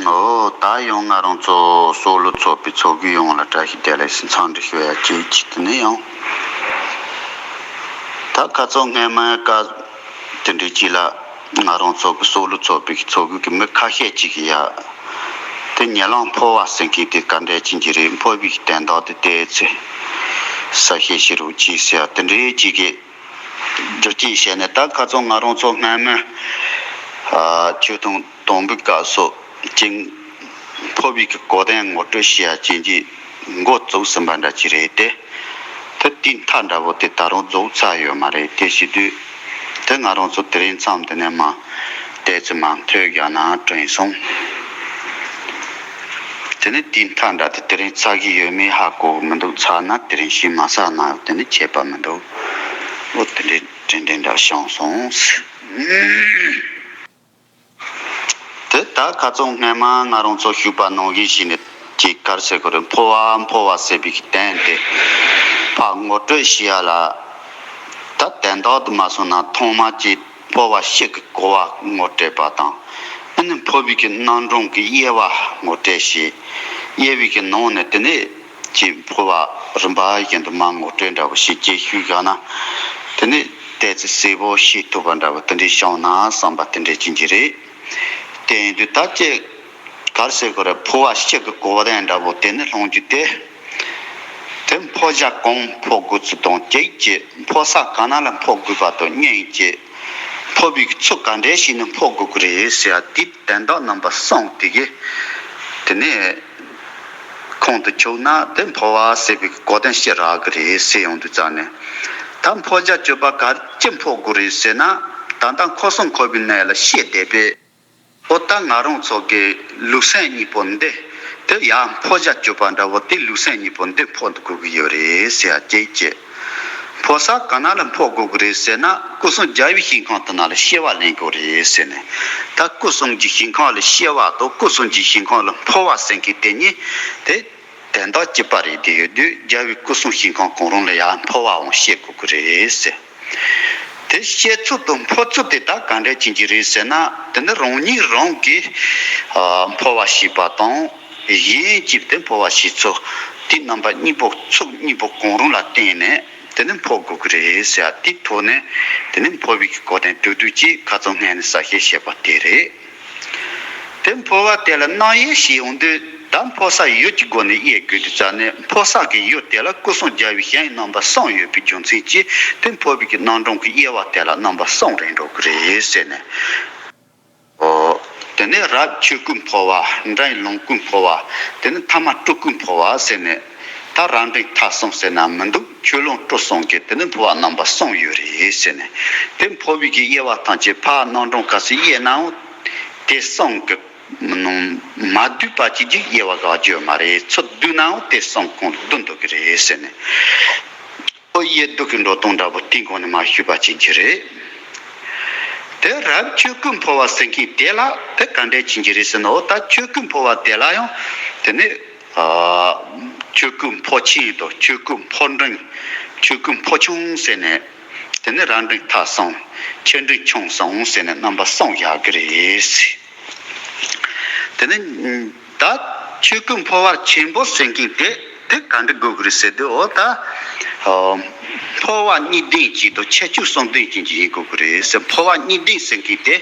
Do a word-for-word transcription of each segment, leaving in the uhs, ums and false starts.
ཨོ། ད་ཡང་ང་རང་ཚོ་སྲོག་བླུ་ཚོགས་པའི་ཚོགས་དགོས་ཡོང་ལ་བཀྲ་ཤིས་བདེ་ལེགས་སུ་འཚམས་འདྲི་ཞུ་ཡ་བཅས་ཀྱི་དེ་ནས་ཡང་། ད་ཁ་ཚོ་སྔས་མ་ཀ་དེ་འདྲའི་ཅིག་ལ་ང་རང་ཚོ་གི་སྲོག་བླུ་ཚོགས་པའི་ཚོགས་དགོས་ཀྱི་མི་ཁ་ཤས་ཅིག་གི་ཡ། དེ་ཉེ་ལམ་འཕོ་བ་ཟེར་མཁན་དེ་ག་འདྲ་ཅིག་གི་རེད། འཕོ་བའི་དོན་དག་དེ་ཏོག་ཙམ་གསལ་བཤད་བྱེད་རོགས་གྱིས་ཟེར་ཡ་དེ་འདྲའི་ཅིག་གི་རྒྱུ་རྐྱེན་བྱས་ནས། ད་ཁ་ཚོ་ང་རང་ཚོ་སྔ་མོ་ཆོས་དུང་དང་པོའི་སྐབས་སུ་ཅིག་འཕོ་བའི་གི་གོ་དོན་ངོ་སྤྲོད་བྱེད་ཡ་ཅིག་གི་འགོ་བཙུགས་ཟིན་པ་འདྲ་ཅིག་རེད་དེ། དེ་དེའི་མཐའ་འདྲ་བོ་དེ་ད་རུང་རྫོགས་ཚར་ཡོད་མ་རེད། དེ་བྱེད་དུས་དེ་ང་རང་ཚོ་དེ་རིང་མཚམས་དེ་ནས་མ་ཏོག་ཙམ་མ་མཐོང་བཞག་ན་དྲན་སོང་། དེ་ནས་དེའི་མཐའ་འདྲ་དེ་དེ་རིང་ཚར་གི་ཡོད་མེད་ཧ་གོ་གི་མི་འདུག་ཚར་ན་དེ་རིང་ཤི། མ་ཚར་ན་དེ་ནས་ཁྱད་པར་མི་འདུག་ཨོ་དེ་འདྲའི་དྲན་དྲན་འདྲ་བྱུང་སོང་། དེ་ད་ཁ་ཚོ་སྔས་མ་ང་རང་ཚོ་ཞུས་པ་ནང་བཞིན་བྱས་ནས་ཅིག་ག་རེ་ཟེར་དགོས་རེད། འཕོ་བ་འཕོ་བ་ཟེར་བའི་གི་དོན་དེ་ཕར་ངོ་སྤྲོད་བྱེད་ཡ་ལ། ད་དོན་དག་དེ་མ་སོང་ན་ཐོག་མར་ཅིག་འཕོ་བ་སྤྱི་གི་གོ་བ་ངོ་སྤྲད་པ་དང་། ཨ་ནི་འཕོ་བའི་གི་རྣམ་གྲངས་ཀྱི་དབྱེ་བ་ངོ་སྤྲད་བྱས། དབྱེ་བའི་གི་ནང་ནས་དེ་ནས་ཅིག་འཕོ་བ་རིམ་པ་བཞིན་དུ་མར་ངོ་སྤྲོད་འདྲ་བོ་ཞིག་ཅིག་ཞུས་བཞག་ན། དེ་ནས་ཏོག་ཙམ་གསལ་པོ་ཤེས་ཐུབ་པ་འདྲ་བོ་དེ་འདྲའི་བྱུང་ན་བསམ་པ་དེ་འདྲའི་ཅིག་གི་རེད། དེ་ཡིན་དུས་ད་ཅིག་ག་རེ་ཟེར་དགོས་རེད། འཕོ་བ་སྤྱི་གི་གོ་བ་དང་འདྲ་བོ་དེ་ནས་སློང་རྒྱུ་དེ། དེ་འཕོ་བྱ་གང་འཕོ་དགོས་ཚུལ་དང་གཅིག་བྱས། འཕོ་ས་ག་ན་ལ་འཕོ་དགོས་པ་དང་གཉིས་བྱས། འཕོ་བའི་ཚུལ་ག་འདྲ་ཞིག་ནས་འཕོ་དགོས་ཀྱི་རེད་ཟེར་ཡ་དེའི་དོན་དག་རྣམ་པ་གསུམ་དེ་གི་དེ་ནས་ཁོང་དུ་ཆུད་ན་དེ་འཕོ་བ་ཟེར་བའི་གོ་དོན་ཞིག་རག་གི་རེད་ཟེར་ཡོང་དུས་ཙང་ནས། ད་འཕོ་བྱ་སྤྱོད་པ་ག་ཅི་འཕོ་དགོས་རེད་ཟེར་ན། ད་ལྟ་འཁོར་གསུམ་འཁོར་བའི་གནས་ལ་སྐྱེས་བསྡད་པས། ཨོ་ད་ང་རང་ཚོ་གི་ལུས་སེམས་གཉིས་པོ་འདི་དེ་ཡང་འཕོ་བྱ་སྤྱོད་པ་འདྲ་བོ་དེ་ལུས་སེམས་གཉིས་པོ་འདི་འཕོ་དགོས་ཀྱི་ཡོད་རེད་ཟེར་ཡ་གཅིག་བྱས། འཕོ་ས་ག་ན་ལ་འཕོ་དགོས་ཀྱི་རེད་ཟེར་ན། སྐུ་གསུམ་རྒྱལ་བའི་ཞིང་ཁམས་དེ་ན་ལ་སྐྱེ་བ་ལེན་དགོས་རེད་ཟེར་ནས། ད་སྐུ་གསུམ་གྱི་ཞིང་ཁམས་ལ་སྐྱེ་བ་དང་སྐུ་གསུམ་གྱི་ཞིང་ཁམས་ལ་འཕོ་བ་ཟེར་མཁན་དེ་གཉིས་དེ་དོན་དག་གཅིག་པ་རེད། དེ་ཡོད་དུས་རྒྱལ་བའི་སྐུ་གསུམ་ཞིང་ཁམས་གང་རུང་ལ་ཡང་འཕོ་བའང་སྐྱེ་དགོས་ཀྱི་རེད་ཟེར། དེ་སྐྱེ་ཚུལ་དང་འཕོ་ཚུལ་དེ་ད་ག་འདྲ་ཅིག་གི་རེད་ཟེར་ན། དེ་ནི་རང་ཉིད་རང་གིས་ཨ་འཕོ་བ་བྱེད་པ་དང་། གཞན་གྱིས་དེ་འཕོ་བ་བྱེད་ཚུལ། དེ་རྣམ་པ་གཉིས་པོ་ཚུལ་གཉིས་པོ་གང་རུང་ལ་བརྟེན་ནས་དེ་ནི་འཕོ་དགོས་ཀྱི་རེད་ཟེར་ཡ་དེའི་ཐོག་ནས། དེ་ནི་འཕོ་བའི་གི་གོ་དོན་དོད་དོད་ཅིག་ཁ་ཚང་སྔོན་ནས་གསལ་བཤད་བྱས་པ་དེ་རེད། དེ་འཕོ་བ་དེ་ལ་རྣམ་དབྱེ་ཞིག་ཡོང་དུས། ད་འཕོ་ས་ཡུལ་གྱི་སྒོ་ནས་དབྱེ་དགོས་དུས་ཙང་ནས། འཕོ་ས་གི་ཡུལ་དེ་ལ་སྐུ་གསུམ་རྒྱལ་བའི་ཞིང་རྣམ་པ་གསུམ་ཡོད་པའི་རྒྱུ་མཚན་གྱིས། དེ་འཕོ་བའི་གི་རྣམ་གྲངས་ཀྱི་དབྱེ་བ་དེ་ལ་རྣམ་པ་གསུམ་རེད་འགྲོ་གི་རེད་ཟེར་ནས། ཨོ། དེ་ནས་རབ་ཆོས་སྐུ་འཕོ་བ། འབྲིང་ལོངས་སྐུ་འཕོ་བ། དེ་ནས་ཐ་མ་སྤྲུལ་སྐུ་འཕོ་བ་ཟེར་ནས། ད་རབ་འབྲིང་ཐ་གསུམ་ཟེར་ན་མི་འདུག་ཆོས་ལོངས་སྤྲུལ་གསུམ་གྱི་དེ་ནས་འཕོ་བ་རྣམ་པ་གསུམ་ཡོད་རེད་ཟེར་ནས། དེ་འཕོ་བའི་གི་དབྱེ་བ་ཐམས་ཅད་ཕར་རྣམ་གྲངས་ག་ཚོད་དབྱེ་ནའང་། དེ་གསུམ་གི་མ་བསྡུས་པ་ཅིག་ཅིག་དབྱེ་བ་ག་རྒྱུ་མ་རེད། ཚུར་བསྡུས་ནའང་དེ་གསུམ་གང་བསྡུ་འདུག་གི་རེད་ཟེར་ནས། ཨོ་དབྱེ་བསྡུ་གི་འགྲོ་སྟངས་འདྲ་པོ་དེའི་སྒོ་ནས་མར་ཞུས་པ་ཅིག་གི་རེད། དེ་རབ་ཆོས་སྐུ་འཕོ་བ་ཟེར་མཁན་དེ་ལ་དེ་ག་འདྲ་ཅིག་གི་རེད་ཟེར་ན། འོ་ད་ཆོས་སྐུ་འཕོ་བ་དེ་ལ་ཡང་དེ་ནི་ཨ་ཆོས་སྐུ་འཕོ་ཆེན་དང་ཆོས་སྐུ་འཕོ་འབྲིང་། ཆོས་སྐུ་འཕོ་ཆུང་ཟེར་ནས། དེ་ནི་རབ་འབྲིང་ཐ་གསུམ། ཆེ་འབྲིང་ཆུང་གསུམ་ཟེར་ནས་རྣམ་པ་གསུམ་བཞག་གི་རེད། དེ་ནི་ད་ཆོས་སྐུ་འཕོ་བ་ཆེན་པོ་ཟེར་མཁན་དེ་དེ་ག་འདྲ་དགོས་ཀྱི་རེད་ཟེར་དུས། འོ་ད་འཕོ་བ་གཉིས་ལྡན་ཅིག་དང་ཁྱད་ཆོས་གསུམ་ལྡན་ཅིག་ཡིན་དགོས་ཀྱི་རེད་ཟེར། འཕོ་བ་གཉིས་ལྡན་ཟེར་མཁན་དེ།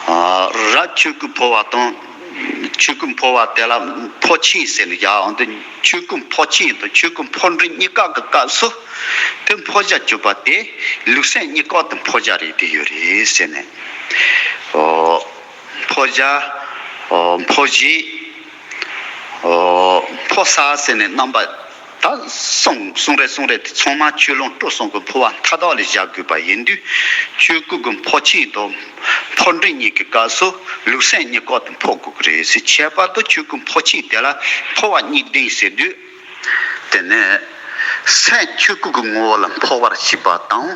ཨ་རབ་ཆོས་སྐུ་འཕོ་བ་དང་། ཆོས་སྐུ་འཕོ་བ་དེ་ལ་འཕོ་ཆེན་ཟེར་ནས་བཞག་འོང་དུས། ཆོས་སྐུ་འཕོ་ཆེན་དང་ཆོས་སྐུ་འཕོ་འབྲིང་གཉིས་ཀ་གི་སྐབས་སུ་དེ་འཕོ་བྱ་སྤྱོད་པ་དེ་ལུས་སེམས་གཉིས་ཀ་དེ་འཕོ་བྱ་རེད་དེ་ཡོད་རེད་ཟེར་ནས། ཨོ། འཕོ་བྱ། ཨོ་འཕོ་བྱེད། ཨོ་འཕོ་ས་ཟེར་ནས་རྣམ་པ། ད་གསུང་གསུང་རེ་གསུང་རེ་དེ་ཚང་མ་ཆོས་ལོངས་སྤྲུལ་གསུམ་གྱི་འཕོ་བ་མཐའ་དག་ལ་བཞག་དགོས་པ་ཡིན་དུས། ཆོས་སྐུ་གི་འཕོ་ཆེན་དང་འཕོ་འབྲིང་གཉིས་ཀྱི་སྐབས་སུ་ལུས་སེམས་གཉིས་ཀ་དེ་འཕོ་དགོས་ཀྱི་རེད་ཟེར། ཁྱད་པར་དུ་ཆོས་སྐུ་འཕོ་ཆེན་དེ་ལ་འཕོ་བ་གཉིས་ལྡན་ཟེར་དུས། དེ་ནས་སེམས་ཆོས་སྐུ་གི་ངོ་བོ་ལ་འཕོ་བར་བྱེད་པ་དང་།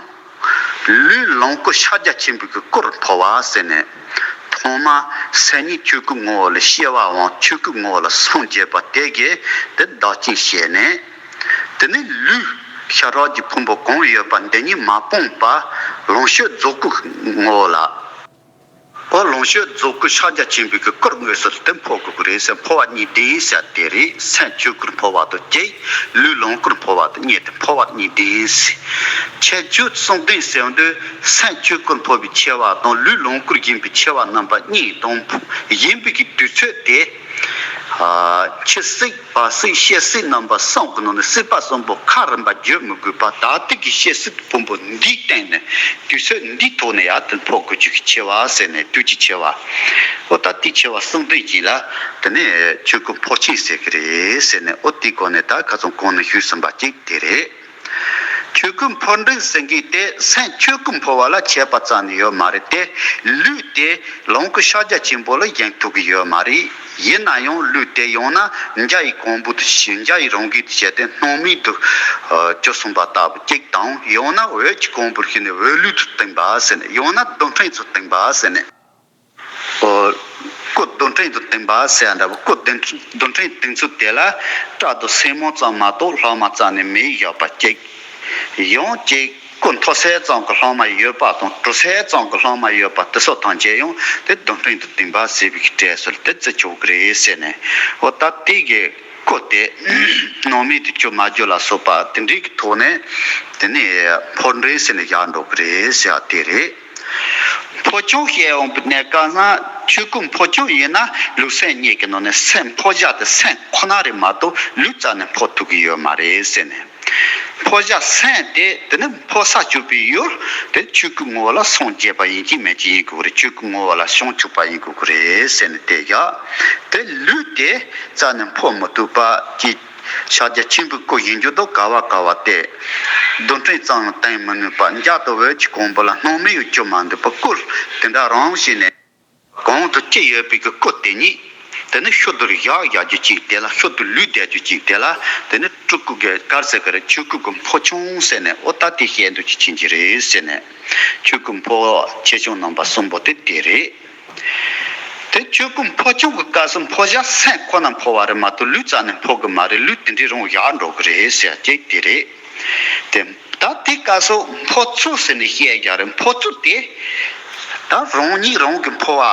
ལུས་ལོངས་སྐུ་ཕྱག་རྒྱ་ཆེན་པོའི་གི་སྐུར་འཕོ་བ་ཟེར་ནས། ཐོག་མ་སེམས་ཉིད་ཆོས་སྐུ་ངོ་བོ་ལ་སྐྱེ་བའམ་ཆོས་སྐུ་ངོ་བོ་ལ་སངས་རྒྱས་པ་དེ་གིས་དེ་བདག་རྐྱེན་བྱས་ནས། དེ་ནས་ལུས་ཤ་རོགས་ཀྱི་ཕུང་པོ་གང་ཡོད་པ་འདི་ཉིད་མ་སྤངས་པར་ལོངས་སྤྱོད་རྫོགས་སྐུ་ངོ་བོ་ལ། ཨོ། ལོངས་སྤྱོད་རྫོགས་སྐུ་ཕྱག་རྒྱ་ཆེན་པོའི་གི་སྐུར་དངོས་སུ་དེ་འཕོ་དགོས་ཀྱི་རེད་ཟེར། འཕོ་བ་གཉིས་ལྡན་ཟེར་དེ་རེད། སེམས་ཆོས་སྐུར་འཕོ་བ་དང་གཅིག་ལུས་ལོངས་སྐུར་འཕོ་བ་དང་གཉིས་དེ་འཕོ་བ་གཉིས་ལྡན་ཟེར། ཁྱད་ཆོས་གསུམ་ལྡན་ཟེར་དུས་སེམས་ཆོས་སྐུར་འཕོ་བའི་ཆེ་བ་དང་ལུས་ལོངས་སྐུར་ཡིན་པའི་ཆེ་བ་རྣམ་པ་གཉིས་དང་ཡིན་པའི་གི་དུས་ཚོད་དེ། ཨ། ཆུ་སྲེག་བ་སྲེག་ཤེལ་སྲེག་རྣམ་པ་གསུམ་གྱི་ནང་ནས་སྲེག་པ་གསུམ་པོ་ཁ་རིམ་པ་བརྗོད་མི་དགོས་པ། ད་ལྟའི་གི་ཤེལ་སྲེག་ཕུང་པོ་འདིའི་སྟེང་ནས་དུས་ཚོད་འདིའི་ཐོག་ནས་ཡར་དུ་འཕོ་དགོས་རྒྱུ་གི་ཆེ་བ་ཟེར་ནས་དུས་ཀྱི་ཆེ་བ། ཨོ་ད་དེའི་ཆེ་བ་གསུམ་ལྡན་ཅིག་ལ་དེ་ནས་ཆོས་སྐུ་འཕོ་ཆེན་ཟེར་གི་རེད་ཟེར་ནས། ཨོ་དེའི་སྒོ་ནས་ད་ཁ་སང་གོང་ནས་ཞུས་ཟིན་པ་གཅིག་དེ་རེད། ཆོས་སྐུ་འཕོ་འགྲེང་ཟེར་མཁན་དེ་སེམས་ཆོས་སྐུ་འཕོ་བ་ལ་ཁྱད་པར་རྩ་ནས་ཡོད་མ་རེད་དེ། ལུས་དེ་ལོངས་སྐུ་ཕྱག་རྒྱ་ཆེན་པོ་ལ་ཡེངས་ཐུབ་ཀྱི་ཡོད་མ་རེད། ཡིན་ན་ཡང་ལུས་དེ་ཡང་ན་འཇའ་ཡི་གོང་བུ་དུ་བྱས། འཇའ་ཡི་རང་བཞིན་དུ་བྱས་ཏེ་སྣང་མེད་དུ་གྱུར་སོང་བ་ལྟ་བུ་གཅིག་དང་། ཡང་ན་འོད་ཀྱི་གོང་བུར་ཞུགས་ནས་འོད་ལུས་སུ་བསྟན་པ་ཟེར་ནས། ཡང་ན་རྡུལ་ཕྲན་དུ་བསྟན་པ་ཟེར་ནས། ཨོ། སྐུ་རྡུལ་ཕྲན་དུ་བསྟན་པ་ཟེར་ཡ་འདྲ་བོ། སྐུ་རྡུལ་ཕྲན་བསྟན་ཚུལ་དེ་ལ་སྐྲ་དང་སེན་མོ་ཙམ་མ་གཏོགས་ལྷག་མ་རྩ་ནས་མེད་བཞག་པ་གཅིག་ཡང་གཅིག་སྐུ་མཐོ་ཚད་ཙམ་གྱི་ལྷག་མ་ཡོད་པ་དང་གྲུ་ཚད་ཙམ་གྱི་ལྷག་མ་ཡོད་པ་དེ་སོགས་ཐམས་ཅད་ཡང་དེ་རྡུལ་ཕྲན་དུ་བསྟན་པ་ཟེར་བའི་གྲས་སུ་དེ་བརྩི་ཆོག་གི་རེད་ཟེར་ནས། ཨོ་ད་དེ་གི་སྐུ་དེ་སྣང་མེད་དུ་གྱུར་མ་གྱུར་ལ་སོགས་པ་དེ་འདྲའི་གི་ཐོག་ནས་དེ་ནས་འཕོ་འགྲེང་ཟེར་ནས་བཞག་འགྲོ་གི་རེད་ཟེར་བ་དེ་རེད། འཕོ་ཆུང་བཤད་འོང་པའི་གནས་སྐབས་ན་ཆོས་སྐུ་འཕོ་ཆུང་ཡིན་ན་ལུས་སེམས་གཉིས་ཀྱི་ནང་ནས་སེམས་འཕོ་བྱ་དེ་སེམས་ཁོ་ན་རེད་མ་གཏོགས་ལུས་རྩ་ནས་འཕོ་ཐུབ་ཀྱི་ཡོད་མ་རེད་ཟེར་ནས། འཕོ་བྱ་སེམས་དེ་དེ་ནི་འཕོ་ས་གྱུར་པའི་ཡུལ་དེ་ཆོས་སྐུ་ངོ་བོ་ལ་སངས་རྒྱས་པ་ཡིན་གཅིག་མིན་གཅིག་ཡིན་དགོས་རེད། ཆོས་སྐུ་ངོ་བོ་ལ་བྱང་ཆུབ་པ་ཡིན་དགོས་ཀྱི་རེད་ཟེར་ནས་དེ་བཞག་དེ་ལུས་དེ་རྩ་ནས་འཕོ་མི་ཐུབ་པ་གཅིག་ཕྱག་རྒྱ་ཆེན་པོའི་སྐུ་ཡིན་རྒྱུ་དང་ག་བ་ག་བ་སྟེ། རྡུལ་ཕྲན་ཙམ་ཡང་བསྟན་མི་ནུས་པ། འཇའ་དང་འོད་ཀྱི་གོང་བུ་ལ་སྣང་མེད་ཡང་གྱུར་མ་འདུག་པ། སྐུ་དེ་འདྲ་རང་བྱས་ནས་གོང་དུ་ཅི་ཡོད་པའི་གི་སྐུ་དེ་ཉིད་དེ་ནི་ཤུལ་དུ་བཞག་བཞག་རྒྱུ་གཅིག་དེ་ལ་ཤུལ་དུ་ལུས་བསྡད་རྒྱུ་གཅིག་དེ་ལ་དེ་ནི་སྤྲུལ་སྐུ་གི་གར་ཟེར་གི་རེད། ཆོས་སྐུ་གི་འཕོ་ཆུང་ཟེར་ནས། ཨོ་ད་དེ་བཤད་འདོད་ཀྱི་ཕྱིན་གྱི་རེད་ཟེར་ནས། ཆོས་སྐུ་འཕོ་བ་ཆེ་ཆུང་རྣམ་པ་གསུམ་པོ་དེ་དེ་རེད། དེ་ཆོས་སྐུ་འཕོ་ཆུང་གི་སྐབས་སུ་འཕོ་བྱ་སེམས་ཁོ་ན་འཕོ་བ་རེད་མ་གཏོགས་ལུས་རྩ་ནས་འཕོ་གི་མ་རེད། ལུས་དེ་འདྲའི་རང་བཞག་འགྲོ་གི་རེད་ཟེར་ཅིག་དེ་རེད། དེ་ད་དེ་སྐབས་སུ་འཕོ་ཚུལ་ཟེར་ནས་བཤད་རྒྱུ་རེད། འཕོ་ཚུལ་དེ་ད་རང་ཉིད་རང་གི་འཕོ་བ་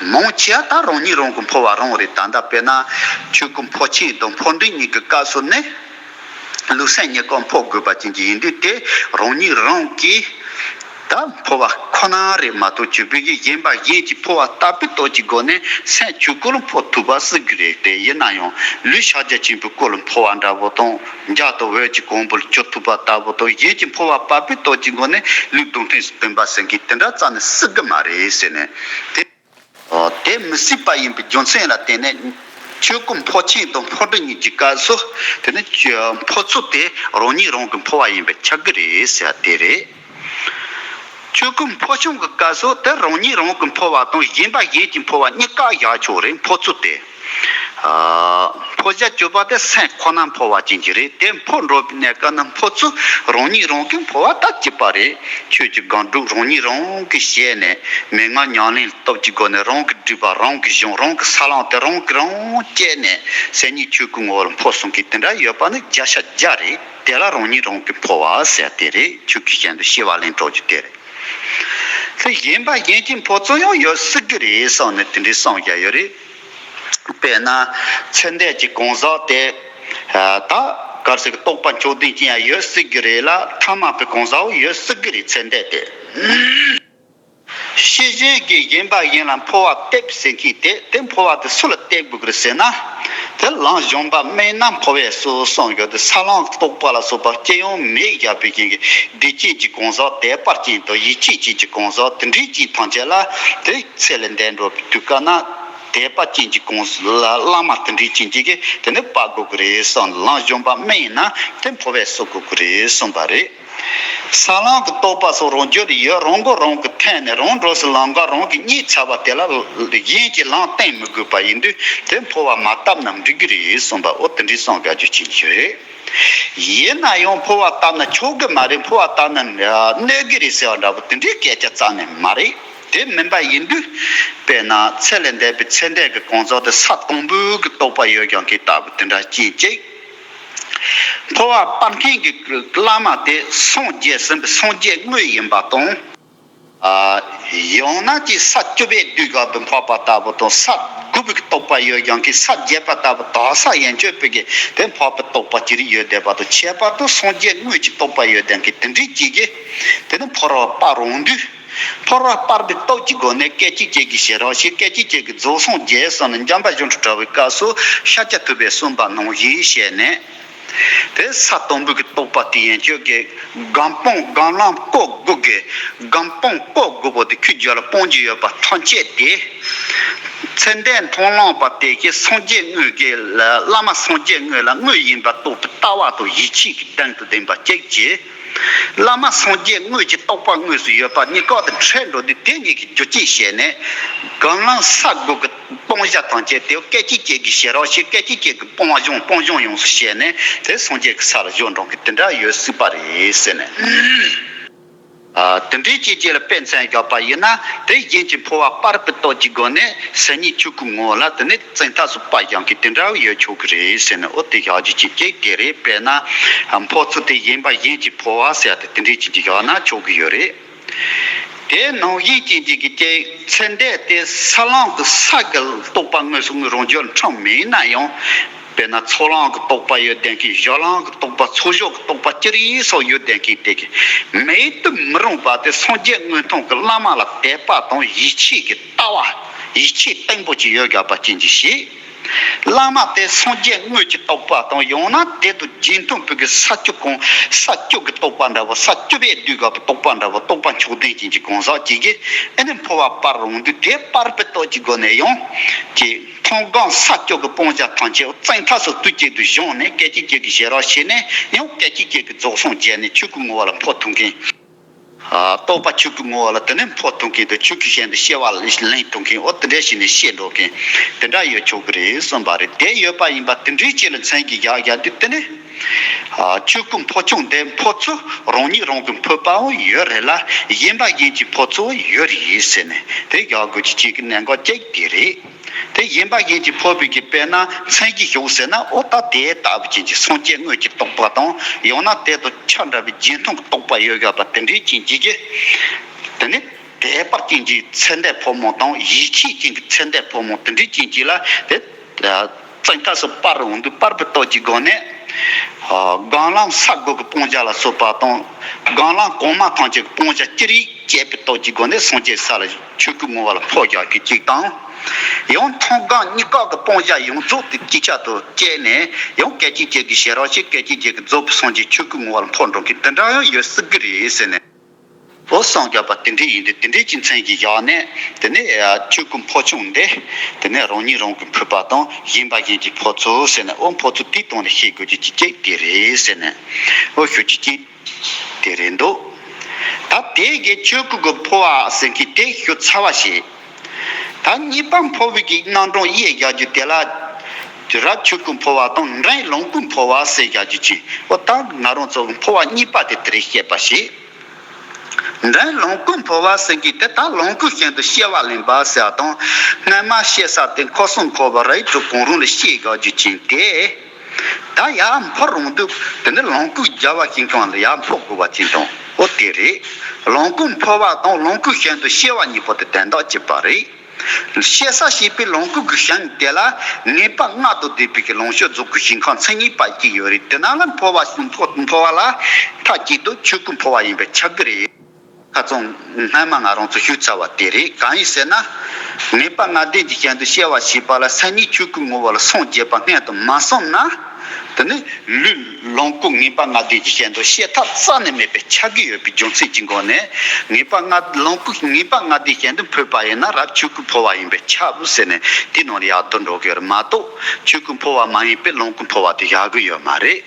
མང་ཆེ་བ་ད་རང་ཉིད་རང་གི་འཕོ་བ་རང་རེད། ད་ལྟ་དཔེར་ན་ཆོས་སྐུ་འཕོ་ཆེན་དང་འཕོ་འགྲེང་གཉིས་ཀྱི་སྐབས་སུ་ནི། ལུས་སེམས་གཉིས་ཀ་འཕོ་དགོས་པ་ཅན་གྱི་ཡིན་དུས་དེ་རང་ཉིད་རང་གིས་ད་འཕོ་བ་ཁོ་ན་རེད་མ་གཏོགས་ཅིག་བོད་ཀྱི་གཞན་པ་གཞན་གྱིས་འཕོ་བ་ལྟ་བུའི་སྟོབས་ཀྱི་སྒོ་ནས་སེམས་ཆོས་སྐུ་ལ་འཕོ་ཐུབ་པ་སྲིད་གི་རེད་དེ། ཡིན་ན་ཡང་ལུས་ཕྱག་རྒྱ་ཆེན་པོའི་སྐུ་ལ་འཕོ་བ་འདྲ་བོ་དང་། འཇའ་དང་འོད་ཀྱི་གོང་བུ་ལ་གྱུར་ཐུབ་པ་ལྟ་བུ་དང་། གཞན་གྱིས་འཕོ་བ་ལྟ་བུའི་སྟོབས་ཀྱི་སྒོ་ནས་ལུས་རྡུལ་ཕྲན་སུ་བསྟན་པ་ཟེར་མཁན་དེ་འདྲ་རྩ་ནས་སྲིད་གི་མ་རེད་ཟེར་ནས་དེ། དེ་མི་སྲིད་པ་ཡིན་པའི་རྒྱུ་མཚན་ལ་བརྟེན་ནས་ཆོས་སྐུ་འཕོ་ཆེན་དང་འཕོ་འགྲེང་གཉིས་ཀྱི་སྐབས་སུ་དེ་ནི་འཕོ་ཚུལ་དེ་རང་ཉིད་རང་གི་འཕོ་བ་ཡིན་པས་ཁྱབ་ཀྱི་རེད་ཟེར་བ་དེ་རེད། ཆོས་སྐུ་འཕོ་ཆུང་གི་སྐབས་སུ་དེ་རང་ཉིད་རང་གི་འཕོ་བ་དང་གཞན་པ་གཞན་གྱི་འཕོ་བ་གཉིས་ཀ་བཞག་ཆོག་རེད། འཕོ་ཚུལ་དེ། འཕོ་བྱ་གཅིག་པ་དེ་སེམས་ཁོ་ན་འཕོ་བ་ཅན་གྱི་རེད། དེ་འཕོ་འགྲོ་བའི་གནས་སྐབས་ན་འཕོ་ཚུལ་རང་ཉིད་རང་གི་འཕོ་བ་ད་གཅིག་པ་རེད། ཆོས་ཀྱི་སྒོམ་སྒྲུབ་རང་ཉིད་རང་གིས་བྱས་ནས་མན་ངག་ཉམས་ལེན་སྟོབས་ཀྱི་སྒོ་ནས་རང་གི་སྒྲིབ་པ་རང་གིས་སྦྱངས། རང་གི་ས་ལམ་དེ་རང་གིས་རང་བཅད་ནས་སེམས་ཉིད་ཆོས་སྐུའི་ངོ་བོར་འཕོ་སོང་མཁན་དེ་འདྲ་ཡོད་པ་ནི་བརྒྱ་ཆ་བརྒྱ་རེད། དེ་ལ་རང་ཉིད་རང་གི་འཕོ་བ་ཟེར་དེ་རེད། ཆོས་ཀྱི་སྤྱན་དུ་ཤེས་པ་ལེན་གྲོགས་ཀྱི་དེ་རེད། དེ་གཞན་པ་གཞན་གྱི་འཕོ་ཚུལ་ཡང་ཡོད་སྲིད་ཀྱི་རེད་བསམ་ནས་དེ་འདྲའི་བསམ་བཞག་ཡོད་རེད། དཔེར་ན་ཚེ་འདས་ཀྱི་གང་ཟག་དེ། ད་གར་ཟེར་གི་རྟོགས་པ་མཆོག་ལྡན་ཅན་ཡང་ཡོད་སྲིད་ཀྱི་རེད་ལ། ཐ་མལ་པའི་གང་ཟག་ཡོད་སྲིད་ཀྱི་རེད། ཚེ་འདས་དེ། ཤེས་བཞིན་གྱིས་གཞན་པ་གཞན་ལ་འཕོ་བ་གཏད་ཟེར་མཁན་དེ། དེ་འཕོ་བ་དེ་སུ་ལ་གཏད་དགོས་ཀྱི་རེད་ཟེར་ན། དེ་ལམ་གཞུང་པ་དམིགས་ན་འཕོ་བས་སོ་གསུངས་ཡོད་དེ། ས་ལམ་རྟོགས་པ་ལ་སོགས་པ་ཅི་ཡང་མེད་བཞག་པའི་རྐྱེན་གྱིས་བདེ་སྐྱིད་ཀྱི་གང་ཟག་དད་པ་ཅན་དང་ཡིད་ཆེས་ཅན་གྱི་གང་ཟག་དེ་འདྲའི་ཅན་ཐམས་ཅད་ལ་དེ་ཚེ་ལས་འདས་འགྲོ་བའི་དུས་སྐབས་ན་དད་པ་ཅན་གྱི་གང་ཟག་ལ་བླ་མ་དེ་འདྲའི་ཅན་གྱིས་དེ་ནི་སྤར་དགོས་ཀྱི་རེད་གསུངས། ལམ་གཞུང་པ་དམིགས་ན་དེ་འཕོ་བས་སོ་དགོས་ཀྱི་རེད་གསུངས་པ་རེད། ས་ལམ་གྱི་རྟོགས་པ་སོགས་རང་རྒྱུད་ལ་ཡོད། རང་མགོ་རང་གིས་ཐོན་ནས་རང་འགྲོ་སའི་ལམ་ཁ་རང་གིས་རྙེད་ཚར་བ་དེ་ལ་གཞན་གྱིས་ལམ་སྟོན་མི་དགོས་པ་ཡིན་དུས་དེ་འཕོ་བ་མ་བཏབ་ན་འགྲིག་གི་རེད་གསུངས་པ། འོ་དེ་འདྲའི་གསུང་ག་རྒྱུ་ཅན་ཞིག་རེད། ཡིན་ན་ཡང་འཕོ་བ་བཏབ་ན་ཆོག་གི་མ་རེད། འཕོ་བ་བཏབ་ན་གནོད་གི་རེད་ཟེར་བ་འདྲ་པོ་དེ་འདྲའི་སྐད་ཆ་རྩ་ནས་མ་རེད། དེ་མིན་པ་ཡིན་དུས་དཔེར་ན་ཚེ་ལས་འདས་པའི་ཚེ་འདས་ཀྱི་གང་ཟག་དེ་ས་དང་པོའི་གི་རྟོགས་པ་ཡོད་ཀྱང་གི་ལྟ་བུ་དེ་འདྲ་ཅན་ཅིག་འཕོ་བ་སྤར་མཁན་གྱི་བླ་མ་དེ་སངས་རྒྱས་ཟིན་པའི་སངས་རྒྱས་དངོས་ཡིན་པ་དང་། ཡང་ན་ཅིག་ས་བཅུ་པའི་དུས་སྐབས་སུ་འཕགས་པ་ལྟ་བུ་དང་ས་དགུ་པའི་རྟོགས་པ་ཡོད་ཀྱང་གི་ས་བརྒྱད་པ་ལྟ་བུ་དག་ས་ཡན་ཆོད་པའི་གི་དེ་འཕགས་པའི་རྟོགས་པ་ཅི་རིགས་ཡོད་བསྡད་པ་དང་ཁྱད་པར་དུ་སངས་རྒྱས་དངོས་ཀྱི་རྟོགས་པ་ཡོད་ཀྱང་གི་དེ་འདྲའི་ཅིག་གི་དེ་ནི་འཕོ་བ་སྤར་འོང་དུས། འཕོ་བ་སྤར་བའི་སྟོབས་ཀྱི་སྒོ་ནས་སྐད་ཅིག་གཅིག་གིས་ཞེ་རང་ཞེ་སྐད་ཅིག་གཅིག་གིས་རྫོགས་སངས་རྒྱས་སོགས་ནི་འཇམ་དཔལ་གཞུང་གྲགས་པའི་སྐབས་སུ་ཤཱཀྱ་ཐུབ་པས་གསུངས་པ་ནང་བཞིན་བཤད་ནས། དེ་ས་དང་པོའི་གི་རྟོགས་པ་དེ་ཡན་ཆོད་ཀྱི་སྒོམ་སྤང་སྒོམ་ལམ་སྐོར་དགུ་གི་སྒོམ་སྤང་སྐོར་དགུ་པོ་དེ་ཁོའི་རྒྱུད་ལ་སྤོང་རྒྱུ་ཡོད་པ་ཐམས་ཅད་དེ། ཚེ་འདས་མཐོང་ལམ་པ་དེ་གིས་སངས་རྒྱས་དངོས་ཀྱི་བླ་མ་སངས་རྒྱས་དངོས་ལ་དངོས་ཡིན་པར་རྟོགས་པའི་ལྟ་བ་དང་ཡིད་ཆེས་ཀྱི་དོན་དུ་ལྡན་པ་གཅིག་བྱས། བླ་མ་སངས་རྒྱས་དངོས་ཀྱི་རྟོགས་པ་དངོས་སུ་ཡོད་པ་གཉིས་ཀ་དང་འཕྲད་འགྲོ་དུས་དེ་གཉིས་ཀྱི་རྒྱུ་རྐྱེན་བྱས་ནས། སྒོམ་ལམ་ས་དགུ་གི་སྤང་བྱ་ཐམས་ཅད་དེ་སྐད་ཅིག་གཅིག་གིས་ཞེ་རང་ཞེ་སྐད་ཅིག་གཅིག་གིས་སྤང་བྱ་སྤང་བྱ་ཡོངས་སུ་བྱས་ནས་དེ་སངས་རྒྱས་ཀྱི་ས་ལ་བཞུགས་འགྲོ་གི་དེ་འདྲ་ཡོད་སྲིད་པ་རེད་ཟེར་ནས། ཨ། དེ་འདྲའི་ཅིག་ཅིག་ལ་དཔེ་མཚོན་བཞག་པ་ཡིན་ན། དེ་གཞན་གྱི་འཕོ་བ་སྤར་བའི་སྟོབས་ཀྱི་སྒོ་ནས་སེམས་ཉིད་ཆོས་སྐུའི་ངོ་བོ་ལ་དེ་ནི་བཙན་ཐབས་སུ་སྤར་ཀྱང་གི་དེ་འདྲ་ཡོད་ཆོག་གི་རེད་ཟེར་ནས། འོ་དེ་བཞག་རྒྱུ་ཅིག་གཅིག་དེ་རེད། དཔེར་ན་འཕོ་ཚུལ་དེ་ཡིན་པ་གཞན་གྱི་འཕོ་བ་ཟེར་ཏེ་དེ་འདྲའི་ཅིག་ཅིག་བཞག་ན་ཆོག་གི་ཡོད་རེད། དེ་ནང་བཞིན་ཅན་གྱི་གི་ཅིག་ཚེ་འདས་དེ་ས་ལམ་གྱི་ས་གི་རྟོགས་པ་དངོས་སུ་དངོས་རང་རྒྱུད་ལ་འཁྲུངས་མེད་ན་ཡང་། དཔེར་ན་ཚོགས་ལམ་གྱི་རྟོགས་པ་ཡོད་བསྡད་མཁན། གཞི་ལམ་གྱི་རྟོགས་པ། ཚོགས་ཞོག་གི་རྟོགས་པ་ཅི་རིགས་སོགས་ཡོད་བསྡད་མཁན་དེ་གི་མེད་དུ་མི་རུང་བ་དེ་སངས་རྒྱས་དངོས་མཐོང་གི་བླ་མ་ལ་དད་པ་དང་ཡིད་ཆེས་ཀྱི་ལྟ་བ། ཡིད་ཆེས་བརྟན་པོ་ཅིག་ཡོད་དགོས་པ་ཅན་གྱི་ཞིག་བླ་མ་དེ་སངས་རྒྱས་དངོས་ཀྱི་རྟོགས་པ་དང་། ཡང་ན་དེ་དང་རྗེས་མཐུན་པའི་གི་ས་བཅུ་གང་ས་བཅུ་གི་རྟོགས་པ་འདྲ་བོ། ས་བཅུ་པའི་དུས་སྐབས་ཀྱི་རྟོགས་པ་འདྲ་བོ། རྟོགས་པ་མཆོག་ལྡན་ཅན་གྱི་གང་ཟག་ཅིག་གིས་ཨ་ནི་འཕོ་བ་སྤར་འོང་དུས། དེ་སྤར་བའི་སྟོབས་ཀྱི་སྒོ་ནས་ཡང་ཅིག་མཐོང་སྒོམ་ས་བཅུ་གི་སྤང་བྱ་ཐམས་ཅད་བཙན་ཐབས་སུ་དུས་གཅིག་ཏུ་བཞེངས་ནས། སྐད་ཅིག་གཅིག་གིས་ཞེ་རང་ཞེ་ནས་ཡང་སྐད་ཅིག་གཅིག་གིས་རྫོགས་སངས་རྒྱས་ནས་ཆོས་སྐུའི་ངོ་བོ་ལ་འཕོ་ཐུབ་མཁན། ཨ། རྟོགས་པ་ཆོས་སྐུའི་ངོ་བོ་ལ་དེ་ནས་འཕོ་ཐུབ་མཁན་དང་། ཆོས་སྐུའི་ཞལ་དུ་སྐྱེ་བ་ལེན་ཐུབ་མཁན། འོ་དེ་འདྲ་བྱས་ནས་སྐྱེ་འགྲོ་མཁན་དེ་འདྲ་ཡོད་ཆོག་གི་རེད་གསུངས་པ་རེད། དེ་ཡོད་པ་ཡིན་པ་དེ་འདྲའི་ཅིག་ལ་མཚན་གྱིས་བཞག་བཞག་དུས་དེ་ནི། ཨ། ཆོས་སྐུ་འཕོ་ཆུང་དེ་འཕོ་ཚུལ་རང་ཉིད་རང་གིས་འཕོས་པའང་ཡོད་རེད་ལ། གཞན་པ་གཞན་གྱིས་འཕོ་ཚུལ་ཡོད་རེད་ཟེར་ནས་དེ་བཞག་དགོས་ཀྱི་ཅིག་གི་གནད་འགག་ཅིག་དེ་རེད། དེ་གཞན་པ་གཞན་གྱིས་འཕོས་པའི་གི་དཔེར་ན་མཚན་གྱིས་ཞུགས་ཟེར་ན། འོ་ད་དེ་ལྟ་བུ་ཅན་གྱི་སངས་རྒྱས་དངོས་ཀྱི་རྟོགས་པ་དང་། ཡང་ན་དེ་དང་ཆ་འདྲ་བའི་རྗེས་མཐུན་གྱི་རྟོགས་པ་ཡོད་དགོས་པ་དེ་འདྲའི་ཅན་གྱི་གི་དེ་ནི་དད་པ་ཅན་གྱི་ཚེ་འདས་ཕོ་མོ་དང་། ཡིད་ཆེས་ཅན་གྱི་ཚེ་འདས་ཕོ་མོ་དེ་འདྲའི་ཅན་གྱི་ལ་དེ་བཙན་ཐབས་སུ་སྤར་འོང་དུས། སྤར་བའི་སྟོབས་ཀྱི་སྒོ་ནས། ཨ། སྒོམ་ལམ་ས་དགུ་གི་སྤང་བྱ་ལ་སོགས་པ་དང་། སྒོམ་ལམ་གོང་མ་ཐམས་ཅད་ཀྱི་སྤང་བྱ་ཅི་རིགས་བྱས་པའི་སྟོབས་ཀྱི་སྒོ་ནས་སངས་རྒྱས་ས་ལ་ཆོས་སྐུའི་ངོ་བོ་ལ་འཕོ་བཞག་གི་ཅིག་དང་། ཡང་མཐོང་སྒོམ་གཉིས་ཀ་གི་སྤང་བྱ་ཡོངས་རྫོགས་དེ་གཅིག་ཆར་དུ་བཅད་ནས་ཡང་སྐད་ཅིག་གཅིག་གིས་ཞེ་རང་ཞེ་སྐད་ཅིག་གཅིག་གིས་རྫོགས་པའི་སངས་རྒྱས་ཆོས་སྐུའི་ངོ་བོ་ལ་འཕོ་འགྲོ་མཁན་དེ་འདྲ་ཡང་ཡོད་སྲིད་ཀྱི་རེད་ཟེར་ནས། འོ་གསུངས་བཞག་པ་དེ་འདྲ་ཡིན་དུས། དེ་འདྲའི་ཅིག་མཚན་གྱིས་བཞག་ནས། དེ་ནས་ཆོས་སྐུ་འཕོ་ཆུང་དེ་དེ་ནས་རང་ཉིད་རང་གིས་འཕོས་པ་དང་། གཞན་པ་གཞན་གྱིས་འཕོ་ཚུལ་ཟེར་ནས། འོ་འཕོ་ཚུལ་དེའི་སྟེང་ནས་ཤེས་དགོས་རྒྱུ་ཅིག་ཅིག་དེ་རེད་ཟེར་ནས། འོ་ཞུ་རྒྱུ་ཅིག་དེ་རེད་འདུག་ད་དེ་གི་ཆོས་སྐུ་གི་འཕོ་བ་ཟེར་མཁན་དེ་ཞུ་ཚར་བ་ཞིག་ད་གཉིས་པ་འཕོ་བའི་གི་རྣམ་གྲངས་དབྱེ་བཞག་རྒྱུ་དེ་ལ། དུས་རབས་ཆོས་སྐུ་འཕོ་བ་དང་འབྲིང་ལོངས་སྐུ་འཕོ་བ་ཟེར་བཞག་རྒྱུ་ཅིག་འོ་ད་ང་རང་ཚོ་འཕོ་བ་གཉིས་པ་དེ་དེ་རེད་བཤད་པ་ཞིག་འབྲིང་ལོངས་སྐུ་འཕོ་བ་ཟེར་མཁན་དེ་ད་ལོངས་སྐུའི་ཞིང་དུ་སྐྱེ་བ་ལེན་པ་ཟེར་བ་དང་། སྔ་མ་སྐྱེ་ས་དེ་འཁོར་གསུམ་འཁོར་བ་རིགས་དྲུག་གང་རུང་ལ་སྐྱེ་བཞག་རྒྱུ་ཅན་དེ། ད་ཡར་འཕོ་རུང་དུས་དེ་ནི་ལོངས་སྐུ་རྒྱལ་བ་ཞིང་ཁམས་ལ་ཡར་འཕོ་དགོས་པ་ཅན་དང་། འོ་དེ་རེད། ལོངས་སྐུ་འཕོ་བ་དང་ལོངས་སྐུའི་ཞིང་དུ་སྐྱེ་བ་གཉིས་པོ་དེ་དོན་དག་གཅིག་པ་རེད། སྐྱེ་ས་སྐྱེས་པའི་ལོངས་སྐུ་གི་ཞིང་དེ་ལ་ངེས་པ་ལྔ་དང་ལྡན་པའི་གི་ལོངས་སྤྱོད་རྫོགས་སྐུའི་ཞིང་ཁམས་མཚན་ཉིད་པ་གཅིག་ཡོད་རེད། དེ་ནང་ལ་འཕོ་བ་ཞིང་འཕོ་འཕོ་བ་ལ་མཐའ་གཅིག་ཏུ་ཆོས་སྐུ་འཕོ་བ་ཡིན་པས་ཁྱབ་ཀྱི་རེད། ཁ་སང་སྔ་མ་ང་རང་ཚོ་ཞུས་ཚར་བ་དེ་རེད། གང་ཡིན་ཟེར་ན། ངེས་པ་ལྔ་ལྡན་གྱི་ཞིང་དུ་སྐྱེ་བ་ཞེས་པ་ལ་མཚན་ཉིད་ཆོས་སྐུའི་ངོ་བོ་ལ་སངས་རྒྱས་པ་སྔོན་དུ་མ་སོང་ན། དེ་ནི་ལུས་ལོངས་སྐུ་ངེས་པ་ལྔ་ལྡན་གྱི་ཞིང་དུ་སྐྱེ་ཐབས་རྩ་ནས་མེད་པའི་ཆགས་ཀྱི་ཡོད་པའི་རྒྱུ་མཚན་གྱི་སྒོ་ནས། ངེས་པ་ལྔ་ལོངས་སྐུ་ངེས་པ་ལྔ་ལྡན་ཞིང་དུ་འཕོས་པ་ཡིན་ན་རབ་ཆོས་སྐུ་འཕོ་བ་ཡིན་པས་ཁྱབ་ཟེར་ནས་དེའི་ནང་ལ་ཡར་འདུ་འགྲོ་གི་རེད་མ་གཏོགས། ཆོས་སྐུ་འཕོ་བ་མ་ཡིན་པའི་ལོངས་སྐུ་འཕོ་བ་དེ་བཞག་གི་ཡོད་མ་རེད།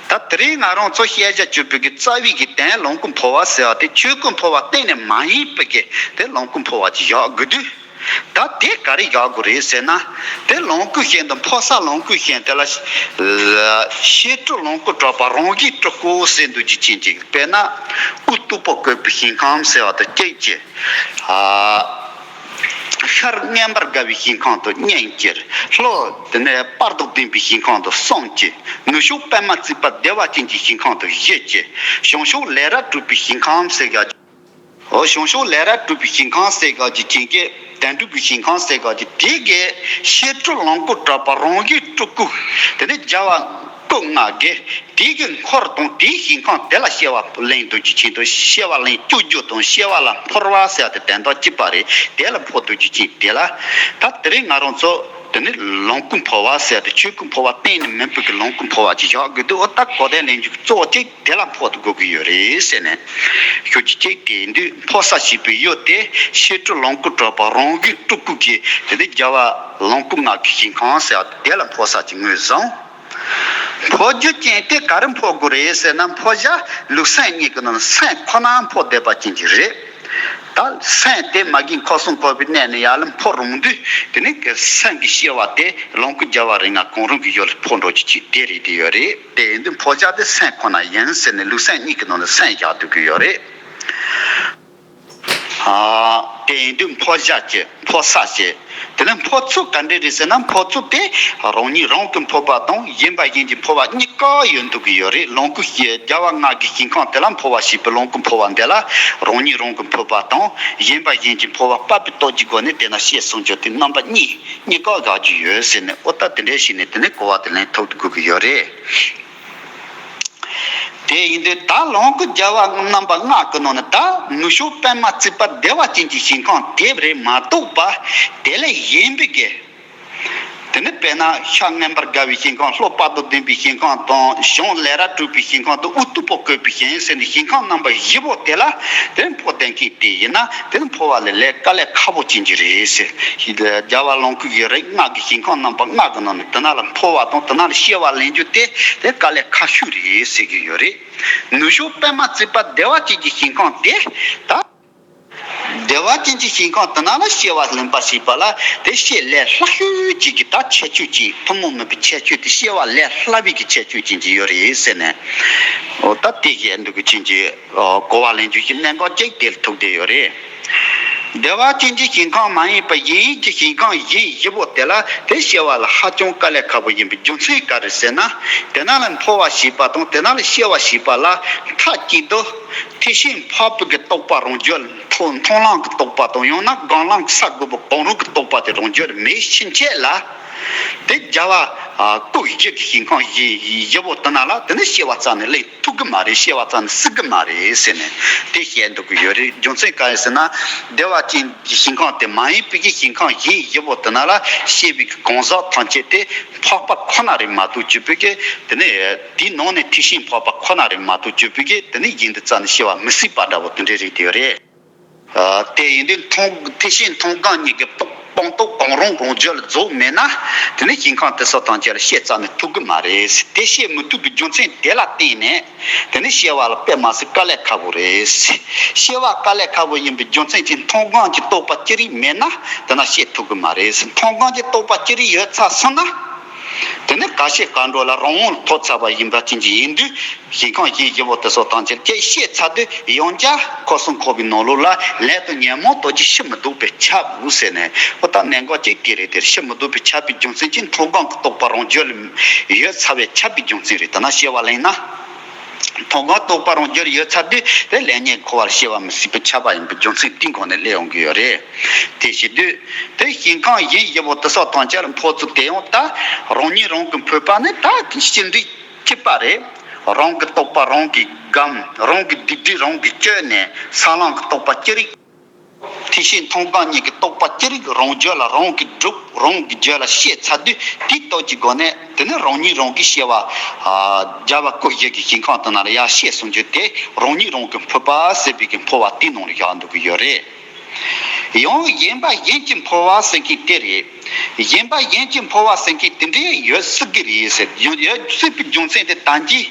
ད་དེ་རིང་ང་རང་ཚོ་ཤེས་བྱ་སྤྱོད་པའི་གི་རྩ་བའི་གི་དོན་ལོངས་སྐུ་འཕོ་བ་ཟེར་བ་དེ་ཆོས་སྐུ་འཕོ་བ་གཏན་ནས་མ་ཡིན་པའི་གི་དེ་ལོངས་སྐུ་འཕོ་བ་ཅིག་བཞག་དགོས་དུས། ད་དེ་ག་རེ་བཞག་དགོས་རེད་ཟེར་ན། དེ་ལོངས་སྐུའི་ཞིང་དུ་འཕོ་ས་ལོངས་སྐུའི་ཞིང་དེ་ལ། བཤད་སྒྲུབ་ལོངས་སྐུ་གྲགས་པ་རང་གིས་སྤྲུལ་སྐུ་ཟེར་འདུག་རྒྱུ་ཅན་ཅིག་དཔེར་ན། དབུ་སྟུག་པོ་བཀོད་པའི་ཞིང་ཁམས་ཟེར་བ་དང་གཅིག་བྱས། ཨ། ཤར་མངོན་པར་དགའ་བའི་ཞིང་ཁམས་དང་གཉིས་བྱས། ལྷོ་དེ་ནས་དཔལ་དང་ལྡན་པའི་ཞིང་ཁམས་དང་གསུམ་བྱས། ནུབ་ཕྱོགས་པདྨ་བརྩེགས་པ་བདེ་བ་ཅན་གྱི་ཞིང་ཁམས་དང་བཞི་བྱས། བྱང་ཕྱོགས་ལས་རབ་གྲོལ་བའི་ཞིང་ཁམས་ཟེར་བཞག་བྱང་ཕྱོགས་ལས་རབ་གྲུབ་པའི་ཞིང་ཁམས་ཟེར་ག་གི་ཅན་གྱི་དོན་གྲུབ་ཀྱི་ཞིང་ཁམས་ཟེར་ག་གི་དེ་གའི་བཤད་སྒྲུབ་ལོངས་སྐུ་གྲགས་པ་རང་བཞིན་སྤྲུལ་སྐུ། དེ་ནས་རྒྱལ་བ་སྐུ་ལྔ་གི་དེ་གི་འཁོར་དང་དེའི་ཞིང་ཁམས་དེ་ལ་སྐྱེ་བ་ལེན་འདོད་རྒྱུ་ཅན་དང་སྐྱེ་བ་ལེན་སྤྱོད་རྒྱུ་དང་སྐྱེ་བ་ལ་འཕོ་བ་ཟེར་ཏེ་དོན་དག་གཅིག་པ་རེད། དེ་ལ་འཕོ་འདོད་རྒྱུ་ཅན་དེ་ལ། ད་དེ་རིང་ང་རང་ཚོ་དེ་ནི་ལོངས་སྐུ་འཕོ་བ་ཟེར་ཏེ་ཆོས་སྐུ་འཕོ་བ་གཏན་ནས་མིན་པའི་གི་ལོངས་སྐུ་འཕོ་བ་ཅིག་བཞག་དགོས་འདུག་འོ་ད་གོ་དོན་ལེན་རྒྱུ་གཙོ་བོ་གཅིག་དེ་ལ་འཕོ་དགོས་ཀྱི་ཡོད་རེད་ཟེར་ནས་ཤོད་རྒྱུ་གཅིག་དེ་ཡིན་དུས་འཕོ་ས་ཞེས་པའི་ཡུལ་དེ་བཤད་སྒྲུབ་ལོངས་སྐུ་གྲགས་པ་རང་བཞིན་སྤྲུལ་སྐུ་གི་དེ་ནི་རྒྱལ་བ་ལོངས་སྐུ་ལྔ་གི་ཞིང་ཁམས་ཟེར་བ་དེ་ལ་འཕོ་ས་ཅིག་ངོས་བཟུང་། འཕོ་རྒྱུ་ཅན་དེ་ག་རེ་འཕོ་དགོས་རེད་ཟེར་ན། འཕོ་བྱ་ལུགས་སེམས་གཉིས་ཀྱི་ནང་སེམས་ཁོ་ན་འཕོ་བསྡད་པ་ཅན་གྱི་རེད། ད་སེམས་དེ་མ་རྒན་འཁོར་གསུམ་འཁོར་བའི་གནས་ནས་ཡར་ལ་འཕོ་རུང་དུས་དེ་ནི་གི་སེམས་ཀྱི་སྐྱེ་བ་དེ་ལོངས་སྐུ་རྒྱལ་བ་རིགས་ལྔ་གང་རུང་གི་ཡུལ་ལ་འཕོ་འགྲོ་རྒྱུ་ཅིག་དེ་རེད་དེ་ཡོད་རེད། དེ་ཡིན་དུས་འཕོ་བྱ་དེ་སེམས་ཁོ་ན་ཡིན་ཟེར་ནས་ལུགས་སེམས་གཉིས་ཀྱི་ནང་ནས་སེམས་བཞག་འདུག་གི་ཡོད་རེད། ཨ། དེ་ཡིན་དུས་འཕོ་བྱ་ཅེས་འཕོ་ས་ཅེས། དེ་ནས་འཕོ་ཚུལ་ག་འདྲ་རེད་ཟེར་ན། འཕོ་ཚུལ་དེ་རང་ཉིད་རང་གི་འཕོ་བ་དང་གཞན་པ་གཞན་གྱི་འཕོ་བ་གཉིས་ཀ་ཡོད་འདུག་གི་ཡོད་རེད། ལོངས་སྐུ་ཞེས་རྒྱལ་བ་ལྔ་གི་ཞིང་ཁམས་དེ་ལ་འཕོ་བ་ཞེས་པའི་ལོངས་སྐུ་འཕོ་བ་འདི་ལ་རང་ཉིད་རང་གི་འཕོ་བ་དང་གཞན་པ་གཞན་གྱི་འཕོ་བ་དཔག་པའི་སྟོབས་ཀྱི་སྒོ་ནས་དེ་ན་བཤད་གསུང་རྒྱུ་དེ་རྣམ་པ་གཉིས་གཉིས་ཀ་བཞག་རྒྱུ་ཡོད་ཟེར་ནས། འོ་ད་དེ་འདྲ་ཞིག་ནས་དེ་ནས་གོ་བ་དེ་ལེན་ཐུབ་དགོས་ཀྱི་ཡོད་རེད། དེ་ཡིན་དུས་ད་ལོངས་སྐུ་རྒྱལ་བ་རྣམ་པ་ལྔ་གི་ནང་ནས་ད་ནུབ་ཕྱོགས་པདྨ་བརྩེགས་པ་བདེ་བ་ཅན་གྱི་ཞིང་ཁམས་དེ་རེད་མ་གཏོགས་པ་དེ་ལས་གཞན་པའི་གི། དེ་ནི་དཔེར་ན་ཤར་མངོན་པར་དགའ་བའི་ཞིང་ཁམས། ལྷོ་དཔལ་དུ་ལྡན་པའི་ཞིང་ཁམས་དང་། བྱང་ལས་རབ་གྲུབ་པའི་ཞིང་ཁམས་དང་། དབུས་སྟུག་པོ་བཀོད་པའི་ཞིང་ཟེར་ནས་ཞིང་ཁམས་རྣམ་པ་བཞི་པོ་དེ་ལ་དེ་འཕོ་བསྡད་མཁན་དེ་ཡིན་ན་དེ་འཕོ་བ་ལས་ལས་དཀའ་ལས་ཁག་པོ་ཅན་གྱི་རེད་ཟེར། རྒྱལ་བ་ལོངས་སྐུ་ཡི་རིགས་ལྔ་གི་ཞིང་ཁམས་རྣམ་པ་ལྔ་གི་ནང་ནས་དེ་ན་ལ་འཕོ་བ་དང་དེ་ན་ལ་སྐྱེ་བ་ལེན་རྒྱུ་དེ་དེ་དཀའ་ལས་ཁག་ཤོས་རེད་ཟེར་གྱི་ཡོད་རེད། ནུབ་ཕྱོགས་པདྨ་བརྩེགས་པ་བདེ་བ་ཅན་གྱི་ཞིང་ཁམས་དེ་ད། བདེ་བ་ཅན་གྱི་ཞིང་ཁམས་དེ་ན་ལ་སྐྱེ་བ་ལེན་པ་ཞེས་པ་ལ་དེ་སྐྱེ་ལས་སླ་ཤོས་ཅིག་གི་ད་ཁྱད་ཆོས་ཅིག་ཐུན་མོང་མིན་པའི་ཁྱད་ཆོས་དེ་སྐྱེ་བ་ལས་སླ་བའི་གི་ཁྱད་ཆོས་ཅན་གྱི་ཡོད་རེད་ཟེར་ནས། འོ་ད་དེ་བཤད་འདུག་གི་ཅན་གྱི་གོ་བ་ལེན་རྒྱུ་ཞིག་གནད་འགག་ཅིག་དེར་ཐུག་བསྡད་ཡོད་རེད། བདེ་བ་ཅན་གྱི་ཞིང་ཁམས་མ་ཡིན་པ་གཞན་གྱི་ཞིང་ཁམས་གཞན་བཞི་པོ་དེ་ལ་དེ་སྐྱེ་བ་ལ་ཧ་ཅང་དཀའ་ལས་ཁག་པོ་ཡིན་པའི་རྒྱུ་མཚན་ག་རེ་ཟེར་ན། དེ་ན་ལ་འཕོ་བ་ཞེས་པ་དང་དེ་ན་ལ་སྐྱེ་བ་ཞེས་པ་ལ་མཐའ་གཅིག་ཏུ་ཐེག་ཆེན་འཕགས་པའི་གི་རྟོགས་པ་རང་རྒྱུད་ལ་མཐོང་ལམ་གྱི་རྟོགས་པ་དང་། ཡང་ན་སྒོམ་ལམ་གྱི་ས་དགུ་པོ་གང་རུང་གི་རྟོགས་པ་དེ་རང་རྒྱུད་ལ་མེད་ཕྱིན་ཆད་ལ། དེ་རྒྱལ་བ་སྐུ་བཞི་གི་ཞིང་ཁམས་བཞི་བཞི་པོ་དེ་ན་ལ་དེ་ནི་སྐྱེ་བ་རྩ་ནས་ལེན་ཐུབ་གི་མ་རེད། སྐྱེ་བ་རྩ་ནས་སྲིད་གི་མ་རེད་ཟེར་ནས་དེ་བཤད་འདུག་གི་ཡོད་རེད། རྒྱུ་མཚན་ག་རེ་ཟེར་ན། བདེ་བ་ཅན་གྱི་ཞིང་ཁམས་དེ་མ་ཡིན་པའི་གི་ཞིང་ཁམས་གཞན་བཞི་པོ་དེ་ན་ལ་སྐྱེ་བའི་གི་གང་ཟག་ཐམས་ཅད་དེ་འཕགས་པ་ཁོ་ན་རེད་མ་གཏོགས་གྱུར་པའི་གི་དེ་ནི་དེའི་ནང་ནས་ཐེག་ཆེན་འཕགས་པ་ཁོ་ན་རེད་མ་གཏོགས་གྱུར་པའི་གི་དེ་ནི་གཞན་དུ་རྩ་ནས་སྐྱེ་བ་མི་སྲིད་པ་འདྲ་བོ་དེ་འདྲ་རེད་དེ་ཡོད་རེད། ཨ། དེ་ཡིན་དུས་མཐོང་ཐེག་ཆེན་མཐོང་སྒོམ་གཉིས་ཀྱི་སྤོང་སྤོང་རྟོགས་གང་རུང་རང་རྒྱུད་ལ་རྫོགས་མེད་ན། དེ་ནི་ཞིང་ཁམས་དེ་ཚོ་ཐམས་ཅད་ལ་སྐྱེ་རྩ་ནས་ཐུབ་ཀྱི་མ་རེད། དེ་སྐྱེ་མི་ཐུབ་པའི་རྒྱུ་མཚན་དེ་ལ་བརྟེན་ནས་དེ་ནི་སྐྱེ་བ་ལ་དཔེ་མ་སྲིད་དཀའ་ལས་ཁག་པོ་རེད། སྐྱེ་བ་དཀའ་ལས་ཁག་པོ་ཡིན་པའི་རྒྱུ་མཚན་གྱིས་མཐོང་སྒོམ་གྱི་རྟོགས་པ་ཅི་རིགས་མེད་ན་དེ་ན་སྐྱེ་ཐུབ་ཀྱི་མ་རེད། མཐོང་སྒོམ་གྱི་རྟོགས་པ་ཅི་རིགས་ཡོད་ཚར་སོང་ན། དེ་ནི་ག་ཤེད་ག་འགྲོ་ལ་རང་དབང་ལ་ཐོབ་ཚར་བ་ཡིན་པ་ཅན་གྱི་ཡིན་དུས། ཞིང་ཁམས་གཞན་བཞི་པོ་དེ་ཚོ་ཐམས་ཅད་སྐྱེ་ཤེས་ཚར་དུས་ཡང་བསྐྱར་འཁོར་གསུམ་འཁོར་བའི་ནང་ལོགས་ལ་ལན་དུ་ཉོན་མོངས་དང་གཅིག་ཕྱིར་མི་ལྡོག་པས་ཁྱབ་འོ་ཟེར་ནས། འོ་ད་གནད་འགག་ཅིག་དེ་རེད། དེར་ཕྱིར་མི་ལྡོག་པས་ཁྱབ་པའི་རྒྱུ་མཚན་གྱིས་མཐོང་སྒོམ་གྱི་རྟོགས་པ་རང་རྒྱུད་ལ་ཡོད་ཚར་བས་ཁྱབ་པའི་རྒྱུ་མཚན་རེད། དེ་ན་སྐྱེ་བ་ལེན་ན། མཐོང་སྒོམ་རྟོགས་པ་རང་རྒྱུད་ལ་ཡོད་ཚར་དུས་དེ་ལན་ཉོན་འཁོར་བར་སྐྱེ་བ་མི་སྲིད་པས་ཁྱབ་པ་ཡིན་པའི་རྒྱུ་མཚན་དེའི་སྒོ་ནས་སླེབས་ཡོང་གི་ཡོད་རེད། དེ་བྱེད་དུས་དེ་ཞིང་ཁམས་གཞན་བཞི་པོ་དེ་ཚོ་ཐམས་ཅད་ལ་འཕོ་ཚུལ་དེ་ཡང་ད་རང་ཉིད་རང་གི་འཕོས་པ་ནི་ད་ཅི་འདྲའི་སྐྱིད་པ་རེད། རང་གི་རྟོགས་པ་རང་གིས་སྒོམ། རང་གི་སྡིག་སྒྲིབ་རང་གིས་གཅོད་ནས་ས་ལམ་གྱི་རྟོགས་པ་ཅི་རིགས། ཐེག་ཆེན་མཐོང་སྒོམ་གཉིས་ཀྱི་རྟོགས་པ་ཅི་རིགས་རང་རྒྱུད་ལ་རང་གིས་སྒྲུབ། རང་གི་རྒྱུད་ལ་ཤེས་ཚར་དུས་དེའི་སྟོབས་ཀྱི་སྒོ་ནས་དེ་ནི་རང་ཉིད་རང་གིས་སྐྱེ་བ། ཨ། རྒྱལ་བ་སྐུ་བཞི་གི་ཞིང་ཁམས་དེ་ན་ལ་ཡར་སྐྱེ་གསུང་རྒྱུ་དེ་རང་ཉིད་རང་གི་འཕོས་པ་ཟེར་བའི་གི་འཕོ་བ་དེའི་ནང་ལ་བཞག་འདུག་གི་ཡོད་རེད། ཡང་གཞན་པ་གཞན་གྱི་འཕོ་བ་ཟེར་མཁན་དེ་རེད། གཞན་པ་གཞན་གྱི་འཕོ་བ་ཟེར་མཁན་དེ་འདྲའི་ཡོད་སྲིད་ཀྱི་རེད་ཟེར། ཡོད་ཡོད་སྲིད་པའི་རྒྱུ་མཚན་དེ་ད་གིན་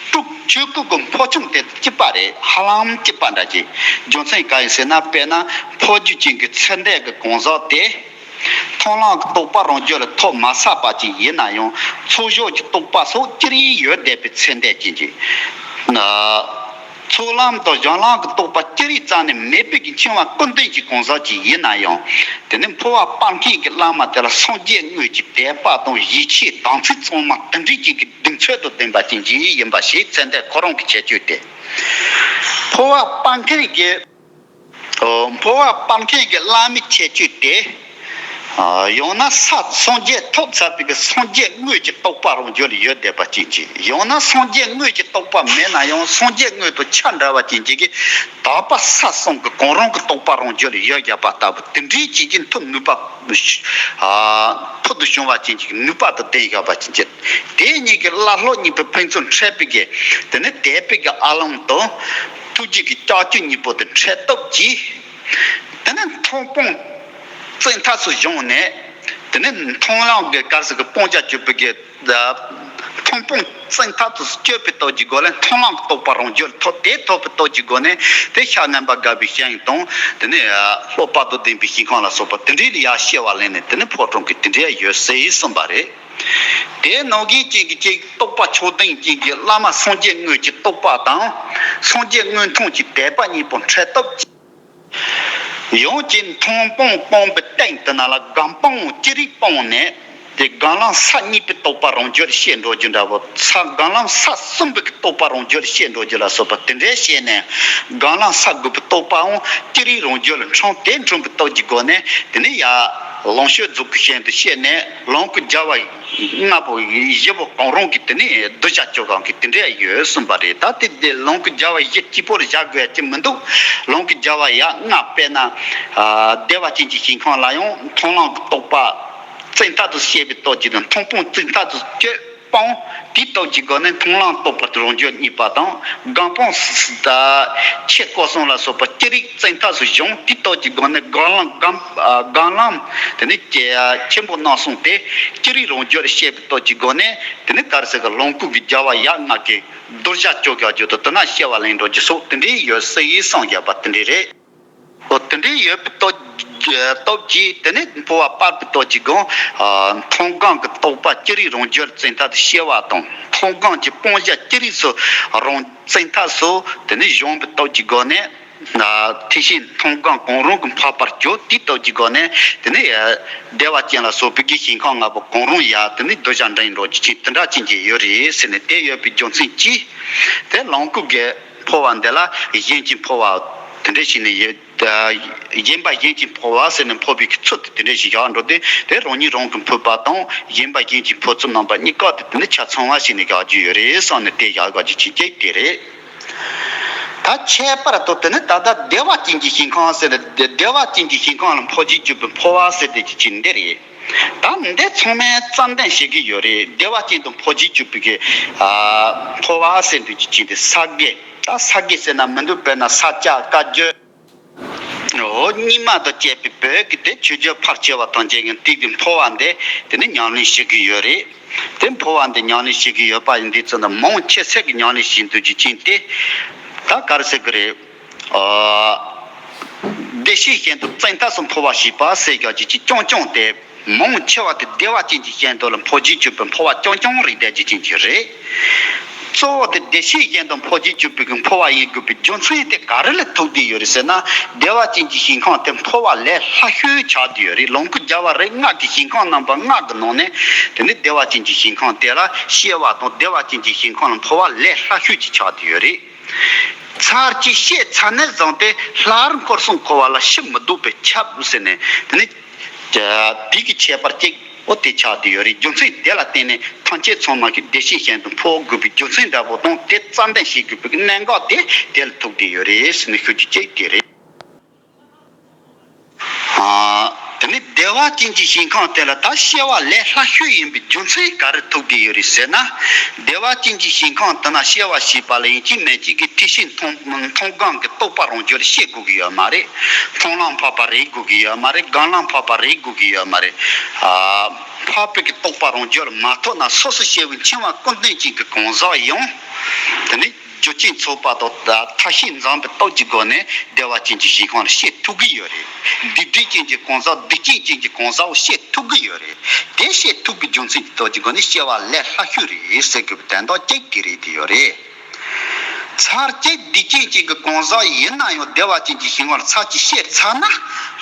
སྤྲུལ་ཆོས་སྐུ་གི་འཕོ་ཆུང་དེ་གཅིག་པ་རེད། ཧ་ལམ་གཅིག་པ་འདྲ་གི། རྒྱུ་མཚན་གང་ཡིན་ཟེར་ན། དཔེར་ན་འཕོ་རྒྱུ་ཅན་གྱི་ཚེ་འདས་ཀྱི་གང་ཟག་དེ། མཐོང་ལམ་གྱི་རྟོགས་པ་རང་རྒྱུད་ལ་ཐོབ་མ་ཚར་བ་ཅིག་ཡིན་ན་ཡང་། ཚོགས་ཞུགས་ཀྱི་རྟོགས་པ་སོགས་ཅི་རིགས་ཡོད་བསྡད་པའི་ཚེ་འདས་ཅན་གྱི། ཚོགས་ལམ་དང་གཞན་ལམ་གྱི་རྟོགས་པ་ཅི་རིགས་རྩ་ནས་མེད་པའི་གི་འཆིང་བ་ཀུན་ལྡན་གྱི་གང་ཟག་ཅིག་ཡིན་ན་ཡང་། དེ་ནི་འཕོ་བ་སྤང་མཁན་གྱི་བླ་མ་དེ་ལ་སངས་རྒྱས་དངོས་ཀྱི་དད་པ་དང་ཡིད་ཆེས་དམ་ཚིག་ཚང་མ་དེ་འདྲའི་ཅིག་གི་གདེང་ཚོད་དང་ལྡན་པ་ཅན་གྱི་ཡིན་པ་ཞིག་ཚེ་འདས་ཁོ་རང་གི་ཁྱད་ཆོས་ཏེ། འཕོ་བ་སྤང་མཁན་གྱི་ འཕོ་བ་སྤར་མཁན་གྱི་བླ་མའི་ཁྱད་ཆོས་དེ། ཡང་ན་ས་སངས་རྒྱས་ཐོབ་ཚར་བའི་གི་སངས་རྒྱས་དངོས་ཀྱི་རྟོགས་པ་རང་རྒྱུད་ལ་ཡོད་བསྡད་པ་ཅན་ཅིག་ཡང་ན་སངས་རྒྱས་དངོས་ཀྱི་རྟོགས་པ་མེད་ན་ཡང་སངས་རྒྱས་དངོས་དང་ཆ་འདྲ་བ་ཅན་ཅིག་གིས་དག་པ་ས་གསུམ་གྱི་གང་རུང་གི་རྟོགས་པ་རང་རྒྱུད་ལ་ཡོད་བསྡད་པ་ལྟ་བུ་དེ་འདྲའི་ཅིག་གིས་ཐུབ་ནུས་པ། ཕུལ་དུ་བྱུང་བ་ཅན་ཅིག་ནུས་པ་དང་ལྡན་བཞག་པ་ཅན་ཅིག་དེ་གཉིས་ཀྱི་བླ་སློབ་གཉིས་པོའི་ཕན་ཚུན་འཕྲད་པའི་གི་དེ་ནི་དད་པའི་གི་ཨ་ལོང་དང་། ཐུགས་རྗེ་གི་ལྕགས་ཀྱུ་གཉིས་པོ་དེ་འཕྲད་སྟོབས་ཀྱིས། དེ་ནས་མཐོང་སྤང་བཙན་ཐབས་སུ་བྱུང་ནས། དེ་ནས་མཐོང་ལམ་གྱི་སྐབས་སུ་གི་སྤང་བྱ་གཅོད་པའི་གི། མཐོང་སྤང་བཙན་ཐབས་སུ་གཅོད་པའི་སྟོབས་ཀྱི་སྒོ་ལས་མཐོང་ལམ་གྱི་རྟོགས་པ་རང་རྒྱུད་ལ་ཐོབ་དེ་ཐོབ་པའི་སྟོབས་ཀྱི་སྒོ་ནས་དེ་ཤ་རྣམ་པར་དགའ་བའི་ཞིང་དང་དེ་ནས་སློབ་པ་དང་ལྡན་པའི་ཞིང་ཁམས་ལ་སོགས་པ་དེ་འདྲའི་ལ་ཡ་སྐྱེ་བ་ལེན་ནས་དེ་ནས་འཕོ་འགྲོ་གི་དེ་འདྲའི་ཡོད་ཟེར་གསུངས་པ་རེད། དེའི་ནང་གི་གཅིག་གི་གཅིག་རྟོགས་པ་མཆོག་ལྡན་གཅིག་གི་བླ་མ་སངས་རྒྱས་དངོས་ཀྱི་རྟོགས་པ་དང་། སངས་རྒྱས་དངོས་མཐོང་གི་དད་པ་གཉིས་པོ་འཕྲད་སྟོབས་ཀྱིས། ཡང་གཅིག་མཐོང་སྤང་སྤངས་པའི་སྟེང་དུ་ན་ལ་སྒོམ་སྤང་ཅི་རིགས་སྤངས་ནས། དེ་སྒོམ་ལམ་ས་གཉིས་པའི་རྟོགས་པ་རང་རྒྱུད་ཤེས་འགྲོ་རྒྱུ་འདྲ་བོ་ས་སྒོམ་ལམ་ས་གསུམ་པའི་རྟོགས་པ་རང་རྒྱུད་ཤེས་འགྲོ་རྒྱུ་ལ་སོགས་པ་དེ་འདྲའི་ཤེས་ནས་སྒོམ་ལམ་ས་དགུ་པའི་རྟོགས་པའང་ཅི་རིགས་རང་རྒྱུད་ལ་འཁྲུངས་དེ་འཁྲུངས་པའི་སྟོབས་ཀྱི་སྒོ་ནས་དེ་ནས་ཡ་ལོངས་སྤྱོད་རྫོགས་སྐུའི་ཞིང་དུ་ཤེས་ནས་ལོངས་སྐུ་རྒྱལ་བ་ལྔ་པོ་བཞི་པོ་གང་རུང་གི་དེ་ནས་གདུལ་བྱ་སྤྱོད་གང་གི་དེ་འདྲ་ཡོད་གསུངས་པ་རེད། ད་དེ་དེ་ལོངས་སྐུ་རྒྱལ་བ་བཞི་གཅིག་པོར་བཞག་དགོས་ཡ་ཅི་མི་འདུག་ལོངས་སྐུ་རྒྱལ་བ་ཡ་ལྔ་དཔེར་ན་བདེ་བ་ཅན་གྱི་ཞིང་ཁམས་ལ་ཡང་མཐོང་ལམ་གྱི་རྟོགས་པ། བཙན་ཐབས་སུ་བྱེད་པའི་སྟོབས་ཀྱིས་དང་མཐོང་སྤང་བཙན་ཐབས་སུ་སྤྱོད་སྤང་དེའི་སྟོབས་ཀྱི་སྒོ་ནས་མཐོང་ལམ་རྟོགས་པ་རང་རྒྱུད་གཉིས་པ་དང་སྒོམ་སྤང་ཆོས་སྐུ་གསུམ་ལ་སོགས་པ་ཅི་རིགས་བཙན་ཐབས་སུ་བྱུང་དེའི་སྟོབས་ཀྱི་སྒོ་ནས་སྒོམ་ལམ་སྒོམ་སྒོམ་ལམ་དེ་ནི་ཆེན་པོ་རྣམ་གསུམ་དེ་ཅི་རིགས་རང་རྒྱུད་ཤེས་པའི་སྟོབས་ཀྱི་སྒོ་ནས་དེ་ནི་ག་རེ་ཟེར་གི་ལོངས་སྐུ་གི་རྒྱལ་བ་ཡ་ལྔ་གི་གདུལ་བྱ་སྤྱོད་དགའ་རྒྱུ་དང་དེ་ན་སྐྱེ་བ་ལེན་འགྲོ་རྒྱུ་སོགས་དེ་འདྲའི་ཡོད་སྲིད་ཡིན་གསུངས་བཞག་པ་དེ་འདྲའི་རེད། འོ་དེ་འདྲའི་ཡོད་པའི་སྟོབས་སྟོབས་ཀྱིས་དེ་ནས་འཕོ་བ་སྤར་པའི་སྟོབས་ཀྱིས་གང་། མཐོང་སྒོམ་གྱི་རྟོགས་པ་ཅི་རིགས་རང་རྒྱུད་བཙན་ཐབས་སུ་ཤེས་པ་དང་མཐོང་སྒོམ་གྱི་སྤང་བྱ་ཅི་རིགས་སུ་རང་བཙན་ཐབས་སུ་དེ་ནས་བྱུང་བའི་སྟོབས་ཀྱི་སྒོ་ནས། དེ་བཞིན་མཐོང་སྒོམ་གང་རུང་གི་འཕགས་པར་གྱུར་དེའི་སྟོབས་ཀྱི་སྒོ་ནས་དེ་ནས་བདེ་བ་ཅན་ལ་སོགས་པའི་གི་ཞིང་ཁམས་ལྔ་པོ་གང་རུང་ཡ་དེ་ནས་གདུལ་བྱ་འདྲེན་འགྲོ་རྒྱུ་ཅན་དེ་འདྲ་ཅན་གྱི་ཡོད་རེད་ཟེར་ནས་དེ་ཡོད་པའི་རྒྱུ་མཚན་གྱིས་དེ་ལོངས་སྐུ་གི་འཕོ་བ་འདི་ལ་གཞན་གྱི་འཕོ་བ་དེ་འདྲ་ཞིག་ནས་ཡོད། གཞན་པ་གཞན་གྱི་འཕོ་བ་ཟེར་ནས་འཕོ་བའི་ཚུལ་དེ་དེ་འདྲ་ཞིག་བཞག་འགྲོ་དུས་དེ་རང་ཉིད་རང་གི་འཕོས་པ་དང་གཞན་པ་གཞན་གྱི་འཕོ་ཚུལ་རྣམ་པ་གཉིས་ཀ་དེ་དེ་ནི་ཆ་ཚང་བ་ཞིག་ནས་བཞག་རྒྱུ་ཡོད་རེད་བསམ་ནས་དེ་བཞག་དགོས་རྒྱུ་ཅིག་ཅིག་དེ་རེད། ད་ཁྱད་པར་དུ་དེ་ནི་ད་ལྟ་བདེ་བ་ཅན་གྱི་ཞིང་ཁམས་ཟེར་ཏེ་བདེ་བ་ཅན་གྱི་ཞིང་ཁམས་ལ་འཕོ་བྱེད་གྱུར་པའི་འཕོ་བ་ཟེར་ཏེ་ཅིག་ཅིག་འདི་རེད། ད་འདི་ཚང་མས་ཙམ་དན་བྱེད་ཀྱི་ཡོད་རེད། བདེ་བ་ཅན་དུ་འཕོ་བྱེད་གྱུར་པའི་གི་འཕོ་བ་ཟེར་ཏེ་ཅིག་ཅིག་འདི་ས་དགེ། ད་ས་དགེ་ཟེར་ན་མི་འདུག་དཔེར་ན་ས་སྐྱ་བཀའ་བརྒྱུད། འོ་རྙིང་མ་དང་བཅས་པའི་བོད་ཀྱི་དེ་ཆོས་བརྒྱུད་ཕལ་ཆེ་བ་ཐམས་ཅད་ཀྱི་སྟེང་གི་འཕོ་བ་འདི་དེ་ནི་ཉམས་ལེན་བྱེད་ཀྱི་ཡོད་རེད། དེ་འཕོ་བ་འདི་ཉམས་ལེན་བྱེད་ཀྱི་ཡོད་པ་ཡིན་དུས་ཙམ་ན་མང་ཆེ་ཚད་ཀྱི་ཉམས་ལེན་བྱེད་འདོད་ཀྱི་ཅན་དེ་ད་ག་རེ་ཟེར་གི་རེད། ཨ། བདེ་གཤེགས་གཞན་དུ་བཙན་ཐབས་སུ་འཕོ་བ་བྱེད་པ་ཟེར་ཡག་ཅིག་ཅིག་རྐྱང་རྐྱང་དེ། མང་ཆེ་བ་དེ་བདེ་བ་ཅན་གྱི་གཞན་དུ་ལ་འཕོ་བྱེད་གྱུར་པའི་འཕོ་བ་རྐྱང་རྐྱང་རིགས་བསྡད་ཀྱི་ཅན་གྱི་རེད། གཙོ་བོ་དེ་བདེ་གཤེགས་གཞན་དུ་འཕོ་བྱེད་གྱུར་པའི་གི་འཕོ་བ་ཡིན་དགོས་པའི་རྒྱུ་མཚན་དེ་ག་རེ་ལ་ཐུག་བསྡད་ཡོད་རེད་ཟེར་ན། བདེ་བ་ཅན་གྱི་ཞིང་ཁམས་དེ་འཕོ་བ་ལས་སླ་ཤོས་ཆགས་བསྡད་ཡོད་རེད། ལོངས་སྐུ་རྒྱལ་བ་རིགས་ལྔ་གི་ཞིང་ཁམས་རྣམ་པ་ལྔ་གི་ནང་ནས་དེ་ནི་བདེ་བ་ཅན་གྱི་ཞིང་ཁམས་དེ་ལ་སྐྱེ་བ་དང་བདེ་བ་ཅན་གྱི་ཞིང་ཁམས་ལ་འཕོ་བ་ལས་སླ་ཤོས་ཅིག་ཆགས་བསྡད་ཡོད་རེད། ཚར་གཅིག་སྐྱེས་ཚར་ནས་བཟུང་སྟེ་སླར་འཁོར་གསུམ་འཁོར་བ་ལ་ཕྱིར་མི་ལྡོག་པས་ཁྱབ་ཟེར་ནས་དེ་ནི། དེ་གི་ཁྱད་པར་གཅིག་པོ་དེ་ཆགས་བསྡད་ཡོད་རེད། རྒྱུ་མཚན་དེ་ལ་བརྟེན་ནས་ཐམས་ཅད་ཚང་མ་གི་བདེ་གཤེགས་གཞན་དུ་འཕོ་དགོས་པའི་རྒྱུ་མཚན་འདྲ་པོ་དང་དེ་རྩ་འདོན་བྱེད་དགོས་པའི་གནད་འགག་དེ་དེ་ལ་ཐུག་བསྡད་ཡོད་རེད་ཟེར་ནས་ཤོད་རྒྱུ་གཅིག་དེ་རེད། ཨ། དེ་ནི་བདེ་བ་ཅན་གྱི་ཞིང་ཁམས་དེ་ལ་ད་སྐྱེ་བ་ལས་སླ་ཤོས་ཡིན་པའི་རྒྱུ་མཚན་ག་རེ་ཐུག་བསྡད་ཡོད་རེད་ཟེར་ན། བདེ་བ་ཅན་གྱི་ཞིང་ཁམས་དེ་ན་སྐྱེ་བ་བྱས་པ་ལ་ཡིན་གཅིག་མིན་གཅིག་གི་དེ་བཞིན་མཐོང་མཐོང་སྒོམ་གྱི་རྟོགས་པ་རང་རྒྱུད་ལ་སྐྱེ་དགོས་ཀྱི་ཡོད་མ་རེད། མཐོང་ལམ་འཕགས་པ་རེད་དགོས་ཀྱི་ཡོད་མ་རེད། སྒོམ་ལམ་འཕགས་པ་རེད་དགོས་ཀྱི་ཡོད་མ་རེད། ཨ། འཕགས་པའི་གི་རྟོགས་པ་རང་རྒྱུད་ལ་མ་ཐོབ་ན་སོ་སོ་སྐྱེ་བོའི་འཆིང་བ་ཀུན་ལྡན་ཅན་གྱི་གང་ཟག་ཡང་། དེ་ནི། རྒྱུ་རྐྱེན་ཚོགས་པ་དང་མཐའ་བཞིན་འཛོམས་པའི་སྟོབས་ཀྱི་སྒོ་ནས་བདེ་བ་ཅན་གྱི་ཞིང་ཁམས་ལ་སྐྱེ་ཐུབ་ཀྱི་ཡོད་རེད། སྡིག་སྒྲིབ་ཅན་གྱི་གང་ཟག་སྡིག་རྐྱེན་ཅན་གྱི་གང་ཟག་སྐྱེ་ཐུབ་ཀྱི་ཡོད་རེད། དེ་སྐྱེ་ཐུབ་ཀྱི་རྒྱུ་མཚན་གྱི་སྟོབས་ཀྱི་སྒོ་ནས་སྐྱེ་བ་ལས་སླ་ཤོས་རེད་ཟེར་དགོས་པའི་དོན་དག་གཅིག་དེ་རེད་དེ་ཡོད་རེད། ཚར་གཅིག་སྡིག་རྐྱེན་ཅན་གྱི་གང་ཟག་ཡིན་ན་ཡང་བདེ་བ་ཅན་གྱི་ཞིང་ཁམས་ལ་ཚར་གཅིག་སྐྱེས་ཚར་ན་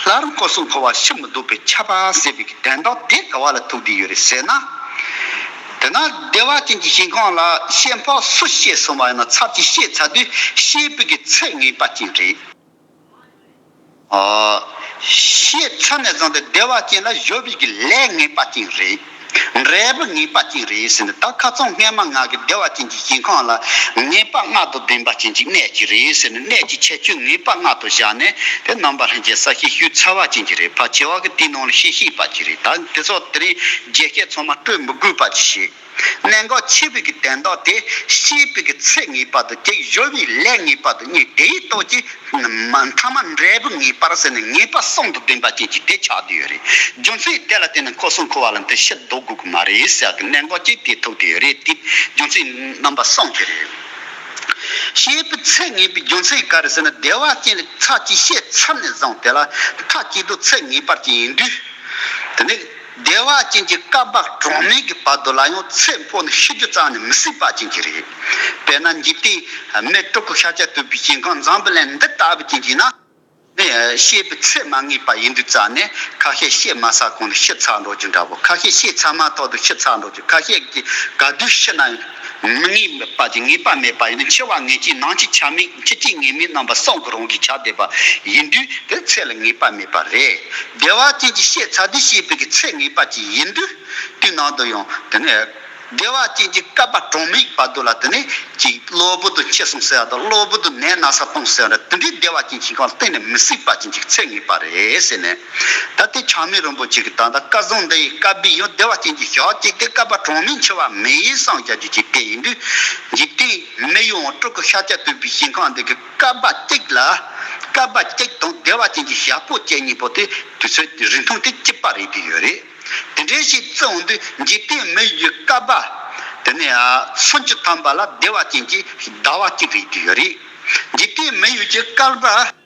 སླར་འཁོར་གསུམ་འཁོར་བ་ཕྱིར་མི་ལྡོག་པས་ཁྱབ་པ་ཟེར་བའི་གི་དོན་དག་དེ་ག་བ་ལ་ཐུག་བསྡད་ཡོད་རེད་ཟེར་ན། དེ་ན་བདེ་བ་ཅན་གྱི་ཞིང་ཁམས་ལ་སྐྱེ་འཕགས་སུ་སྐྱེས་སོང་བ་ཡིན་ན་ཚར་གཅིག་སྐྱེས་ཚར་དུས་སྐྱེས་པའི་གི་ཚེ་ངེས་པ་ཅན་རེད། ཨ། ཤེས་ཚར་ནས་བཟུང་སྟེ་བདེ་བ་ཅན་ལ་སྦྱོར་བའི་གི་ལས་ངེས་པ་ཅན་རེད། འབྲས་བུ་ངེས་པ་ཅན་རེད་ཟེར་ནས། ད་ཁ་སང་སྔས་མ་ང་གི་བདེ་བ་ཅན་གྱི་ཞིང་ཁམས་ལ་ངེས་པ་ལྔ་དང་ལྡན་པ་ཅན་གྱི་གནས་ཅིག་རེད་ཟེར་ནས། གནས་ཀྱི་ཁྱད་ཆོས་ངེས་པ་ལྔ་དང་བཞག་ནས། དེ་རྣམ་པ་ལྷན་རྒྱས་གསལ་བཤད་ཞུས་ཚར་བ་ཅན་གྱི་རེད། ཕལ་ཆེ་བ་གི་དེའི་ནང་ལ་ཤེས་ཤེས་པ་ཅིག་རེད། ད་དེ་ཚོ་དེ་རིང་རྒྱས་བཤད་ཚང་མ་སྤྲོད་མི་དགོས་པ་ཅིག་བྱེད། གནད་འགག་ཆེ་བའི་གི་དོན་དག་དེ། ཤེས་པའི་གི་ཚད་ངེས་པ་དང་གཅིག། སྦྱོར་བའི་ལས་ངེས་པ་དང་གཉིས། དེའི་སྟོབས་ཀྱིས་མ་མཐའ་མ་འབྲས་བུ་ངེས་པར་ཟེར་ནས་ངེས་པ་གསུམ་དང་ལྡན་པ་ཅན་གྱི་དེ་ཆགས་བསྡད་ཡོད་རེད། རྒྱུ་མཚན་དེ་ལ་བརྟེན་ནས་འཁོར་གསུམ་འཁོར་བ་ལ་འདི་ཕྱིར་ལྡོག་དགོས་ཀྱི་མ་རེད་ཟེར་གི་གནད་འགག་ཅིག་དེ་ཐུག་བསྡད་ཡོད་རེད། དེ་རྒྱུ་མཚན་རྣམ་པ་གསུམ་དེ་རེད། ཤེས་པའི་ཚད་ངེས་པའི་རྒྱུ་མཚན་ག་རེ་ཟེར་ན། བདེ་བ་ཅན་ལ་ཚར་གཅིག་ཤེས་ཚར་ནས་བཟུང་དེ་ལ་མཐའ་གཅིག་ཏུ་ཚད་ངེས་པར་ཅན་ཡིན་དུས། དེ་ནས་བདེ་བ་ཅན་གྱི་སྐལ་པ་གྲངས་མེད་ཀྱི་བར་དུ་ལ་ཡང་ཚད་འཕོག་ནས་ཤི་རྒྱུ་རྩ་ནས་མི་སྲིད་པ་ཅན་གྱི་རེད། དཔེར་ན་འཇིག་རྟེན་མི་སྤྲུལ་སྐུ་ཤཱཀྱ་ཐུབ་པའི་ཞིང་ཁམས་འཛམ་བུ་གླིང་འདི་ལྟ་བུ་ཅན་གྱི་ན། ནས་ཤེས་པའི་ཚད་མ་ངེས་པ་ཡིན་དུས་རྩ་ནས། ཁ་ཤས་ཤེས་མ་ཚར་གོང་དུ་ཤི་ཚར་འགྲོ་རྒྱུ་འདྲ་པོ། ཁ་ཤས་ཤེས་ཚར་མ་ཐག་ཏུ་ཤི་ཚར་འགྲོ་རྒྱུ། ཁ་ཤས་ཀྱིས་ག་དུས་ཤི་ན་ཡང་མི་ངེས་པ་ཅིག་ངེས་པ་མེད་པ་ཡིན་དུས། འཆི་བ་ངེས་ཅན། ནང་འཆི་ཆ་མེད། འཆི་བཅས་ངེས་མེད་རྣམ་པ་གསུམ་གྱི་རང་བཞིན་ཆགས་བསྡད་པ་ཡིན་དུས། དེ་ཚད་ལ་ངེས་པ་མེད་པ་རེད། བདེ་བ་ཅན་གྱི་ཤེས་ཚར་དུས་ཤེས་པའི་གི་ཚད་ངེས་པ་ཅིག་ཡིན་དུས། དེའི་ནང་དུ་ཡང་དེ་ནས་བདེ་བ་ཅན་གྱི་སྐལ་པ་གྲངས་མེད་བར་དུ་ལ། དེ་ནས་ཅིག་གློ་བུར་དུ་འཆི་སོང་ཟེར་བ་དང་། གློ་བུར་དུ་ནད་ན་ཚ་བཏང་ཟེར་བ་འདྲ། དེ་འདྲའི་བདེ་བ་ཅན་གྱི་ཁམས་གཏན་ནས་མི་སྲིད་པ་ཅན་གྱི་ཚད་ངེས་པ་རེད་ཟེར་ནས། ད་དེ་ཆགས་མེད་རིན་པོ་ཆེ་གིས་ད་ལྟ་སྐལ་བཟང་འདི་ཡི་སྐལ་པའི་ཡང་བདེ་བ་ཅན་གྱི་ཞག་གཅིག་སྟེ། སྐལ་པ་གྲངས་མེད་འཆི་བ་མེད་གསུངས་བཞག་རྒྱུ་ཅིག་དེ་ཡིན་དུས། འཇིག་རྟེན་མི་ཡི་དབང་སྤྲུལ་སྐུ་ཤཱཀྱ་ཐུབ་པའི་ཞིང་ཁམས་འདི་གི་སྐལ་པ་གཅིག་ལ། སྐལ་པ་གཅིག་དང་བདེ་བ་ཅན་གྱི་ཞག་པོ་གཅིག་གཉིས་པོ་དེ། དུས་ཚོད་རིང་ཐུང་དེ་གཅིག་པ་རེད་དེ་ཡོད་རེད། དེ་འདྲའི་ཞིག་བརྩི་འོང་དུས། འཇིག་རྟེན་མི་ཡི་སྐལ་པ་དེ་ནས་ཨ་སུམ་ཅུ་ཐམ་པ་ལ་བདེ་བ་ཅན་གྱི་ཟླ་བ་གཅིག་རེད་དེ་ཡོད་རེད། འཇིག་རྟེན་མི་ཡི་གི་སྐལ་པ།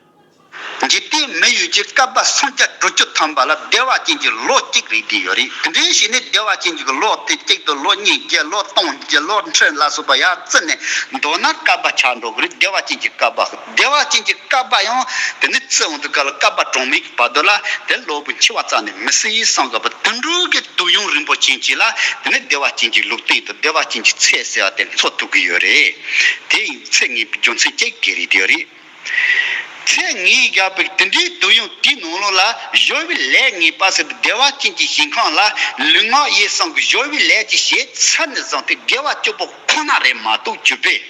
འཇིག་རྟེན་མི་ཡི་གི་སྐལ་པ་སུམ་བརྒྱ་དྲུག་ཅུ་ཐམ་པ་ལ་བདེ་བ་ཅན་གྱི་ལོ་གཅིག་རེད་དེ་ཡོད་རེད། དེ་འདྲའི་ཞིག་ནས་བདེ་བ་ཅན་གྱི་ལོ་དེ་གཅིག་ཏུ་ལོ་གཉིས་བརྒྱད། ལོ་སྟོང་བརྒྱད། ལོ་ཁྲི་ལ་སོགས་པ་ཡར་བརྩིས་ནས་མདོར་ན་སྐལ་པ་ཆགས་འགྲོ་གི་རེད། བདེ་བ་ཅན་གྱི་སྐལ་པ། བདེ་བ་ཅན་གྱི་སྐལ་པ་ཡང་དེ་ནི་བརྩི་འོང་དུས་སྐབས་ལ་སྐལ་པ་གྲངས་མེད་ཀྱི་བར་དུ་ལ་དེ་གློ་བུར་འཆི་བ་རྩ་ནས་མི་སྲིད་གསུངས་པ། དེ་འདྲའི་གི་ཏོག་དབྱིབས་རིན་པོ་ཆེ་ཅིག་ལ་དེ་ནི་བདེ་བ་ཅན་གྱི་ལུགས་བསྟན་དང་བདེ་བ་ཅན་གྱི་ཚད་ཟེར་བ་དེ་འཚོལ་ཐུབ་ཀྱི་ཡོད་རེད། དེ་ཡིན་ཚད་ངེས་པའི་རྒྱུ་མཚན་གཅིག་དེ་རེད་དེ་རེད། ཚད་ངེས་བཞག་པའི་དེ་འདྲའི་ཏོག་དབྱིབས་དེའི་ནང་ལོགས་ལ་སྦྱོར་བའི་ལས་ངེས་པ་ཟེར་དུས། བདེ་བ་ཅན་གྱི་ཞིང་ཁམས་ལ་ལུས་ངག་ཡིད་གསུམ་གྱི་སྦྱོར་བའི་ལས་ཀྱི་བྱེད་ཚར་ནས་བཟུང་སྟེ་དགེ་བ་བཅུ་པོ་ཁོ་ན་རེད་མ་གཏོགས། བཅུ་པས་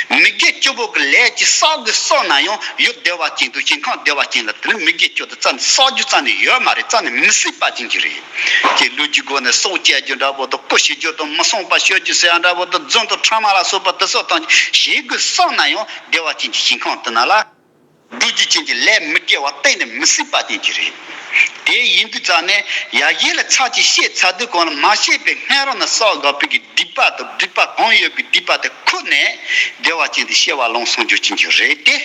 མི་དགེ་བཅུ་པོ་གི་ལས་ཀྱི་བསགས་དགོས་བསགས་ན་ཡང་། ཡུལ་བདེ་བ་ཅན་དང་ཞིང་ཁམས་བདེ་བ་ཅན་ལ་དེ་ནི་མི་དགེ་བཅུ་དེ་རྩ་ནས་བསགས་རྒྱུ་རྩ་ནས་ཡོད་མ་རེད། རྩ་ནས་མི་སྲིད་པ་ཅན་གྱི་རེད། ཀྱི་ལུས་ཀྱི་སྒོ་ནས་སྲོག་བཅད་རྒྱུ་འདྲ་པོ་དང་། རྐུ་བྱེད་རྒྱུ་དང་། མི་སྲུངས་པ་སྤྱོད་རྒྱུ་ཟེར་ཡ་འདྲ་པོ་དང་། རྫུན་དང་ཕྲ་མ་ལ་སོགས་པ་དེ་ཚོ་དང་བྱེད་དགོས་བསམ་ན་ཡང་། བདེ་བ་ཅན་གྱི་ཞིང་ཁམས་དེ་ན་ལ་སྡུག་བསྔལ་ཅན་གྱི་ལས་མི་དགེ་བ་གཏན་ནས་མི་སྲིད་པ་དེ་ཅི་རེད། དེ་ཡིན་དུས་ཙང་ནས་ཡ་གཞི་ལ་ཚར་གཅིག་ཤེས་ཚར་དུས་གང་ལ་མ་ཤེས་པའི་སྔ་རོལ་ན་བསགས་དགོས་པའི་གི་སྡིག་པ་དང་། སྡིག་པ་གང་ཡོད་པའི་སྡིག་པ་དེ་ཁུར་ནས་བདེ་བ་ཅན་དུ་སྐྱེ་བ་ལེན་སོང་རྒྱུ་ཅན་གྱི་རེད་དེ།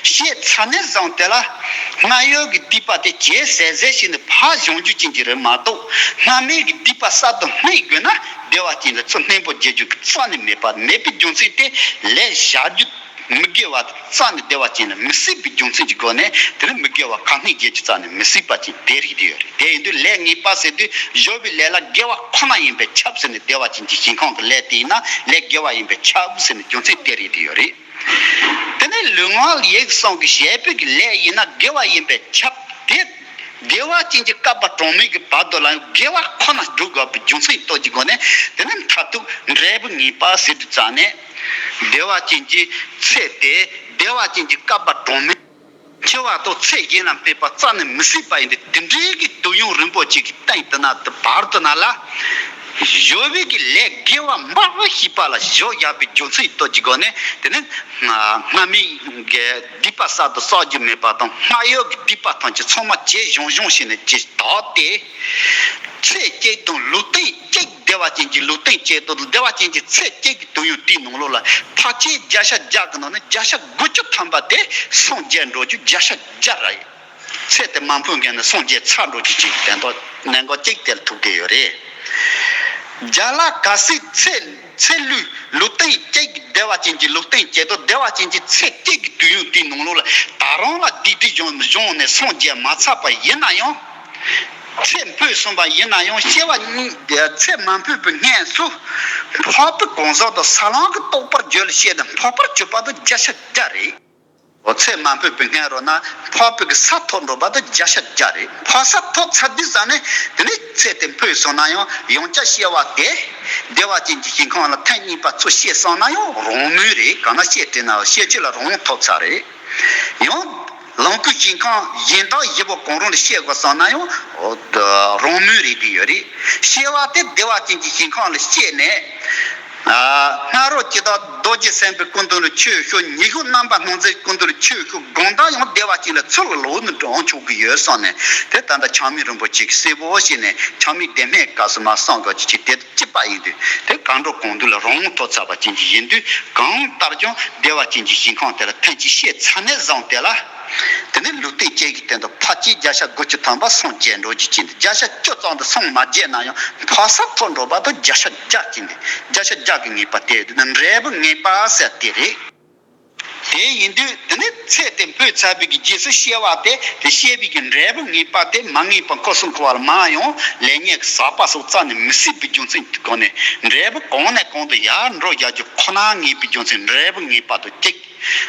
ཤེས་ཚར་ནས་བཟུང་དེ་ལ་སྔར་ཡོད་ཀྱི་སྡིག་པ་དེ་བྱས་ཟེར་ཟེར་བྱས་ནས་ཕར་སྦྱང་རྒྱུ་ཅན་གྱི་རེད་མ་གཏོགས། སྔར་མེད་ཀྱི་སྡིག་པ་གསར་དུ་སྨིན་དགོས་ན། བདེ་བ་ཅན་ལ་ཚུར་སྙིང་པོ་རྒྱས་རྒྱུ་རྩ་ནས་མེད་པ། མེད་པའི་རྒྱུ་མཚན་དེ་ལས་བྱ་རྒྱུ་མི་དགེ་བ་རྩ་ནས་བདེ་བ་ཅན་ལ་མི་སྲིད་པའི་རྒྱུ་མཚན་གྱི་སྒོ་ནས། དེ་ནི་མི་དགེ་བ་གང་སྨིན་རྒྱས་རྒྱུ་རྩ་ནས་མི་སྲིད་པ་ཅན་དེ་རིགས་དེ་ཡོད་རེད། དེ་ཡིན་དུས་ལས་ངེས་པ་ཟེར་དུས་སྦྱོར་བའི་ལས་ལ་དགེ་བ་ཁོ་ན་ཡིན་པས་ཁྱབ་ཟེར་ནས། བདེ་བ་ཅན་གྱི་ཞིང་ཁམས་ཀྱི་ལས་དེ་ཡིན་ན་ལས་དགེ་བ་ཡིན་པས་ཁྱབ་ཟེར་ནས་རྒྱུ་མཚན་དེ་རིགས་དེ་ཡོད་རེད། དེ་ནས་ལུས་ངག་ཡིད་གསུམ་གྱི་བྱེད་པོའི་གི་ལས་ཡིན་ན་དགེ་བ་ཡིན་པས་ཁྱབ་སྟེ། བདེ་བ་ཅན་གྱི་སྐལ་པ་གྲངས་མེད་ཀྱི་བར་དུ་ལ་ཡང་དགེ་བ་ཁོ་ན་སྒྲུབ་དགོས་པའི་རྒྱུ་མཚན་སྟོབས་ཀྱི་སྒོ་ནས། དེ་ནི་མཐར་ཐུག་འབྲས་བུ་ངེས་པ་ཟེར་དུས་ཙང་ནས། བདེ་བ་ཅན་གྱི་ཚད་དེ་བདེ་བ་ཅན་གྱི་སྐལ་པ་གྲངས་མེད་འཆི་བ་དང་ཚེ་གཞན་ལ་སྨིན་པ་རྩ་ནས་མི་སྲིད་པ་ཡིན་ཏེ། དེ་འདྲའི་གི་ཏོག་དབྱིབས་རིན་པོ་ཆེ་གི་སྟེང་དུ་ན་དུ་བར་དུ་ན་ལ། སྦྱོར་བའི་གི་ལས་དགེ་བ་མང་པོ་ཞིག་པ་ལ་སྦྱོར་བཞག་པའི་རྒྱུ་མཚན་སྟོབས་ཀྱི་སྒོ་ནས། དེ་ནི་སྔ་མའི་གི་སྡིག་པ་གསར་དུ་བསགས་རྒྱུ་མེད་པ་དང་། སྔར་ཡོད་ཀྱི་སྡིག་པ་ཐམས་ཅད་ཚང་མ་ཇེ་ཞན་ཞན་བྱས་ནས་ཇེ་དག་སྟེ། ཚེ་གཅིག་དང་ལུས་རྟེན་གཅིག་བདེ་བ་ཅན་གྱི་ལུས་རྟེན་གཅིག་དང་། བདེ་བ་ཅན་གྱི་ཚེ་གཅིག་གི་ཏོག་དབྱིབས་དེའི་ནང་ལོགས་ལ་ཕལ་ཆེར་བརྒྱ་ཆ་བརྒྱ་གི་ནང་ནས་བརྒྱ་ཆ་དགུ་བཅུ་ཐམ་པ་དེ་སངས་རྒྱས་འགྲོ་རྒྱུ་བརྒྱ་ཆ་བརྒྱ་རེད། ཚེ་དེ་མ་འཕོས་སྔོན་ནས་སངས་རྒྱས་ཚར་འགྲོ་རྒྱུ་ཅིག་གི་དོན་དག་གནད་འགག་གཅིག་དེར་ཐུག་བསྡད་ཡོད་རེད། བརྒྱ་ལ་གལ་སྲིད་ཚེ་ཚེ་ལུས་ལུས་རྟེན་གཅིག་བདེ་བ་ཅན་གྱི་ལུས་རྟེན་གཅིག་དང་། བདེ་བ་ཅན་གྱི་ཚེ་གཅིག་གི་ཏོག་དབྱིབས་དེའི་ནང་ལོགས་ལ་ད་རུང་ལ་སྡིག་སྒྲིབ་སྦྱོང་སྦྱོང་ནས་སངས་རྒྱས་མ་ཚར་བ་ཡིན་ན་ཡང་། ཚེ་འཕོས་སོང་བ་ཡིན་ན་ཡང་། སྐྱེ་བ་གཉིས་ཚེ་མ་འཕོས་པའི་སྔོན་སུ་འཕགས་པའི་གང་ཟག་དང་ས་ལམ་གྱི་རྟོགས་པར་འགྱུར་ལ་བཤད་དེ་འཕགས་པར་གྱུར་པ་དེ་བརྒྱ་ཆ་བརྒྱ་རེད། ཚེ་མ་འཕོས་པའི་སྔོན་རོལ་ན་འཕགས་པའི་གི་ས་ཐོབ་འགྲོ་བར་དུ་བརྒྱ་ཆ་བརྒྱ་རེད། འཕགས་ས་ཐོབ་ཚར་དུས་ཙམ་ནས་དེ་ནས་ཚེ་དེ་འཕོས་སོང་ན་ཡང་ཡང་བསྐྱར་སྐྱེ་བ་དེ་བདེ་བ་ཅན་གྱི་ཞིང་ཁམས་ལ་ཐེངས་གཉིས་པ་ཚུར་སྐྱེས་སོང་ན་ཡང་རང་མོས་རེད། གང་ན་སྐྱེ་དྲན་ན་སྐྱེ་བཅུ་ལ་རང་ཐོབ་ཚར་རེད། ཡང་ལོངས་སྐུའི་ཞིང་ཁམས་གཞན་དག་བཞི་པོ་གང་རུང་ལ་སྐྱེ་དགོས་བསམ་ན་ཡང་རང་མོས་རེད་དེ་ཡོད་རེད། སྐྱེ་བ་དེ་བདེ་བ་ཅན་གྱི་ཞིང་ཁམས་ལ་སྐྱེས་ནས། སྔ་རོལ་ཇི་ལྟར་རྡོ་རྗེ་སེམས་དཔའི་སྐུ་མདུན་ལ་ཆོས་ཞུ། ཉི་ཤུ་རྣམ་པར་སྣང་མཛད་སྐུ་མདུན་ལ་ཆོས་ཞུ། དགོང་དག་ཡང་བདེ་བ་ཅན་ལ་ཚུར་ལོག་ནས་འགྲོ་ཆོག་གི་ཡོད་བསམ་ནས་དེ་ད་ལྟ་ཆགས་མེད་རིན་པོ་ཆེ་གིས་གསལ་པོ་བྱས་ནས་ཆགས་མེད་བདེན་སྨྲས་སྐབས་སུ་མ་གསུངས་ག་ཅི་ཅི་དེ་གཅིག་པ་ཡིན་དུས་དེ་གང་འགྲོ་གང་འདུལ་ལ་རང་དབང་ཐོབ་ཚར་བ་ཅན་གྱི་ཡིན་དུས་གང་ལྟར་ཀྱང་བདེ་བ་ཅན་གྱི་ཞིང་ཁམས་དེ་ལ་ཐེངས་གཅིག་སྐྱེས་ཚར་ནས་བཟུང་དེ་ལ། དེ་ནས་ལུས་རྟེན་ཅན་གྱི་སྟེང་དུ་འཕགས་སྐྱེས་བརྒྱ་ཆ་དགུ་བཅུ་ཐམ་པ་སངས་རྒྱས་འགྲོ་རྒྱུ་ཅན་དེ་བརྒྱ་ཆ་བཅུ་ཙམ་དུ་སངས་མ་རྒྱས་ན་ཡང་འཕགས་ས་ཐོབ་འགྲོ་བར་དུ་བརྒྱ་ཆ་བརྒྱ་ཅན་དེ་བརྒྱ་ཆ་བརྒྱ་གི་ངེས་པ་དེ་དེ་ནི་འབྲས་བུ་ངེས་པ་ཟེར་དེ་རེད། དེ་ཡིན་དུས་དེ་ནི་ཚེ་དེ་འཕོས་ཚར་བའི་གི་རྗེས་སུ་སྐྱེ་བ་དེ་དེ་སྐྱེ་བའི་གི་འབྲས་བུ་ངེས་པ་དེ་མ་ངེས་པ་འཁོར་གསུམ་འཁོར་བ་ལ་མ་ཡོང་ལས་ཉེས་ཀྱི་ཟག་པ་སོགས་རྩ་ནས་མི་སྲིད་པའི་རྒྱུ་མཚན་གྱི་སྒོ་ནས་འབྲས་བུ་གང་ནས་གང་དུ་ཡར་འགྲོ་བཞག་རྒྱུ་ཁོ་ན་ངེས་པའི་རྒྱུ་མཚན་འབྲས་བུ་ངེས་པ་དང་གཅིག་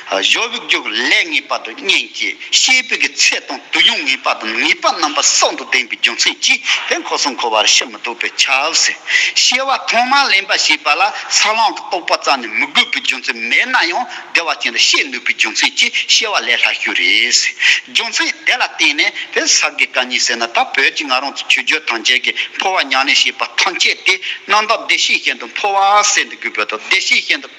གཞོམ་པའི་རྒྱུ་ལས་ངེས་པ་དང་གཉིས་ཀྱིས་སྐྱེས་པའི་གི་ཚེ་དང་དུས་ཡུན་ངེས་པ་དང་ངེས་པ་རྣམ་པ་གསུམ་དུ་ལྡན་པའི་རྒྱུ་མཚན་གྱིས་དེ་འཁོར་གསུམ་འཁོར་བར་ཤི་མི་ཐུབ་པས་ཁྱབ་ཟེར། སྐྱེ་བ་ཐོག་མ་ལེན་པ་ཞེས་པ་ལ་ས་ལམ་གྱི་རྟོགས་པ་རྩ་ནས་མི་དགོས་པའི་རྒྱུ་མཚན་མེད་ན་ཡང་བདེ་བ་ཅན་དུ་སྐྱེ་ནུས་པའི་རྒྱུ་མཚན་གྱིས་སྐྱེ་བ་ལས་སླ་ཤོས་རེད་ཟེར། རྒྱུ་མཚན་དེ་ལ་བརྟེན་ནས་དེ་ས་དགེ་བཀའ་རྙིང་ཟེར་ན་ད་བོད་ཀྱི་ང་རང་ཚོ་ཆོས་བརྒྱུད་ཐམས་ཅད་ཀྱི་འཕོ་བ་ཉམས་ལེན་བྱེད་པ་ཐམས་ཅད་དེ་རྣམ་དག་བདེ་གཤེགས་ཞིང་དུ་འཕོ་བ་ཟེར་འདི་དགོས་པ་དང་བདེ་གཤེགས་ཞིང་དུ་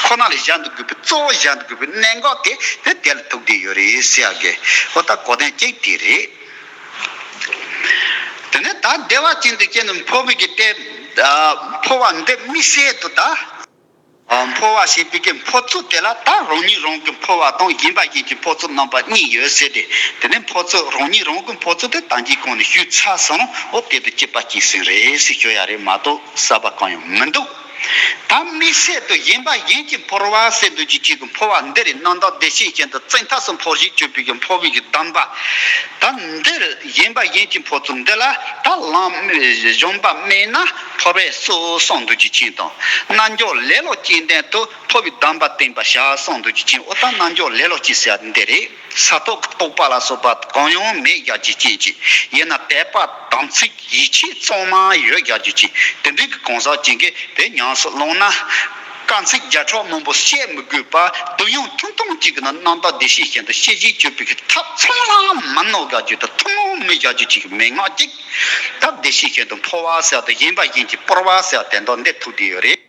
ཁོ་ན་ལ་བཞག་འདུག་དགོས་པའི་གཙོ་བོ་བཞག་འདུག་དགོས་པའི་གནད་འགག་དེ་དེ་དེ་ལ་ཐུག་བསྡད་ཡོད་རེད་ཟེར་ཡག་གི་ཨོ་ད་གོ་དོན་གཅིག་དེ་རེད། དེ་ནས་ད་བདེ་བ་ཅན་དུ་སྐྱེས་ནས་འཕོ་བའི་གི་དེ་འཕོ་བ་འདི་དམིགས་བསལ་དུ་ད་འཕོ་བ་ཞེས་པའི་གི་འཕོ་ཚུལ་དེ་ལ་ད་རང་ཉིད་རང་གི་འཕོ་བ་དང་གཞན་པ་གཞན་གྱི་འཕོ་ཚུལ་རྣམ་པ་གཉིས་ཡོད་ཟེར་ཏེ་དེ་ནས་འཕོ་ཚུལ་རང་ཉིད་རང་གི་འཕོ་ཚུལ་དེ་ད་གིན་གོང་ནས་ཞུས་ཚར་སོང་ཨོ་དེ་དུ་གཅིག་པ་གཅིག་ཟིན་རེད་ཟེར་ཞུ་ཡ་རེད་མ་གཏོགས་གསར་པ་གང་ཡང་མི་འདུག་ད་དམིགས་བསལ་དུ་གཞན་པ་གཞན་གྱི་འཕོ་བ་ཟེར་དུས་ཀྱི་ཆེད་དུ་འཕོ་བ་འདི་རེད། རྣམ་དག་བདེ་གཤེགས་ཞིང་དུ་བཙན་ཐབས་སུ་འཕོ་བྱེད་སྤྱོད་པའི་གི་འཕོ་བའི་གི་གདམས་པ། ད་འདིར་གཞན་པ་གཞན་གྱི་འཕོ་ཚུལ་འདི་ལ་ད་ལམ་གཞོམ་པ་སྨྲས་ན་འཕོ་བས་གསོ་གསུངས་འདུག་ཀྱི་ཆེད་དང་རྣལ་འབྱོར་ལེ་ལོ་ཅན་ལྡན་དུ་འཕོ་བའི་གདམས་པ་བསྟན་པར་བྱ་གསུངས་འདུག་ཀྱི་ཆེད་འོ་ད་རྣལ་འབྱོར་ལེ་ལོ་ཅན་ཟེར་འདི་རེད། ས་ཐོབ་ཀྱི་རྟོགས་པ་ལ་སོགས་པ་གང་ཡང་མེད་བཞག་རྒྱུ་ཅན་གྱི་ཡིན་ན་དད་པ་དམ་ཚིག་ཡིད་ཆེས་གཙང་མ་ཡོད་བཞག་རྒྱུ་ཅན་དེ་འདྲའི་གི་གང་ཟག་ཅན་གྱིས་དེ་ཉམས་སུ་བླངས་ན་དཀའ་ཚེགས་བརྒྱ་ཕྲག་མང་པོ་བཤད་མི་དགོས་པར་དུས་ཡུན་ཐུང་ཐུང་གཅིག་གི་ནང་རྣམ་དག་བདེ་གཤེགས་ཞིང་དུ་སྐྱེ་བཞིན་སྤྱོད་པའི་གི་ཐབས་ཚང་ལ་མི་གནོད་བཞག་རྒྱུ་དང་ཐུན་མོང་མི་བཞག་རྒྱུ་ཅན་གྱི་མན་ངག་ཅིག་ད་བདེ་གཤེགས་ཞིང་དུ་འཕོ་བ་ཟེར་དང་གཞན་པ་གཞན་གྱི་སྤོར་བ་ཟེར་དེ་འདྲ་འདི་ཐུག་བསྡད་ཡོད་རེད།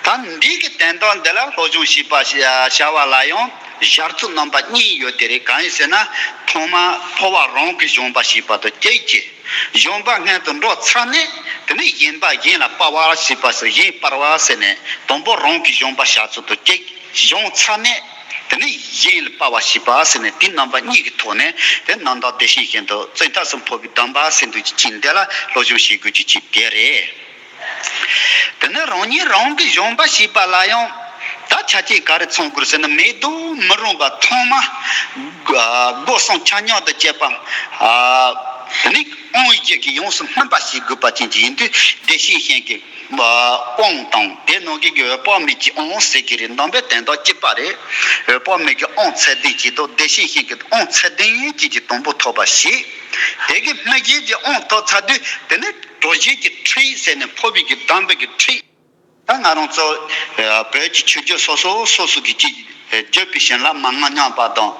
ད་འདི་གི་དོན་དག་འདི་ལ་སློབ་སྦྱོང་བྱེད་པ་བྱ་བ་ལ་ཡང་སྦྱར་ཚུལ་རྣམ་པ་གཉིས་ཡོད་དེ་རེད། གང་ཡིན་ཟེར་ན་ཐོག་མར་འཕོ་བ་རང་གི་སྦྱོང་བ་བྱེད་པ་དང་གཅིག་བྱས། སྦྱོང་བ་སྔོན་དུ་འགྲོ་ཚར་ནས་དེ་ནས་གཞན་པ་གཞན་ལ་སྤར་བ་བྱེད་པ་སོགས་གཞན་སྤར་བ་ཟེར་ནས་དང་པོ་རང་གི་སྦྱོང་བ་བྱ་ཚུལ་དང་གཅིག་སྦྱོང་ཚར་ནས་དེ་ནས་གཞན་ལ་སྤར་བ་བྱེད་པ་ཟེར་ནས་དེ་རྣམ་པ་གཉིས་ཀྱི་ཐོག་ནས་དེ་རྣམ་དག་བདེ་གཤེགས་ཞིང་དུ་བཙན་ཐབས་སུ་འཕོ་བའི་གདམས་པ་ཟེར་འདུག་ཅིག་འདི་ལ་སློབ་སྦྱོང་བྱེད་དགོས་ཀྱི་ཅིག་དེ་རེད། དེ་ནས་རང་ཉིད་རང་གི་སྦྱོང་བ་བྱེད་པ་ལ་ཡང་ད་ཆ་རྐྱེན་ག་རེ་ཚང་དགོས་ཟེར་ན་མེད་དུ་མི་རུང་བ་ཐོག་མ་སྒོ་གསུམ་ཆ་མཉམ་དུ་བཅད་པ། དེ་ནས་དབང་བཞི་གིས་ཡོངས་སུ་སྨིན་པ་བྱེད་དགོས་པ་ཅན་གྱི་ཡིན་དུས་བདེ་གཤེགས་ཞིང་གི་དབང་དང་དེ་ནང་གི་འོད་དཔག་མེད་ཀྱི་དབང་ཟེར་གྱི་རེད། འདམ་པའི་དོན་དག་གཅིག་པ་རེད། འོད་དཔག་མེད་ཀྱི་དབང་ཚད་ལྡན་གཅིག་དང་བདེ་གཤེགས་ཞིང་གི་དབང་ཚད་ལྡན་གཅིག་གི་དང་པོ་ཐོབ་པ་ཞིག་དེ་གི་སྨིན་བྱེད་ཀྱི་དབང་ཐོབ་ཚར་དུས་དེ་ནས། གྲོལ་བྱེད་ཀྱི་ཁྲིད་ཟེར་ནས་འཕོ་བའི་གི་གདམས་པའི་གི་ཁྲིད། ད་ང་རང་ཚོ་བོད་ཀྱི་ཆོས་བརྒྱུད་སོ་སོ་སོ་སོ་གི་ཅིག་བརྒྱུད་པའི་བྱིན་རླབས་མན་ངག་མཉམ་པ་དང་།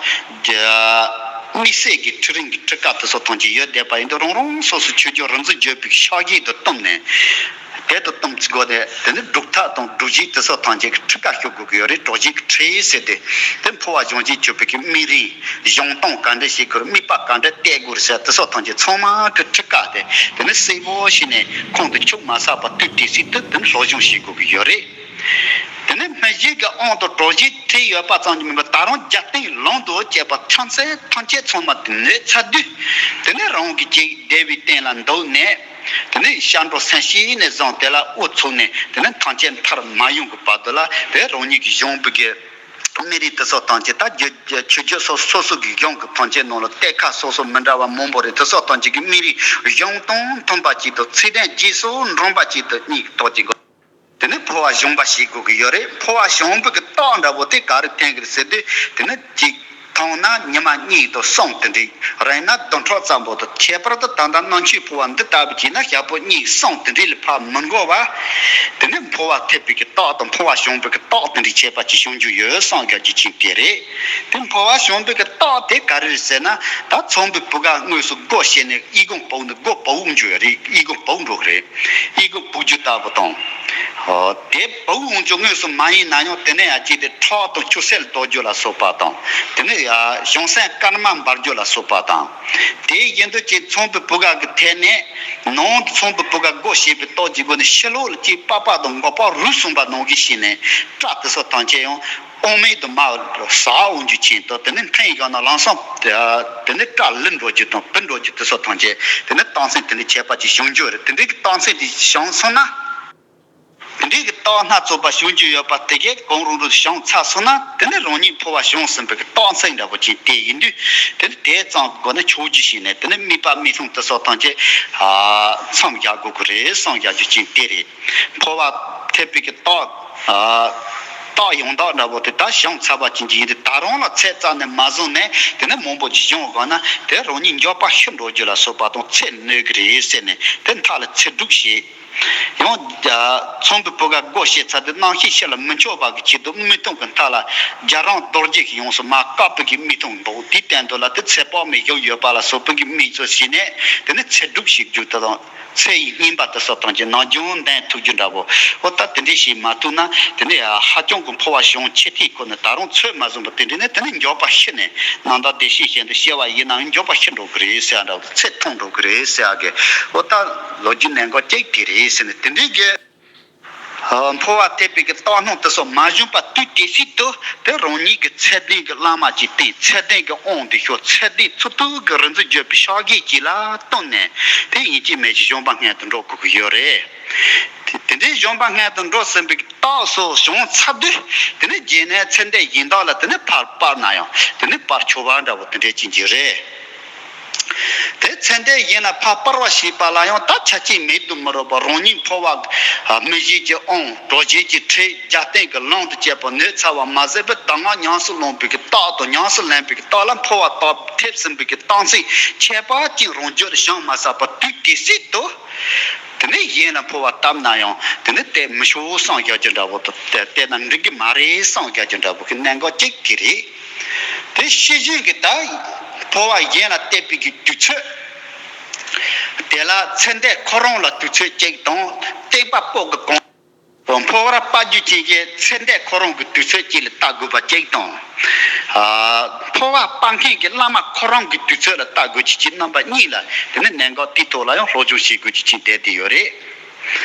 དམིགས་བསལ་གྱི་ཁྲིད་རིམ་གྱི་ཁྲིད་ཀ་དེ་ཚོ་ཐམས་ཅད་ཡོད་བསྡད་པ་ཡིན་དུས་རང་རང་སོ་སོ་ཆོས་བརྒྱུད་རིག་འཛིན་བརྒྱུད་པའི་ཕྱག་རྗེས་དུ་བཏུམས་ནས། དེ་དུ་བཏུམས་ཚུལ་སྒོ་ནས་དེ་ནི་སྒྲུབ་ཐབས་དང་སྒྲུབ་བྱེད་དེ་ཚོ་ཐམས་ཅད་ཀྱི་ཁྲིད་ཀ་ཞུ་དགོས་ཀྱི་ཡོད་རེད། གྲོལ་བྱེད་ཀྱི་ཁྲིད་ཟེར་ཏེ་དེ་འཕོ་བ་སྦྱོང་བྱེད་སྤྱོད་པའི་གི་དམིགས་རིམ། སྦྱོང་སྟངས་ག་འདྲ་བྱེད་དགོས་རེད། དམིགས་པ་ག་འདྲ་གཏད་དགོས་རེད་ཟེར་དེ་ཚོ་ཐམས་ཅད་ཚང་མ་གི་ཁྲིད་ཀ་དེ་དེ་ནི་གསལ་པོ་ཞིག་ནས་ཁོང་དུ་ཆུད་མ་ཟ་བར་དུས་དེ་སྲིད་དུ་དེ་ནི་སློབ་སྦྱོང་བྱེད་དགོས་ཀྱི་ཡོད་རེད། དེ་ནི་སྨིན་བྱེད་ཀྱི་དབང་དུ་གྲོལ་བྱེད་ཁྲིད་ཡོད་པ་ཙམ་གྱིས་མིན་པར་ད་རུང་རྒྱབ་རྟེན་ལམ་དུ་བྱས་པ་ཐམས་ཅད་ཐམས་ཅད་ཚང་མ་དེ་ནོད་ཚར་དུས་དེ་ནི་རང་གི་ཅིག་བདེ་བའི་སྟེང་ལ་འདུག་ནས་དེ་ནི་སྐྱབས་འགྲོ་སེམས་བསྐྱེད་ནས་བཟུང་དེ་ལ་དབུ་ཚུགས་ནས་དེ་ནི་ཐམས་ཅད་མཐར་མ་ཡོང་གི་བར་དུ་ལ་དེ་རང་ཉིད་ཀྱི་གཞུང་པའི་གི་དམིགས་རིམ་དེ་ཚོ་ཐམས་ཅད་ད་རྒྱུ་ཆོས་བརྒྱུད་སོ་སོ་སོ་གི་གཞུང་གི་ཐམས་ཅད་ནང་ལ་གཏད་ཁ་སོ་སོ་མི་འདྲ་བ་མང་པོ་རེད། དེ་ཚོ་ཐམས་ཅད་ཀྱི་དམིགས་རིམ་གཞུང་དང་མཐུན་པ་ཅིག་དང་ཚིག་དོན་རྗེས་སུ་འབྲང་བ་ཅིག་ཏུ་གཉིས་ཐོག་ཅིག་དགོས། དེ་ནས་འཕོ་བ་གཞོམ་པ་ཞིག་དགོས་ཀྱི་ཡོད་རེད། འཕོ་བ་གཞོམ་པའི་གི་རྟགས་འདྲ་པོ་དེ་ག་རེ་འཐེན་གི་རེད་ཟེར་དུས། དེ་ནས་གཅིག་མཐོང་ན་ཉི་མ་གཉིས་དང་གསུམ་དེ་འདྲའི། རེག་ན་བདུན་ཕྲག་ཙམ་པོ་དང་། ཁྱད་པར་དུ་ད་ལྟ་སྣང་ཆུང་འཕོ་བ་འདི་ལྟ་བུ་བྱས་ན་ཞག་པོ་གཉིས་གསུམ་དེ་འདྲའི་ལས་ཕར་མི་འགོར་བ། དེ་ནས་འཕོ་བ་ཐེབས་པའི་གི་རྟགས་དང་འཕོ་བ་གཞོམ་པའི་གི་རྟགས་དེ་འདྲའི་ཁྱད་པར་ཅིག་བྱུང་རྒྱུ་ཡོད་གསུངས་རྒྱུ་ཅིག་དེ་རེད། དེ་འཕོ་བ་གཞོམ་པའི་གི་རྟགས་དེ་ག་རེ་རེད་ཟེར་ན། ད་ཚངས་པའི་བུ་ག་དངོས་སུ་སྒོ་ཕྱེ་ནས་ཨི་ཁུང་ཕུབ་ནས། སྒོ་ཕུབ་འགྱོ་ཡ་རེད། ཨི་ཁུང་ཕུབ་འགྲོ་གི་རེད། ཨི་ཁུང་ཕུབ་རྒྱུ་ལྟ་བུ་དང་། ཨོ། དེ་ཕུབ་འོང་རྒྱུ་དངོས་སུ་མ་ཡིན་ན་ཡང་། དེ་ནས་ཡ་གཅིག་དེ་ཁྲག་དང་ཆུ་སེར་ལྡོག་རྒྱུ་ལ་སོགས་པ་དང་། དེ་ནས་ཡ་བྱང་སེམས་དཀར་དམར་འབར་རྒྱུ་ལ་སོགས་པ་དང་། དེ་བཞིན་དུ་ཅིག་ཚངས་པའི་བུ་ག་གི་ཐད་ནས། ནང་དུ་ཚངས་པའི་བུ་ག་སྒོ་ཕྱེ་བའི་རྟགས་ཀྱི་སྒོ་ནས་ཕྱི་ལོགས་ལ་ཅིག་པགས་པ་དང་མགོ་པག་རུས་གསུམ་པ་ནང་བཞིན་བྱས་ནས། སྐྲ་དེ་ཚོ་ཐམས་ཅད་ཡང་དབང་མེད་དུ་མར་ཟག་འོང་རྒྱུ་ཅན་དང་། དེ་ནས་འཐེན་བཞག་ན་ལམ་སང་དེ་ནས་སྐྲ་ལུད་འགྲོ་རྒྱུ་དང་བུད་འགྲོ་རྒྱུ་དེ་ཚོ་ཐམས་ཅད། དེ་ནས་རྟགས་མཚན་དེ་འདྲའི་ཁྱད་པར་ཅིག་བྱུང་རྒྱུ་རེད། དེ་འདྲའི་གི་རྟགས་མཚན་དེ་བྱུང་སོང་ན། དེ་འདྲའི་གི་རྟགས་སྣ་ཚོགས་པ་བྱུང་རྒྱུ་ཡོད་པ་དེ་གས་གང་རུང་རུང་བྱུང་ཚར་སོང་ན། དེ་ནས་རང་ཉིད་འཕོ་བ་བྱུང་ཟིན་པའི་གི་རྟགས་མཚན་འདྲ་པོ་ཅིག་དེ་ཡིན་དུས། དེ་ནས་དེ་ཙམ་གི་སྒོ་ནས་ཆོས་བརྒྱུད་བྱས་ནས། དེ་ནས་དམིགས་པ་དམིགས་མཚུངས་དེ་ཚོ་ཐམས་ཅད་མཚམས་བཞག་དགོས་ཀྱི་རེད་གསུངས་རྒྱུ་ཅིག་དེ་རེད། འཕོ་བ་ཐེབས་པའི་གི་རྟགས། ཨ། རྟགས་ཡང་དག་འདྲ་པོ་དེ་ད་བྱུང་ཚར་བ་ཅན་ཅིག་ཡིན་དུས། ད་རུང་ལ་ཚད་རྩ་ནས་མ་བཟུང་ནས། དེ་ནས་མང་པོ་ཅིག་བྱུང་དགོས་ན། དེ་རང་ཉིད་འགྱོད་པ་ཤི་འགྲོ་རྒྱུ་ལ་སོགས་པ་དང་ཚད་གནོད་ཀྱི་རེད་ཟེར་ནས། དེ་མཐའ་ལ་ཚེ་སྒྲུབ་བྱེད། ཡང་། ཨ། ཚངས་པའི་བུ་ག་སྒོ་ཕྱེ་ཚར་དུས། རྣམ་ཤེས་ཕྱི་ལ་མི་འཕྱོག་པ་གི་ཆེད་དུ་དམིགས་ཐུང་གི་མཐའ་ལ་རྒྱ་རང་རྡོ་རྗེ་གིས་ཡོངས་སུ་མ་བཀབ་པའི་གི་དམིགས་ཐུང་འདུག་དེའི་སྟེང་དུ་ལ་དེ་ཚེ་དཔག་མེད་བཞུགས་ཡོད་པ་ལ་སོགས་པའི་གི་དམིགས་ཚུལ་བྱས་ནས། དེ་ནས་ཚེ་སྒྲུབ་བྱེད་རྒྱུ་དེ་དང་། ཚེ་ཡི་བསྙེན་པ་དེ་སོགས་ཐམས་ཅད་ནང་སྦྱོང་ལྡན་ཐུབ་རྒྱུ་འདྲ་པོ། འོ། ད་དེ་འདྲས་ཞིག་མ་ཐུབ་ན། དེ་ནས་ཧ་ཅང་གི་འཕོ་བ་བྱུང་ཆེ་ཐིག་ཁོ་ནས་ད་རུང་ཚོད་མ་བཟུང་བ་དེ་འདྲས་ནས། དེ་ནས་འགྱོད་པ་ཤི་ནས། ནང་ལྟར་བདེ་གཤེགས་གཞན་དུ་སྐྱེ་བ་ཡིན་ནའང་འགྱོད་པ་ཤི་འགྲོ་གི་རེད་ཟེར་ཡ་འདྲ་པོ། ཚེ་ཐུང་འགྲོ་གི་རེད་ཟེར་ཡ་གི། འོ། ད་ལོ་རྒྱུས་གནད་འགག་ཅིག་དེ་རེད་ཟེར་ནས། དེ་འདྲས་གི། ཨ། འཕོ་བ་ཐེབས་པའི་གི་རྟགས་སྣང་དེ་སོགས་མ་བྱུང་བར་དུས་དེ་ཞིག་ཏུ། དེ་རང་ཉིད་ཀྱི་ཚད་ལྡན་གྱི་བླ་མ་ཅིག་བསྟེན། ཚད་ལྡན་གྱི་དབང་དེ་ཞུ། ཚད་ལྡན་ཚུལ་མཐུན་གྱི་རིག་འཛིན་བརྗོད་པའི་ཕྱག་རྒྱ་ཅིག་ལ་བསྟུན་ནས། དེ་ཡིན་གཅིག་མིན་གཅིག་གཞོམ་པ་སྔོན་དུ་འགྲོ་དགོས་ཀྱི་ཡོད་རེད། དེ་དེ་འདྲའི་གཞོམ་པ་སྔོན་དུ་འགྲོ་ཟིན་པའི་རྟགས་སོགས་བྱུང་ཚར་དུས། དེ་ནས་རྗེས་ནས་ཚེ་འདས་གཞན་དག་ལ་དེ་ནས་ཕར་སྤར་ན་ཡང་། དེ་ནས་སྤར་ཆོག་པ་འདྲ་པོ་དེ་འདྲའི་ཅིག་ཅིག་རེད། དེ་ཚེ་འདས་གཞན་ལ་ཕར་སྤར་བ་ཞེས་པ་ལ་ཡང་། ད་ཆ་རྐྱེན་མེད་དུ་མི་རུང་བ། རང་ཉིད་འཕོ་བ་སྨིན་བྱེད་ཀྱི་དབང་། གྲོལ་བྱེད་ཀྱི་ཁྲིད། རྒྱབ་རྟེན་གྱི་ལམ་དང་བཅས་པ་ནོད་ཚར་བ་མ་ཟད་པར། གདམས་ངག་ཉམས་སུ་བླངས་པའི་གི་རྟགས་དང་། ཉམས་སུ་ལེན་པའི་གི་རྟགས་ལ་འཕོ་བ་ཐེབས་ཟིན་པའི་གི་རྟགས་མཚན་ཁྱད་པར་ཅན་རང་རྒྱུད་ལ་བྱུང་མ་ཚར་བར་དུས་དེ་ཞིག་ཏུ། དེ་ནས་གཞན་ལ་འཕོ་བ་བཏབ་ན་ཡང་། དེ་ནས་དེ་མི་ཆོག་གསུངས་རྒྱུ་འདྲ་པོ་དང་། དེ་བཏབ་ན་འགྲིག་གི་མ་རེད་གསུངས་རྒྱུ་འདྲ་པོ་གི་གནད་འགག་ཅིག་དེ་རེད། དེ་ཤེས་བཞིན་གྱིས་ད་འཕོ་བ་གཞན་ལ་བཏབ་པའི་གི་དུས་ཚོད་དེ་ལ། ཚེ་འདས་ཁོ་རང་ལ་དུས་ཚོད་གཅིག་དང་། བསྟན་པ་པོ་གི་གོང་འཕོ་བར་སྤར་རྒྱུ་ཅན་གྱི་ཚེ་འདས་ཁོ་རང་གི་དུས་ཚོད་ཅིག་ལ་བལྟ་དགོས་པ་གཅིག་དང་། ཨ། འཕོ་བ་སྤར་མཁན་གྱི་བླ་མ་ཁོ་རང་གི་དུས་ཚོད་ལ་བལྟ་དགོས་རྒྱུ་ཅིག་རྣམ་པ་གཉིས་ལ། དེ་ནས་གནད་འགག་དེའི་ཐོག་ལ་ཡང་སློབ་སྦྱོང་བྱེད་དགོས་རྒྱུ་ཅིག་བསྡད་དེ་ཡོད་རེད།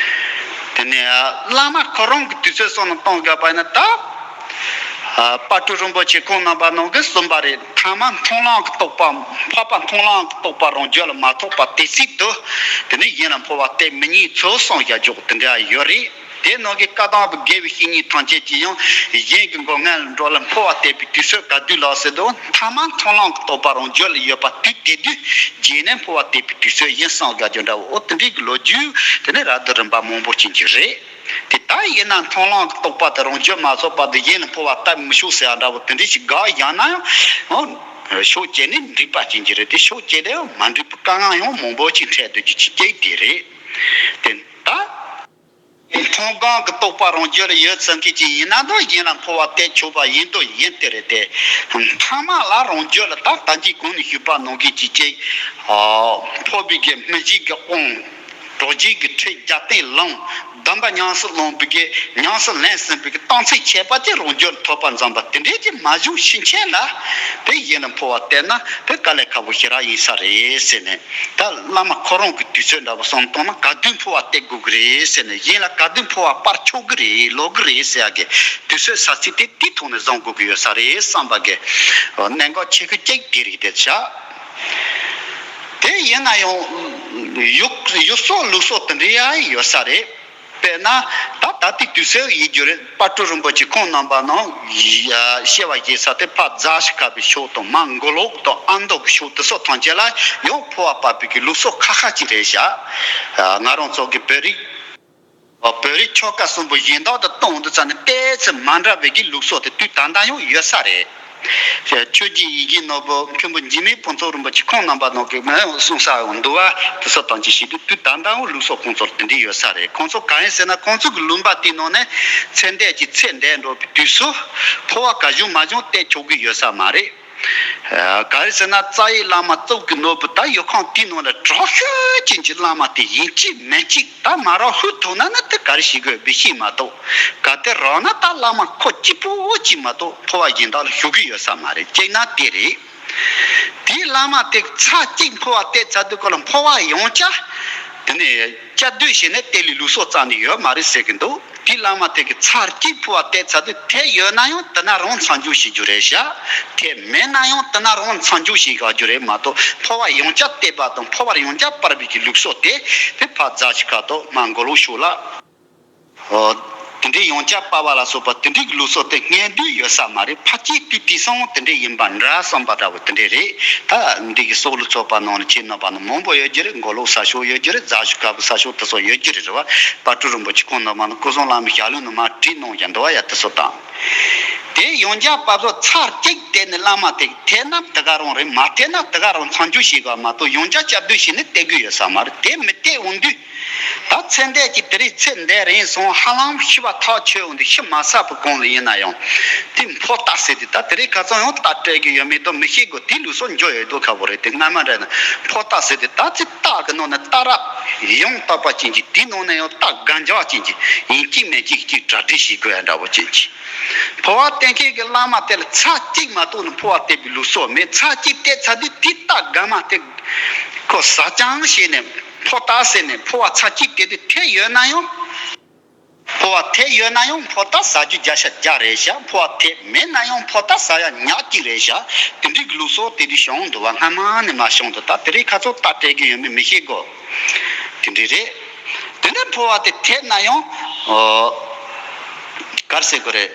དེ་ནས་བླ་མ་ཁོ་རང་གི་དུས་ཚོད་བསམ་བློ་གཏོང་དགོས་པ་ཡིན་ན། ད་དཔལ་སྤྲུལ་རིན་པོ་ཆེ་ཁོང་རྣམ་པ་ནང་གི་གསུངས་པ་རེད། ཐ་མ་མཐོང་ལམ་གྱི་རྟོགས་པ། འཕགས་པ་མཐོང་ལམ་གྱི་རྟོགས་པ་རང་རྒྱུད་ལ་མ་ཐོབ་པ་དེ་ཞིག་ཏུ། དེ་ནས་གཞན་ལ་འཕོ་བ་སྟེར་མི་ཉན་ཚུལ་གསུངས་བཞག་ཆོག་དེ་འདྲ་ཡོད་རེད། དེ་ནང་གི་བཀའ་གདམས་པའི་དགེ་བའི་བཤེས་གཉེན་ཐམས་ཅད་ཀྱིས་ཡང་གཞན་གྱི་མགོ་སྔོན་ལ་འགྲོ་ལ་འཕོ་བ་སྟེར་བའི་དུས་ཚོད་ག་དུས་ལགས་ཟེར་དུས། ཐ་མ་མཐོང་ལམ་གྱི་རྟོགས་པ་རང་རྒྱུད་ལ་ཡོད་པ་དུས་དེ་དུས་རྗེས་ནས་འཕོ་བ་སྟེར་བའི་དུས་ཚོད་ཡིན་གསུངས་བཞག་རྒྱུ་འདྲ་བོ། འོ། དེ་འདྲའི་གི་ལོ་རྒྱུས་དེ་ནས་རབ་ཏུ་རིམ་པ་མང་པོ་ཅིག་ཅིག་རེད། དེ་ལྟར་ཡིན་ན་མཐོང་ལམ་གྱི་རྟོགས་པ་དེ་རང་རྒྱུད་མ་ཚོགས་བར་དུ་གཞན་ལ་འཕོ་བ་སྟེར་མི་ཆོག་ཟེར་བ་འདྲ་བོ་དེ་འདྲའི་ཞིག་དགག་བཞག་ན་ཡང་། འོ། ཕྱོགས་གཅིག་ནས་འགྲིག་པ་ཅིག་ཅིག་རེད་དེ། ཕྱོགས་གཅིག་ནས་མ་འགྲིག་པའི་དཀའ་ངལ་ཡང་མང་པོ་ཅིག་འཕྲད་སྡོད་རྒྱུ་ཅིག་ཅིག་དེ་རེད། དེ་ལྟར། མཐོང་སྒོམ་གྱི་རྟོགས་པ་རང་རྒྱུད་ལ་ཡོད་ཚུལ་མཁན་ཅིག་ཡིན་ན་ད་གཞན་ལ་འཕོ་བ་སྟེར་ཆོག་པ་ཡིན་དང་ཡིན། དེ་རེད་དེ། མཐའ་མ་ལ་རང་རྒྱུད་ལ་ད་ལྟ་ཅིག་གོང་ནས་ཞུས་པ་ནང་བཞིན་ཅིག་ཅིག་འཕོ་བའི་གི་སྨིན་བྱེད་ཀྱི་དབང་། གྲོལ་བྱེད་ཀྱི་ཁྲིད། རྒྱབ་རྟེན་ལམ། གདམས་པ་ཉམས་སུ་བླངས་པའི་གི། ཉམས་སུ་ལེན་ཟིན་པའི་གི་རྟགས་མཚན་ཁྱད་པར་ཅན་རང་རྒྱུད་ལ་ཐོབ་པ་འཛོམས་པ་དེ་འདྲའི་ཅིག་མ་བྱུང་ཕྱིན་ཆད་ལ། དེ་གཞན་ལ་འཕོ་བ་སྟེར་ན་དེ་དཀའ་ལས་ཁག་པོ་ཞེ་དྲག་ཡིན་ས་རེད་ཟེར་ནས། ད་བླ་མ་ཁོ་རང་གི་དུས་ཚོད་འདྲ་བོ་བསམ་བཏང་ན་ག་དུས་འཕོ་བ་སྟེར་དགོས་ཀྱི་རེད་ཟེར་ནས། གཞན་ལ་ག་དུས་འཕོ་བ་སྤར་ཆོག་གི་རེད། ལོག་གི་རེད་ཟེར་ཡ་གི་དུས་ཚོད་ས་ཚིགས་དེ་དེའི་ཐོག་ནས་བཟུང་དགོས་ཀྱི་ཡོད་ས་རེད་བསམ་པ་གི་གནད་འགག་ཆེ་ཤོས་གཅིག་དེ་རེད་དེ་བྱ། དེ་ཡིན་ན་ཡང་ཡུག་ཡུག་སོགས་ལུག་སོགས་དེ་འདྲ་ཡང་ཡོད་ས་རེད། དཔེར་ན་ད་ད་ལྟའི་དུས་ཚོད་ཡིན་རྒྱུ་རེད། དཔལ་སྤྲུལ་རིན་པོ་ཆེ་ཁོང་རྣམ་པ་ནང་བཤད་པ་བྱས་ས་དེ་ཕར་རྫ་ཤི་ཁ་པའི་ཕྱོགས་དང་། མར་མགོ་ལོག་དང་ཨ་མདོ་གི་ཕྱོགས་དེ་སོགས་ཐམས་ཅད་ལ་ཡང་འཕོ་བ་སྤར་བའི་གི་ལུགས་སྲོལ་ཁ་ཤས་ཅིག་རེད་བཞག་ང་རང་ཚོ་གི་བོད་རིགས་ བོད་རིགས་ཆོལ་ཁ་གསུམ་པོ་གཞན་དག་ཏུ་གཏོང་དུས་ཙམ་ནས་ཏོག་ཙམ་མ་འདྲ་བའི་གི་ལུགས་སྲོལ་དེ་དུས་ད་ལྟ་ཡང་ཡོད་ས་རེད། ཆོས་ཀྱི་ཡི་གེ་ནོར་བུ་མཁན་པོ་འཇིགས་མེད་ཕུན་ཚོགས་རིན་པོ་ཆེ་ཁོང་རྣམ་པ་ནང་གི་མི་གསུང་ས་འདུལ་བ་དེ་ཚོ་དང་ཅི་ཞིག་དུས་དུས་ད་ལྟ་ཡང་ལུགས་སྲོལ་ཁོང་ཚོར་དེ་འདྲ་ཡོད་ས་རེད། ཁོང་ཚོ་གང་ཡིན་ཟེར་ན་ཁོང་ཚོ་གི་ལུང་པ་དེའི་ནང་ནས་ཚེ་འདས་ཀྱི་ཚེ་འདས་འགྲོ་བའི་དུས་སུ་འཕོ་བ་ག་བྱུང་མ་བྱུང་བལྟས་ཆོག་གི་ཡོད་ས་མ་རེད། ག་རེ་ཟེར་ན་རྩ་བའི་བླ་མ་གཙུག་གི་ནོར་བུ་ད་ཡོད་ཁང་དེའི་ནང་ལ་དྲག་ཤོས་ཅན་གྱི་བླ་མ་དེ་ཡིན་གཅིག་མིན་གཅིག་ད་མ་རག་ཧུར་ཐུག་ན་ནི་དེ་ག་རེ་ཞིག་དགོས་བི་ཤེས་མ་གཏོགས། གལ་ཏེ་རག་ན་ད་བླ་མ་ཁོ་གཅིག་པོ་གཅིག་མ་གཏོགས་འཕོ་བ་གཞན་དག་ལ་ཞུགས་གི་ཡོད་ས་མ་རེད། གཅིག་ན་དེ་རེད། དེའི་བླ་མ་དེ་ཚར་གཅིག་འཕོ་བ་བལྟས་ཚར་དུས་སྐོར་ལ་འཕོ་བ་ཡང་བསྐྱར་དེ་ནས་བསྐྱར་ཟློས་བྱས་ནས་བལྟས་ལུགས་སྲོལ་རྩ་ནས་ཡོད་མ་རེད་ཟེར་གི་འདུག་དེའི་བླ་མ་དེ་གི་ཚར་གཅིག་འཕོ་བ་བལྟས་ཚར་དུས་དེ་ཡོད་ན་ཡང་དེ་ན་རང་མཚམས་འཇོག་བྱེད་རྒྱུ་རེད་ཤག་དེ་མེད་ན་ཡང་དེ་ན་རང་མཚམས་འཇོག་བྱེད་དགོས་རྒྱུ་རེད་མ་གཏོགས་འཕོ་བ་ཡང་བསྐྱར་བལྟས་པ་དང་འཕོ་བར་ཡང་བསྐྱར་སྤར་བའི་གི་ལུགས་སྲོལ་དེ་དེ་ཕར་རྫ་ཆུ་ཁ་ཐོག་མ་མགོ་ལོག་ཕྱོགས་ལ། ཨོ། དེ་འདྲའི་ཡང་བསྐྱར་སྤར་བ་ལ་སོགས་པ་དེ་འདྲའི་གི་ལུགས་སྲོལ་དེ་སྔོན་དུས་ཡོད་ས་མ་རེད། ཕལ་ཆེར་དུས་དེང་སང་དེ་འདྲའི་ཡིན་པ་འདྲ་བསམ་པ་འདྲ་བོ་དེ་འདྲའི་རེད། ད་འདི་གི་སྲོག་བླུ་ཚོགས་པ་ནང་ལ་ཁྱེད་རྣམ་པ་ནི་མང་པོ་ཡོད་རྒྱུ་རེད། མགོ་ལོག་ས་ཕྱོགས་ཡོད་རྒྱུ་རེད། རྫ་ཆུ་ཁ་བུ་ས་ཕྱོགས་དེ་ཚོ་ཡོད་རྒྱུ་རེད། རེད་བ། དཔལ་སྤྲུལ་རིན་པོ་ཆེ་ཁོང་རྣམ་པ་ནི་སྐུ་གསུང་བླ་མའི་ཞལ་ལུང་ནང་མར་བྲིས་གནང་ཡ་འདུག་བ་ཡ་དེ་ཚོ་དང་། དེ་ཡང་བསྐྱར་སྤར་བཟོ་ཚར་གཅིག་བལྟས་ནས་བླ་མ་དེ་འཐད་ན་དེ་ག་རང་རེད། མ་འཐད་ན་དེ་ག་རང་མཚམས་འཇོག་བྱེད་དགོས་མ་གཏོགས་ཡང་བསྐྱར་བསྐྱར་ཟློས་བྱས་ནས་བལྟ་དགོས་ཡོད་ས་མ་རེད། དེ་མི་བལྟས་འོང་དུས། ད་ཚེ་འདས་ཀྱི་དེ་རིང་ཚེ་འདས་རིང་སོང་ཧ་ལམ་ཤི་བ་ཐག་ཆོད་འོང་དུས་ཤི་མ་ཚར་བའི་གོང་ལ་ཡིན་ན་ཡང་། དེ་འཕོ་རྟགས་ཟེར་དུས་ད་དེ་རིང་ཁ་སང་ཡང་རྟགས་སྤྲད་ཀྱི་ཡོད་མེད་དོ་མི་ཤེས་གོ་དེ་ལུགས་སྲོལ་འཇོག་ཡོད་དོ་ཁ་བོ་རེད། དེ་སྔ་མ་འདྲ་ན་འཕོ་རྟགས་ཟེར་དུས་ད་ཚེ་རྟགས་ཀྱི་ནང་ནས་རྟགས་རབ་ཡང་དག་པ་ཅན་གྱི་དེའི་ནང་ནས་ཡང་རྟགས་འགའ་འཇག་ཅན་གྱི་ཡིན་གཅིག་མིན་གཅིག་གཅིག་གྲ་སྒྲིག་བྱེད་དགོས་ཡ་འདྲ་བོ་ཅན་གྱི། འཕོ་བ་བལྟ་མཁན་གྱི་བླ་མ་དེ་ལ་ཚར་གཅིག་མ་གཏོགས་ནི་འཕོ་བ་བལྟ་བའི་ལུགས་སྲོལ་མེད། ཚར་གཅིག་བལྟས་ཚར་དུས་དེ་རྟགས་སྒ་མ་དེ་ཁོ་ཟ་ཅང་བྱས་ནས་འཕོ་རྟགས་ཟེར་ནས་འཕོ་བ་ཚར་གཅིག་བལྟས་དུས་དེ་ཡོད་ན་ཡང་། འཕོ་བ་དེ་ཡོད་ན་ཡང་འཕོ་རྟགས་ཟ་རྒྱུ་བརྒྱ་ཆ་བརྒྱ་རེད་ཤག་འཕོ་བ་དེ་མེད་ན་ཡང་འཕོ་རྟགས་ཟ་ཡ་ཉག་གཅིག་རེད་ཤག་དེ་འདྲའི་གི་ལུགས་སྲོལ་དེ་དུས་བྱུང་འདུག་བ། སྔ་མ་ནས་མ་བྱུང་འདུག་ད་དེ་རིང་ཁ་སང་རྟགས་སྤྲད་ཀྱི་ཡོད་མེད་མི་ཤེས་གོ་དེ་འདྲ་རེད། དེ་ནས་འཕོ་བ་དེ་འཐད་ན་ཡང་། ཨོ། ག་རེ་ཟེར་དགོས་རེད།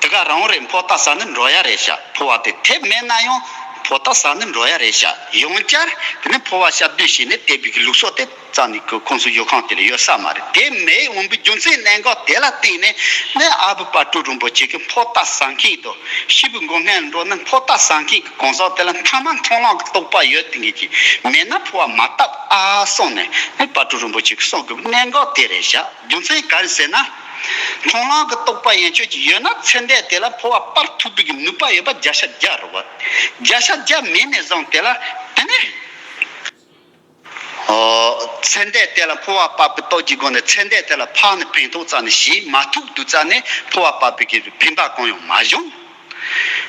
དེ་ག་རང་རེད། འཕོ་རྟགས་ཟ་ནི་འགྲོ་ཡ་རེད་ཤག་འཕོ་བ་དེ་འཐད་མེད་ན་ཡང་འཕོ་རྟགས་ཟ་ནི་འགྲོ་ཡ་རེད་ཤག་ཡང་བསྐྱར་དེ་ནས་འཕོ་བ་བསྐྱར་ཟློས་བྱས་ནས་བལྟ་བའི་གི་ལུགས་སྲོལ་དེ་རྩ་ནས་ཁོ་ཁོང་ཚོ་ཡོད་ཁང་དེ་ལ་ཡོད་ས་མ་རེད། དེ་མེད་འོང་བའི་རྒྱུ་མཚན་གནད་འགག་དེ་ལ་བརྟེན་ནས་ནི་ཨ་བུ་དཔལ་སྤྲུལ་རིན་པོ་ཆེ་གི་འཕོ་རྟགས་ཟ་མཁན་དང་ཤི་བའི་མགོ་སྔོན་འགྲོ་ན་འཕོ་རྟགས་ཟ་མཁན་གི་གང་ཟག་དེ་ལ་མཐའ་མ་མཐོང་ལམ་གི་རྟོགས་པ་ཡོད་དེ་འགའི་གི་མེད་ན་འཕོ་བ་མ་བཏབ་ཨ་གསུངས་ནས་ནི་དཔལ་སྤྲུལ་རིན་པོ་ཆེ་གི་གསུང་དགོས་པའི་གནད་འགག་དེ་རེད་ཤག་རྒྱུ་མཚན་ག་རེ་ཟེར་ན། མཐོང་ལམ་གྱི་རྟོགས་པ་ཡན་ཆོད་ཅིག་ཡོད་ན་ཚེ་འདས་དེ་ལ་འཕོ་བ་སྤར་ཐུབ་པའི་གི་ནུས་པ་ཡོད་པ་བརྒྱ་ཆ་བརྒྱ་རེད་བ། བརྒྱ་ཆ་བརྒྱ་མེད་ནས་བཟུང་དེ་ལ་དེ་ནས། ཨོ། ཚེ་འདས་དེ་ལ་འཕོ་བ་སྤར་བའི་སྟོབས་ཀྱི་སྒོ་ནས་ཚེ་འདས་དེ་ལ་ཕར་ནས་ཕན་ཐོགས་རྩ་ནས་བྱེད་མ་ཐུབ་དུས་རྩ་ནས་འཕོ་བ་སྤར་བའི་གི་ཕན་པ་གང་ཡང་མ་བྱུང་།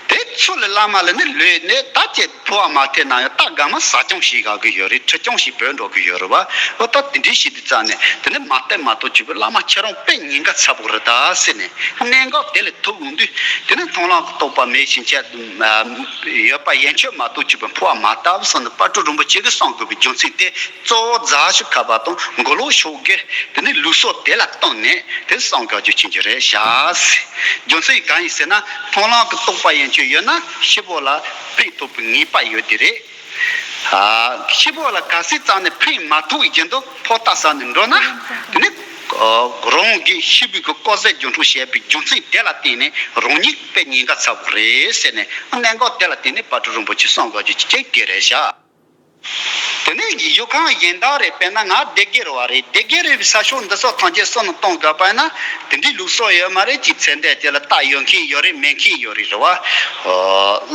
དེ་ཚོ་ལས་བླ་མ་ལ་ནི་ལོས་ནི་ད་ཅེས་འཕོ་བ་མ་ཐེབས་ན་ཡང་ད་དགའ་མ་ཟ་སྐྱོང་བྱེད་དགའ་གི་ཡོད་རེད། ཁྲི་སྐྱོང་བྱེད་བོད་འགྲོ་གི་ཡོད་རེད་བ། འོ་ད་དེ་འདྲའི་ཞིག་དུས་རྩ་ནས་དེ་ནི་མ་བལྟས་མ་གཏོགས་བྱེད་པའི་བླ་མ་ཁྱེད་རང་དཔེ་ཉེན་ཁ་ཚ་པོ་རེད་ད་ཟེར་ནས་གནད་འགག་དེ་ལས་ཐུག་འོང་དུས་དེ་ནི་མཐོང་ལམ་གྱི་རྟོགས་པ་མེད་ཕྱིན་ཆད་ཡོད་པ་ཡན་ཆོད་མ་གཏོགས་བྱེད་པའི་འཕོ་བ་མ་བཏབ་སོང་ནས་དཔལ་སྤྲུལ་རིན་པོ་ཆེ་གིས་གསུང་དགོས་པའི་རྒྱུ་མཚན་དེ། གཙོ་བོ་རྫ་ཆུ་ཁ་བ་དང་མགོ་ལོག་ཕྱོགས་ཀྱི་དེ་ནི་ལུགས་སྲོལ་དེ་ལ་བསྟུན་ནས་དེ་གསུང་དགོས་རྒྱུ་ཕྱིན་གྱི་རེད་ཤག་རྒྱུ་མཚན་གང་ཡིན་ཟེར་ན་མཐོང་ལམ་གྱི་རྟོགས་པ་ཡན་ཆོད་ཡོད་ན་ཤི་བོ་ལ་ཕན་ཐོགས་པའི་ངེས་པ་ཡོད་དེ་རེད། ཤི་བོ་ལ་གལ་སྲིད་རྩ་ནས་ཕན་མ་ཐོགས་བཞིན་དུ་འཕོ་རྟགས་ཟ་ནས་འགྲོ་ན་དེ་ནི་རང་གི་ཤི་བའི་གི་ལྐོག་ཟ་སྒྱུ་འཕྲུལ་བྱས་པའི་རྒྱུ་མཚན་དེ་ལ་བརྟེན་ནས་རང་ཉིད་དཔེ་ཉེན་ཁ་ཚ་པོ་རེད་ཟེར་ནས་གནད་འགག་དེ་ལ་བརྟེན་ནས་དཔལ་སྤྲུལ་རིན་པོ་ཆེ་གསུང་དགོས་རྒྱུ་ཅིག་དེ་རེད་ཤག་དེ་ནས་ཡུལ་ཁམས་གཞན་དག་རེད། དཔེར་ན་ང་སྡེ་དགེ་རུ་བ་རེད། སྡེ་དགེ་རུ་བའི་ས་ཕྱོགས་འདི་ཚོ་ཐམས་ཅད་སོ་ནས་གཏོང་དགོས་པ་ན་དེ་འདྲའི་ལུགས་སྲོལ་ཡོད་མ་རེད། ཅིག་ཚེ་འདས་དེ་ལ་རྟགས་ཡོད་མཁན་ཡོད་རེད། མེད་མཁན་ཡོད་རེད། རེད་བ།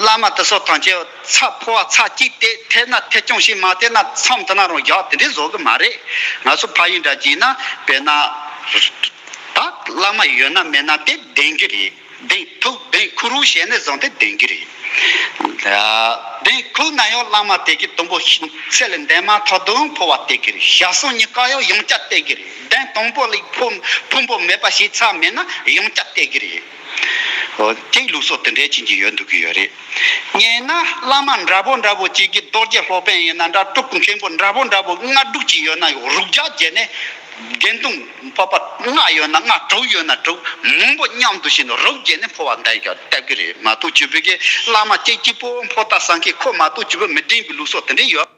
བླ་མ་དེ་ཚོ་ཐམས་ཅད་ཚར་འཕོ་བ་ཚར་གཅིག་དེ་ཐེབས་ན་ཐེབས་སྐྱོང་བྱེད། མ་ཐེབས་ན་མཚམས་དེ་ན་རང་བཞག་དེ་འདྲའི་བཟོ་གི་མ་རེད། ང་ཚོ་ཕ་ཡུལ་འདྲ་ཅིག་ན་དཔེར་ན་ད་བླ་མ་ཡོད་ན་མེད་ན་དེ་བདེན་གི་རེད། གདན་ཐུག་གདན་ཁུ་རུ་བྱས་ནས་བཟུང་སྟེ་གདན་གྱི་རེད། གདན་ཁུག་ན་ཡང་བླ་མ་དེ་གི་དུམ་བུ་ཚེ་ལས་འདས་མ་ཐག་ཏུ་འཕོ་བ་སྟེར་གྱི་རེད། ཞག་སོང་གཉིས་ཀ་ཡང་ཡང་བསྐྱར་སྟེར་གྱི་རེད། གདན་དང་པོ་ལ་ཕུང་ཕུང་པོ་མེད་པ་ཞིག་ཚར་མེད་ན་ཡང་བསྐྱར་སྟེར་གྱི་རེད། འོ་དེའི་ལུགས་སྲོལ་དེ་འདྲའི་ཅན་གྱི་ཡོད་འདུག་གི་ཡོད་རེད། སྙན་ན་བླ་མ་འདྲ་པོ་འདྲ་པོ་གཅིག་གིས་རྡོ་རྗེ་སློབ་དཔོན་ཡིན་ན་འདྲ། སྤྲུལ་སྐུ་མཁན་པོ་འདྲ་པོ་འདྲ་པོ་ལྔ་དྲུག་ཅིག་ཡོད་ན་ཡང་རུག་རྒྱག་བྱས་ནས། དགེ་འདུན་པ་པ་ལྔ་ཡོད་ན་ལྔ། དྲུག་ཡོད་ན་དྲུག་མང་པོ་མཉམ་དུ་བྱས་ནས་རུག་བྱས་ནས་འཕོ་བ་འདེབས་ཀྱང་འདེབས་ཀྱི་རེད། མ་གཏོགས་བྱས་པའི་གི་བླ་མ་གཅིག་གཅིག་པོ་འཕོ་རྟགས་ཟ་མཁན་ཁོ་མ་གཏོགས་བྱས་པའི་མི་འདྲེན་པའི་ལུགས་སྲོལ་དེ་འདྲ་ཡོད།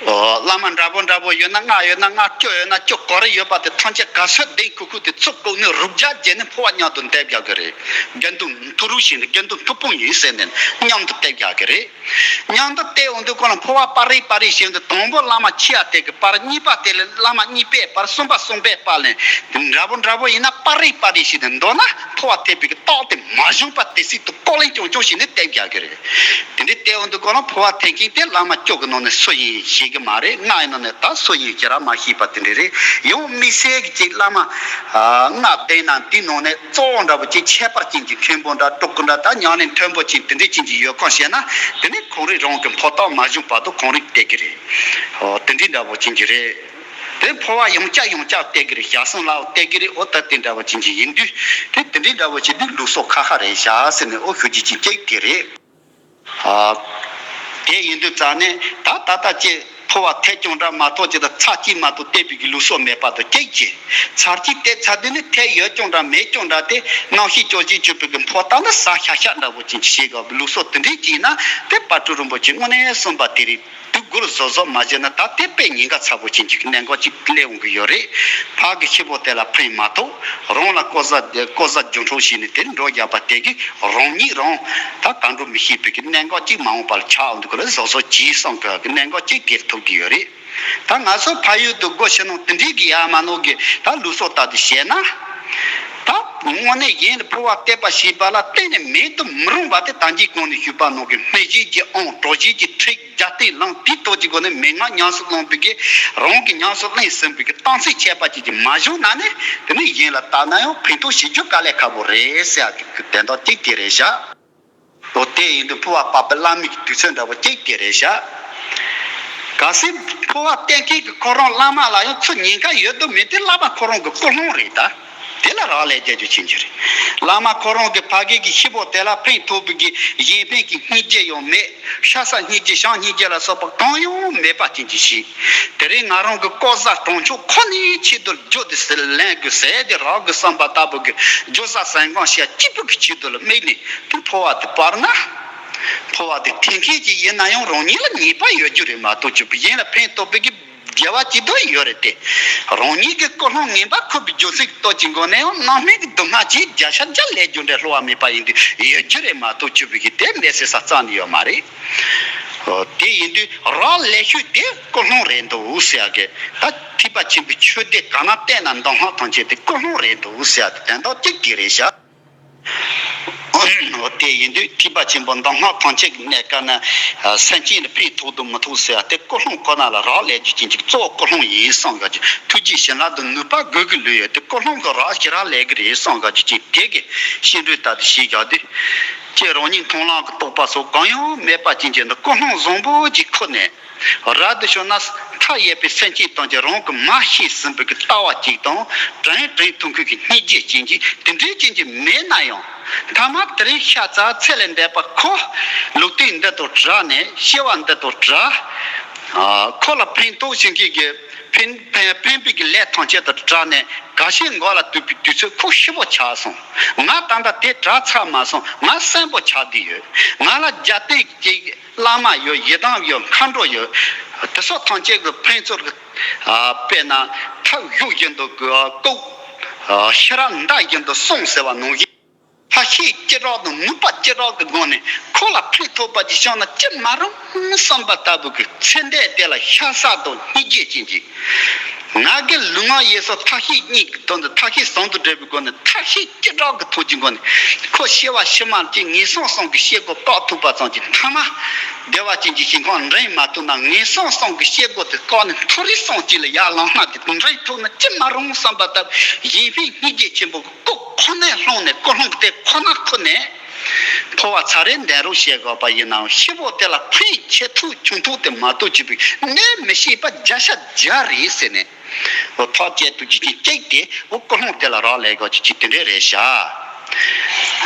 ཨོ། བླ་མ་འདྲ་པོ་འདྲ་པོ་ཡོད་ན་ལྔ་ཡོད་ན་ལྔ། བཅུ་ཡོད་ན་བཅུ། ག་རེ་ཡོད་པ་དེ་ཐམས་ཅད་ག་ཚོད་ལྡན་ཁུག་ཁུག་དེ་ཚུར་བཀོག་ནས་རུབ་རྒྱག་བྱས་ནས་འཕོ་བ་མཉམ་དུ་འདེབས་རྒྱག་གི་རེད། དགེ་འདུན་མཐུ་རུ་ཞིག་ནི་དགེ་འདུན་མཐུ་དཔུང་ཡིན་ཟེར་ནས་མཉམ་དུ་འདེབས་རྒྱག་གི་རེད། མཉམ་དུ་བལྟས་འོང་དུས་ཁོ་ལ་འཕོ་བ་སྤར་རེས་སྤར་རེས་བྱས་འདུག་དང་པོ་བླ་མ་ཆེ་བ་དེ་གི་སྤར། གཉིས་པ་དེ་ལ་བླ་མ་གཉིས་པས་སྤར། གསུམ་པ་གསུམ་པས་སྤར་ལན། འདྲ་པོ་འདྲ་པོ་ཡིན་ན་སྤར་རེས་སྤར་རེས་བྱས་ནས་མདོར་ན་འཕོ་བ་ཐེབས་པའི་གི་རྟགས་དེ་མ་བྱུང་བ་དེ་སྲིད་དུ་ལྐོག་ལན་རྐྱང་རྐྱང་བྱས་ནས་བསྡད་རྒྱག་གི་རེད། དེ་འདྲའི་བལྟས་འོང་དུས་ཁོ་ལ་འཕོ་བ་ཐེབས་མཁན་དེ་བླ་མ་བཅུ་གི་ནང་ནས་སུ་ཡིན་ཤེས་གི་མ་རེད། ལྔ་ཡི་ནང་ནས་ད་སུ་ཡིན་ཁྱེད་རང་མ་ཤེས་པ་དེ་འདྲ་རེད། ཡང་དམིགས་བསལ་གྱི་ཅིག་བླ་མ་ལྔ་བསྡད་ན་དེའི་ནང་ནས་གཙོ་བོ་འདྲ་པོ་ཅིག་ཁྱད་པར་ཅན་གྱི་མཁན་པོ་འདྲ་སྤྲུལ་སྐུ་འདྲ་ད་ཉམས་ལེན་མཐོན་པོ་ཅིག་དེ་འདྲའི་ཅན་གྱི་ཡོད་ཁང་བཤད་ན། དེ་ནི་ཁོང་རང་རང་གི་འཕོ་ཐབས་མ་བྱུང་བར་དུ་ཁོང་རང་བསྡད་ཀྱི་རེད། ཨོ། དེ་འདྲའི་འདྲ་པོ་ཅན་གྱི་རེད། དེ་འཕོ་བ་ཡང་བསྐྱར་ཡང་བསྐྱར་བསྡད་ཀྱི་རེད། ཞག་གསུམ་ལ་བསྡད་ཀྱི་རེད། ཨོ་ད་དེ་འདྲ་པོ་ཅན་གྱི་ཡིན་དུས་དེ་དེ་འདྲའི་འདྲ་པོ་ཅན་དེ་ལུགས་སྲོལ་ཁ་ཁ་རེད་ཤག་ཟེར་ནས་ཨོ་ཞུ་རྒྱུ་ཅན་གཅིག་དེ་རེད། ཨ། དེ་ཡིན་དུས་ཙང་ནས་ད་ད་ལྟ་ཅིག་འཕོ་བ་ཐེབས་ཀྱང་འདྲ་མ་གཏོགས་ཅིག་ད་ཚར་གཅིག་མ་གཏོགས་བསྡད་པའི་གི་ལུགས་སྲོལ་མེད་པ་དང་གཅིག་བྱས། ཚར་གཅིག་བསྡད་ཚར་དུས་ནི་ཐེབས་ཡོད་ཀྱང་འདྲ་མེད་ཀྱང་འདྲ་དེ་རྣམ་ཤེས་སྐྱོ་ཤས་ཆུད་པའི་གི་འཕོ་ཐབས་ནི་ཟ་ཤ་ཤ་འདྲ་པོ་ཅན་གྱི་བྱེད་དགོས་པའི་ལུགས་སྲོལ་དེ་འདྲའི་ཅིག་ཡིན་ན་དེ་དཔལ་སྤྲུལ་རིན་པོ་ཆེ་དངོས་གནས་གསུངས་པ་དེ་རེད། དུས་འགོར་བཟོ་བཟོ་མ་བྱས་ན་ད་དེ་དཔེ་ཉེན་ཁ་ཚ་པོ་ཅན་གྱི་གནད་འགག་ཅིག་སླེབས་འོང་གི་ཡོད་རེད། ཕ་གི་ཤི་བོ་དེ་ལ་ཕན་མ་ཐོགས། རང་ལ་ལྐོག་ཟ་ལྐོག་ཟ་རྒྱུ་འཕྲོག་བྱས་ནས་དེ་འགྲོ་རྒྱག་པ་དེ་གི་རང་ཉིད་རང་ད་གང་འགྲོ་མི་ཤེས་པའི་གི་གནད་འགག་ཅིག་མ་འོངས་པ་ལ་ཆགས་འོང་དུས་ཁོ་ལ་བཟོ་བཟོ་བྱས་སོང་གི་གནད་འགག་ཅིག་གེར་ཐུག་གི་ཡོད་རེད། ད་ང་ཚོ་ཕ་ཡུལ་དུ་སྒོ་ཕྱི་ནང་དེ་འདྲའི་གི་ཡ་མ་ནོར་གི་ད་ལུགས་སྲོལ་ལྟར་དུ་བྱས་ན། ད་དངོས་གནས་གཞན་ལ་འཕོ་བ་བསྟད་པ་ཞེས་པ་ལ་གཏན་ནས་མེད་དུ་མི་རུང་བ་དེ་ད་གིན་གོང་ནས་ཞུས་པ་ནང་གི་སྨན་བྱེད་ཀྱི་དབང་གྲོགས་བྱེད་ཀྱི་ཁྲིད། རྒྱ་སྟེང་ལངས་དེའི་ཐོག་གི་སྒོ་ནས་མན་ངག་ཉམས་སུ་བླངས་པའི་གི་རང་གི་ཉམས་སུ་བླངས་ཟིན་པའི་གི་གཏམ་ཚིག་ཁྱད་པར་ཅན་གྱི་མ་བྱུང་ན་ནི་དེ་ནི་གཞན་ལ་བལྟས་ན་ཡང་ཕན་ཐོགས་བྱེད་རྒྱུ་དཀའ་ལས་ཁག་པོ་རེད་ཟེར་ཡག་གི་དོན་དག་གཅིག་དེ་རེད་ཤག་འོ་དེ་ཡིན་དུས་འཕོ་བ་སྤར་པའི་བླ་མའི་གི་དུས་ཚོད་འདྲ་པོ་གཅིག་དེ་རེད་ཤག་གལ་སྲིད་འཕོ་བ་བསྟན་མཁན་གྱི་ཁོ་རང་བླ་མ་ལ་ཡང་ཚུར་ཉེན་ཁ་ཡོད་དུ་མེད་དེ་བླ་མ་ཁོ་རང་གི་ཀུན་སློང་རེད་ད། དེ་ལ་རག་ལས་རྒྱག་རྒྱུ་ཕྱིན་གྱི་རེད། བླ་མ་ཁོ་རང་གི་ཕ་གི་གི་ཤི་བོ་དེ་ལ་ཕན་ཐོགས་པའི་གི་གཞན་ཕན་གྱི་སྙིང་རྗེ་ཡང་མེད། ཤ་ཟ་སྙིང་རྗེ་བྱམས་སྙིང་རྗེ་ལ་སོགས་པ་གང་ཡང་མེད་པ་ཅན་གྱི་ཞིག་དེ་རིང་ང་རང་གི་ལྐོག་ཟ་གྲོང་ཆོག་ཁོ་ནའི་ཆེད་དུ་རྒྱུ་དེ་ཟེར་ལེན་དགོས་ཟེར་དེ་རག་གི་བསམ་པ་ལྟ་བུ་གི་རྒྱུ་ཟ་ཟན་གང་བཤད་གཅིག་པུ་གི་ཆེད་དུ་ལ་དམིགས་ནས་དེ་འཕོ་བ་དེ་སྤར་ན། འཕོ་བ་དེ་ཐེབས་མཁན་ཅིག་ཡིན་ན་ཡང་རང་ཉིད་ལ་ཉེས་པ་ཡོད་རྒྱུ་རེད་མ་གཏོགས་ཅིག་གཞན་ལ་ཕན་ཐོགས་པའི་གི་དགེ་བ་ཅིག་ཏུ་ཡོད་རེད་དེ། རང་ཉིད་ཀྱི་ཀུན་སློང་ངན་པ་ཁུར་བའི་རྒྱུ་མཚན་གྱི་སྟོབས་ཀྱི་སྒོ་ནས་ཡང་རྣམ་སྨིན་གྱི་སྡུག་བསྔལ་གྱིས་བརྒྱ་ཆ་བརྒྱ་ལས་རྒྱུ་འབྲས་བསླུ་བ་མེད་པ་ཡིན་དུས་ཡོད་རྒྱུ་རེད་མ་གཏོགས་ཅིག་པའི་གི་དེ་མེད་ཟེར་ས་རྩ་ནས་ཡོད་མ་རེད། ཨོ། དེ་ཡིན་དུས་རག་ལས་ཤོས་དེ་ཀུན་སློང་རེད་འདུག་ཟེར་ཡ་གི་ད་ཐེག་པ་ཆེན་པོའི་ཆོས་སྡེ་ག་ན་བལྟས་ན་མདོ་སྔགས་ཐམས་ཅད་དེ་ཀུན་སློང་རེད་འདུག་ཟེར་ཡ་དེ་དོན་དག་གཅིག་དེ་རེད་ཤག་འོ་དེ་ཡིན་དུས་ཐེག་པ་ཆེན་པོ་མདོ་སྔགས་ཐམས་ཅད་ཀྱི་གནས་སྐབས་ན་སེམས་ཅན་ལ་ཕན་ཐོགས་དང་མི་ཐོགས་ཟེར་བ་དེ་ཀུན་སློང་ཁོ་ན་ལ་རག་ལས་རྒྱུ་ཅན་གྱི་གཙོ་བོ་ཀུན་སློང་ཡིན་གསུང་ག་ཅིག་ཐུགས་རྗེ་བྱིན་རླབས་དང་ནུས་པ་དགོས་ཀྱི་ལོས་ཡོད་དེ་ཀུན་སློང་གི་རག་ཞིག་རག་ལས་ཀྱི་རེད་གསུང་ག་ཅིག་ཅིག་དེ་གི་ཤེས་འདོད་ལྟར་དུ་བྱེད་བཞག་དུས་ཀྱེ་རང་ཉིད་མཐོང་ལམ་གྱི་རྟོགས་པ་སོགས་གང་ཡང་མེད་པ་ཅན་གྱི་འདི་ཀུན་སློང་བཟང་པོ་ཅིག་ཁུར་ནས། རབ་ཏུ་བྱུང་ན་མཐའ་ཡས་པའི་སེམས་ཅན་ཐམས་ཅད་རང་གི་མ་ཤེས་ཟིན་པའི་གི་ལྟ་བ་གཅིག་དང་དྲན་དྲན་ཐུང་ཁུར་གྱི་སྙིང་རྗེ་ཅན་གྱི་དེ་འདྲའི་ཅན་གྱི་མེད་ན་ཡང་མཐའ་མ་དེ་རིང་ཤ་ཚ་ཚེ་ལས་འདས་པ་ཁོ་ལུགས་མཐུན་འདི་དང་བྲལ་ནས་སྐྱེ་བ་འདི་དང་བྲལ། ཨ་ཁོ་ལ་ཕན་ཐོགས་ཤིང་གི་གི་ཕན་ཕན་ཕན་པའི་གི་ལས་ཐམས་ཅད་དང་བྲལ་ནས་ག་ཤེད་འགོག་ལ་ཐུག་པའི་དུས་ཚོད་ཁོ་ཤི་བོ་ཆགས་སོང་། ང་ད་ལྟ་དེ་བྲལ་ཚར་མ་སོང་། ང་གསོན་པོ་ཆགས་བསྡད་ཡོད། ང་ལ་རྒྱབ་རྟེན་གཅིག་བླ་མ་ཡོད། ཡི་དམ་ཡོད། མཁའ་འགྲོ་ཡོད། དེ་སོགས་ཐམས་ཅད་ཀྱི་ཕན་ཚུན་གྱི་དཔེར་ན་ཐབས་གཞུང་བཞིན་དུ་བཀོད། ཤེས་རབ་མདའ་བཞིན་དུ་སྲུངས་ཟེར་བ་ནང་བཞིན་ལྷ་ཤེས་ཅི་རག་དང་ནུས་པ་ཅི་རག་གི་སྒོ་ནས་ཁོ་ལ་ཕན་ཐོགས་པ་ཅིག་བྱུང་ན་ཅི་མ་རུང་བསམ་པ་ལྟ་བུ་གི་ཚེ་འདས་དེ་ལ་ཤ་ཟ་དང་སྙིང་རྗེ་ཅན་གྱི། ང་གི་ལུས་ངག་ཡིད་གསུམ་ཐབས་ཤེས་གཉིས་ཀྱི་དོན་དུ་ཐབས་ཤེས་ཟུང་དུ་འབྲེལ་བའི་སྒོ་ནས་ཐབས་ཤེས་ཅི་དྲག་གི་ཐོག་གི་སྒོ་ནས་ཁོ་སྐྱེ་བ་ཕྱི་མ་ལ་ཅིག་ངན་སོང་སོང་གི་སྐྱེ་སྒོ་བཀག་ཐུབ་པ་ཙམ་གྱིས་མཐའ་མ་བདེ་བ་ཅན་གྱི་ཞིང་ཁམས་འདྲེན་མ་ཐུབ་ན་ངན་སོང་སོང་གི་སྐྱེ་སྒོ་དེ་བཀག་ནས་མཐོ་རིས་སོང་ཅིག་ལ་ཡར་ལངས་ན་དེ་འདྲེན་ཐུབ་ན་ཅི་མ་རུང་བསམ་པ་ལྟར་གཞན་ཕན་སྙིང་རྗེ་ཆེན་པོ་གི་སྐུ་ཁོ་ནས་བསླངས་ནས་ཀུན་སློང་དེ་ཁོ་ན་ཁུར་ནས། འཕོ་བ་ཚར་རེ་འདོན་རོགས་བྱེད་དགོས་པ་ཡིན་ནའང་ཤི་བོ་དེ་ལ་ཕན་ཆེ་ཐུག་ཆུང་ཐུག་དེ་མ་གཏོགས་ཅིག་པའི་གནས་མི་ཤེས་པ་བརྒྱ་ཆ་བརྒྱ་རེད་ཟེར་ནས། འོ་ཐག་བཅད་ཐུབ་ཀྱི་ཅིག་གཅིག་དེ་འོ་ཀུན་སློང་དེ་ལ་རག་ལས་དགོས་ཀྱི་ཅིག་དེ་འདྲས་རེད་ཤག་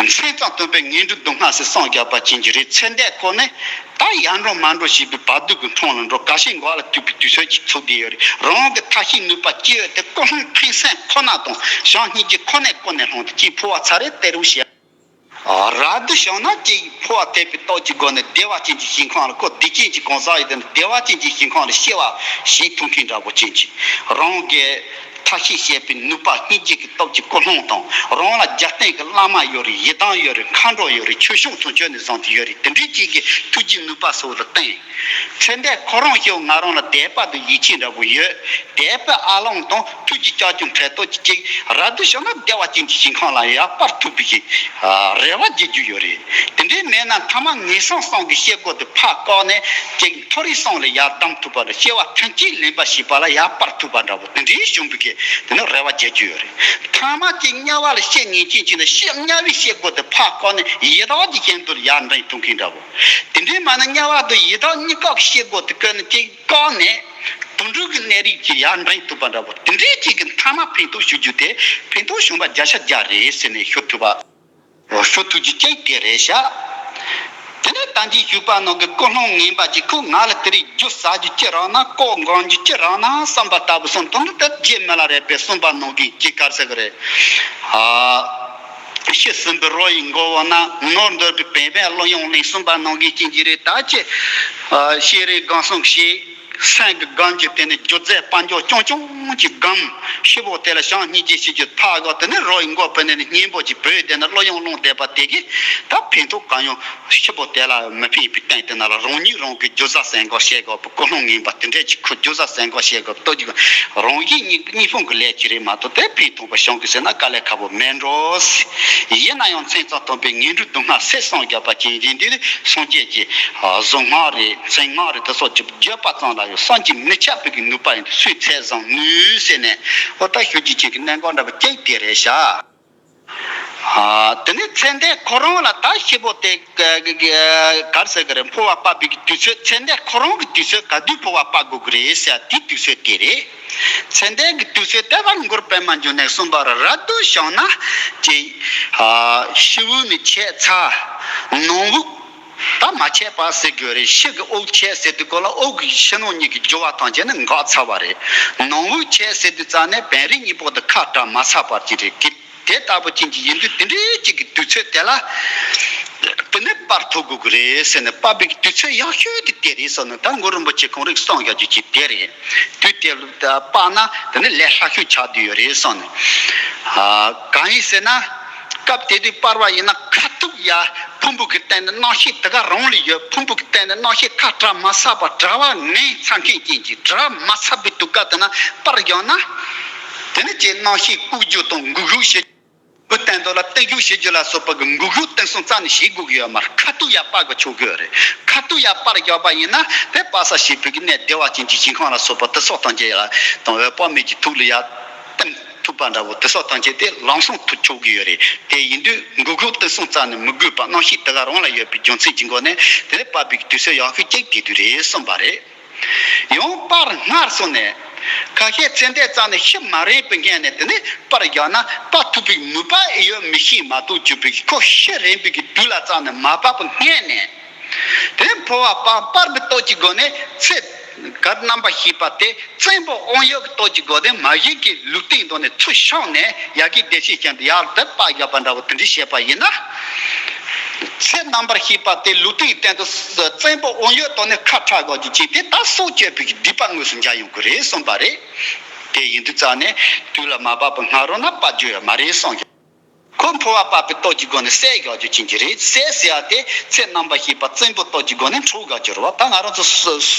མཚན་ཙམ་སྟོན་པས་ངན་འགྲོའི་སྡུག་བསྔལ་ཟེར་གསུངས་བཞག་པ་ཅན་གྱི་རེད། ཚེ་འདས་ཁོ་ནས་ད་ཡར་འགྲོ་མར་འགྲོ་བྱེད་པའི་བར་དོ་གི་འཕྲང་ལ་འགྲོ་ག་ཤེད་འགོག་ལ་ཐུག་པའི་དུས་ཚོད་ཅིག་ཚུགས་བསྡད་ཡོད་རེད། རང་གི་ཐབས་ཤེས་ནུས་པ་ཅི་ཡོད་དེ་ཀུན་སློང་ཕན་སེམས་ཁོ་ན་དང་བྱམས་སྙིང་རྗེ་ཁོ་ནས་ཀུན་ནས་བསླངས་ཏེ་ཅིག་འཕོ་བ་ཚར་རེ་སྟེར་རོགས་བྱེད། རབ་ཏུ་བྱུང་ན་ཅིག་འཕོ་བ་ཐེབས་པའི་སྟོབས་ཀྱི་སྒོ་ནས་བདེ་བ་ཅན་གྱི་ཞིང་ཁམས་ལ་ཁོ་བདེ་སྐྱིད་ཀྱི་གང་ཟག་ཡིན་དུས་བདེ་བ་ཅན་གྱི་ཞིང་ཁམས་ལ་སྐྱེ་བ་ཞིག་ཐོབ་མཁན་འདྲ་པོ་ཅན་གྱི་རང་གི་ཐབས་ཤེས་བྱེད་པའི་ནུས་པ་སྙིང་རྗེ་གི་སྟོབས་ཀྱི་ཀུན་སློང་དང་རང་ལ་རྒྱབ་རྟེན་གྱི་བླ་མ་ཡོད་རེད། ཡི་དམ་ཡོད་རེད། མཁའ་འགྲོ་ཡོད་རེད། ཆོས་སྐྱོང་དུང་ཕྱུར་ནས་བཟུང་སྟེ་ཡོད་རེད། དེ་འདྲའི་ཅིག་གི་ཐུགས་རྗེའི་ནུས་པ་སོགས་ལ་བརྟེན། ཚེ་འདས་ཁོ་རང་ཤི་བོ་ང་རང་ལ་དད་པ་དང་ཡིད་ཆེས་འདྲ་པོ་ཡོད། དད་པའི་ཨ་ལོང་དང་ཐུགས་རྗེ་ཀྱག་ཀྱོག་འཕྲལ་དོ་ཅིག་ཅིག་རབ་ཏུ་བྱུང་ན་བདེ་བ་ཅན་གྱི་ཞིང་ཁམས་ལ་ཡར་སྤར་ཐུབ་པའི་རེ་བ་རྒྱག་རྒྱུ་ཡོད་རེད། དེ་འདྲའི་མེད་ན་ཐ་མ་ངན་སོང་གསུམ་གྱི་སྐྱེ་སྒོ་དེ་ཕར་བཀག་ནས་ཅིག་མཐོ་རིས་གསུམ་ལ་ཡར་བདམས་ཐུབ་པ་འདྲ། སྐྱེ་བ་ཐམས་ཅད་ལེན་པ་ཞེས་པ་ལ་ཡར་སྤར་ཐུབ་པ་འདྲ་པོ་དེ་འདྲའི་བྱུང་བའི་དེ་ནི་རེ་བ་རྒྱག་རྒྱུ་ཡོད་རེད། ཐ་མ་ཅིག་དམྱལ་བ་ལ་སྐྱེ་ངེས་ཅན་ཅིག་ན་སྐྱེ་དམྱལ་བའི་སྐྱེ་སྒོ་དེ་ཕར་བཀག་ནས་ཡི་དྭགས་ཀྱི་གཞན་དུ་ཡར་འདྲེན་ཐུབ་མཁན་འདྲ་པོ། དེ་འདྲའི་མ་ན་དམྱལ་བ་དང་ཡི་དྭགས་གཉིས་ཀ་སྐྱེ་སྒོ་དེ་ཀུན་ནས་ཅིག་བཀག་ནས་དུད་འགྲོ་གི་གནས་རིགས་ཀྱི་ཡར་འདྲེན་ཐུབ་པ་འདྲ་པོ་དེ་འདྲའི་ཅིག་གི་མཐའ་མ་ཕན་ཐོགས་ཞུ་རྒྱུ་དེ་ཕན་ཐོགས་བྱུང་བ་བརྒྱ་ཆ་བརྒྱ་རེད་ཟེར་ནས་ཞུ་ཐུབ་པ། ཞུ་ཐུབ་རྒྱུ་ཅིག་དེ་རེད་ཤག་དེ་ནས་ད་གིན་ཞུས་པ་ནང་གི་ཀུན་སློང་ངན་པ་ཅིག་ཁོ་ང་ལ་དེ་རིང་རྒྱུ་ཟ་རྒྱུ་ཅི་རག་ན་ལྐོག་འགོག་རྒྱུ་ཅི་རག་ན་བསམ་པ་ལྟ་བུ་སོང་དོན་དུ་དེ་རྗེས་མི་ལ་རས་པས་གསུངས་པ་ནང་གི་ཅིག་ག་རེ་ཟེར་གི་རེད། ཨ། ཤི་ཟིན་པའི་རོ་ཡི་མགོ་བོ་ན་ནོར་འདོད་པའི་བན་བན་བློ་ཡོང་ལེན་གསུངས་པ་ནང་གི་རྐྱེན་གྱིས་རེད། ད་ཅི། ཤེས་རིག་སྒང་སོང་ཞེས་སེམས་ཀྱི་སྒང་གི་དེ་ནི་སྒྱུ་རྩལ་དཔལ་འབྱོར་ཅུང་ཅུང་གི་སྒང་ཤི་བོ་དེ་ལ་བྱང་སྙིང་རྗེ་ཞིག་གི་ཕ་གོ་དེ་ནི་རོ་ཡི་མགོ་བོ་ནི་སྙིང་པོ་གྱི་བོད་དེ་ནི་བློ་ཡོང་ལོང་བསྡད་པ་དེ་གིས་ད་ཕན་ཐོགས་གང་ཡོང་ཤི་བོ་དེ་ལ་མི་ཕན་པའི་སྟེང་དེ་ན་ལ་རང་ཉིད་རང་གི་སྒྱུ་རྩལ་སེམས་ཁོ་བྱེད་དགོས་པའི་ཀུན་སློང་ངན་པ་དེ་འདྲས་ཀྱི་ཁོ་སྒྱུ་རྩལ་སེམས་ཁོ་བྱེད་དགོས་པའི་ལྟོ་རྒྱུ་རང་གི་གཉིས་གཉིས་ཕུང་གི་ལས་ཀྱི་རེད་མ་གཏོགས་དེ་ཕན་ཐོགས་པ་བྱུང་གི་ཟེར་ན་དཀའ་ལས་ཁག་པོ་མེད་འགྲོ། ཡིན་ན་ཡང་མཚན་ཙམ་མཐོང་པའི་ངན་འགྲོའི་སྡུག་བསྔལ་སེལ་གསུངས་བརྒྱབ་པ་ཅན་ཡིན་དུས་སངས་རྒྱས་ཀྱི་གཟུངས་སྔགས་རེད་མཚན་སྔགས་རེད་དེ་སོགས་ཀྱི་བརྗོད་པ་ཙམ་ལ་ཡང་བསམ་གྱིས་མི་ཁྱབ་པའི་གི་ནུས་པ་ཡིན་དུས་སུས་ཚད་བཟང་ནུས་ཟེར་ནས་ཨོ་ད་ཞུ་རྒྱུ་ཅན་གྱི་གནད་འགག་འདྲ་པོ་ཅིག་དེ་རེད་ཤག་ཨ། དེ་ནས་ཚེ་འདས་ཁོ་རང་ལ་ད་ཤི་བོ་དེ་ག་ག་ག་ག་རེ་ཟེར་གི་རེད། འཕོ་བ་སྤར་བའི་གི་དུས་ཚོད་ཚེ་འདས་ཁོ་རང་གི་དུས་ཚོད་ག་དུས་འཕོ་བ་སྤར་དགོས་གི་རེད་ཟེར་དེའི་དུས་ཚོད་དེ་རེད། ཚེ་འདས་ཀྱི་དུས་ཚོད་ལྟེ་བ་མགུར་པད་མ་འབྱུང་གནས་གསུངས་པ་ར་རབ་ཏུ་བྱུང་ན་ཅེས། ཨ། ཕྱི་དབུགས་ནི་ཆད་ཚར། ནང་དབུགས་ད་མ་ཆད་པ་ཟེར་དགོས་རེད། ཕྱི་གི་དབུགས་ཆད་ཟེར་དུས་སྐོར་ལ་དབུགས་ཀྱི་ཕྱི་ནང་གཉིས་ཀྱི་རྒྱུ་བ་ཐམས་ཅད་ནི་འགག་ཚར་བ་རེད། ནང་དབུགས་ཆད་ཟེར་དུས་ཙ་ནས་བན་རིགས་གཉིས་པོ་དེ་ཁ་བྲལ་མ་ཚར་བར་གྱི་རེད་ཀི། དེ་ལྟ་བུ་ཅན་གྱི་ཡིན་དུས་དེ་འདྲའི་ཅིག་གི་དུས་ཚོད་དེ་ལ་དེ་ནས་སྤར་ཐུབ་དགོས་ཀྱི་རེད་ཟེར་ནས་སྤར་བའི་དུས་ཚོད་ཡག་ཤོས་དེ་དེ་རེད་ཟེར་ནས་ད་གུ་རུ་རིན་པོ་ཆེ་ཁོང་རིགས་གསུངས་ཡག་རྒྱུ་ཅིག་དེ་རེད། དུས་དེ་ལ་སྤར་ན་དེ་ནས་ལས་སླ་ཤོས་ཆགས་བསྡད་ཡོད་རེད་གསུངས་ནས། ཨ། གང་ཡིན་ཟེར་ན། སྐབས་དེ་དུས་སྤར་བ་ཡིན་ན་ཁ་ཐུག་ཡ་ཕུང་པོ་གི་སྟེང་ནས་རྣམ་ཤེས་དེ་ག་རང་ལ་ཡོད། ཕུང་པོ་གི་སྟེང་ནས་རྣམ་ཤེས་ཁ་བྲལ་མ་ཚར་བར་བྲལ་བ་ངན་ཚ་མཁན་ཅན་གྱི་བྲལ་མ་ཚར་བའི་དུས་སྐབས་དེ་ན་སྤར་བཞག་ན། དེ་ནི་ཅིག་རྣམ་ཤེས་བཀུག་རྒྱུ་དང་འགུག་གཞུག་བྱེད་རྒྱུ། བུ་བསྟན་དོ་ལ་བརྟན་བཞུགས་བྱེད་རྒྱུ་ལ་སོགས་པ་གི་འགུག་གཞུག་བརྟན་སྲུང་རྩ་ནས་བྱེད་དགོས་ཀྱི་ཡོད་མ་རེད། ཁ་ཐུག་ཡ་སྤར་གི་ཆོག་གི་ཡོད་རེད། ཁ་ཐུག་ཡ་སྤར་བཞག་པ་ཡིན་ན་དེ་སྤར་ས་ཞེས་པའི་གི་གནས་བདེ་བ་ཅན་གྱི་ཞིང་ཁམས་ལ་སོགས་པ་དེ་སོགས་དང་བཅས་ཡ་དང་འོད་དཔག་མེད་ཀྱི་ཐུགས་ལ་ཡ་བརྟན་ཐུབ་པ་འདྲ་བོ་དེ་སོགས་དང་བཅས་ཏེ་ལམ་སང་ཐུག་ཆོག་གི་ཡོད་རེད། དེ་ཡིན་དུས་འགུག་གཞུག་བརྟན་སྲུང་རྩ་ནས་མི་དགོས་པ་རྣམ་ཤེས་དེ་ག་རང་ལ་ཡོད་པའི་རྒྱུ་མཚན་གྱི་སྒོ་ནས་དེ་ནས་སྤར་བའི་གི་དུས་ཚོད་ཡག་ཤོས་ཅིག་དེ་དུས་རེད་གསུངས་པ་རེད། ཡང་སྤར་སྔར་སོང་ནས། ཁ་ཤས་ཚེ་འདས་རྩ་ནས་ཤི་མ་རན་པའི་སྔོན་ནས་དེ་ནས་སྤར་བཞག་ན་སྤར་ཐུབ་པའི་ནུས་པ་ཨེ་ཡོད་མི་ཤེས་མ་གཏོགས་གྱུར་པའི་ཁོ་ཤི་རན་པའི་གི་དུས་ལ་རྩ་ནས་མ་བབས་པའི་སྔོན་ནས། དེ་ནས་འཕོ་བ་སྤར་སྤར་བའི་སྟོབས་ཀྱི་སྒོ་ནས་ཚེ་གར་རྣམ་པར་ཤེས་པ་དེ་བཙན་པོ་དབང་ཡོད་ཀྱི་སྟོབས་ཀྱི་སྒོ་ནས་མ་གཞི་གི་ལུས་རྟེན་དུ་ནས་ཚུར་བྱུང་ནས་ཡ་གི་བདེ་གཤེགས་ཅན་དུ་ཡར་དེ་སྤར་བཞག་པ་འདྲ་བོ་དེ་འདྲ་བྱས་པ་ཡིན་ན། ཚེ་རྣམ་པར་ཤེས་པ་དེ་ལུས་རྟེན་གྱི་སྟེང་དུ་བཙན་པོ་དབང་ཡོད་དོ་ནས་ཁ་ཁྲལ་དགོས་རྒྱུ་ཅིག་དེ་ད་སྲོག་གཅོད་པའི་སྡིག་པ་དངོས་སུ་འཇལ་ཡོང་གི་རེད་གསུངས་པ་རེད། དེ་ཡིན་དུས་རྩ་ནས་དུས་ལ་མ་བབ་པའི་སྔ་རོལ་ན་སྤར་རྒྱུ་ཡོད་མ་རེད་གསུངས་ཀྱང་། ཁོ་འཕོ་བ་སྤར་པའི་སྟོབས་ཀྱི་སྒོ་ནས་བསད་དགོས་རྒྱུ་ཅན་གྱི་རེད། བསད་ཟེར་ཡ་དེ་ཚེ་རྣམ་པར་ཤེས་པ་བཙན་པོའི་སྟོབས་ཀྱི་སྒོ་ནས་འཕྲོག་དགོས་རྒྱུ་རེད་བ། ད་ང་རང་ཚོ་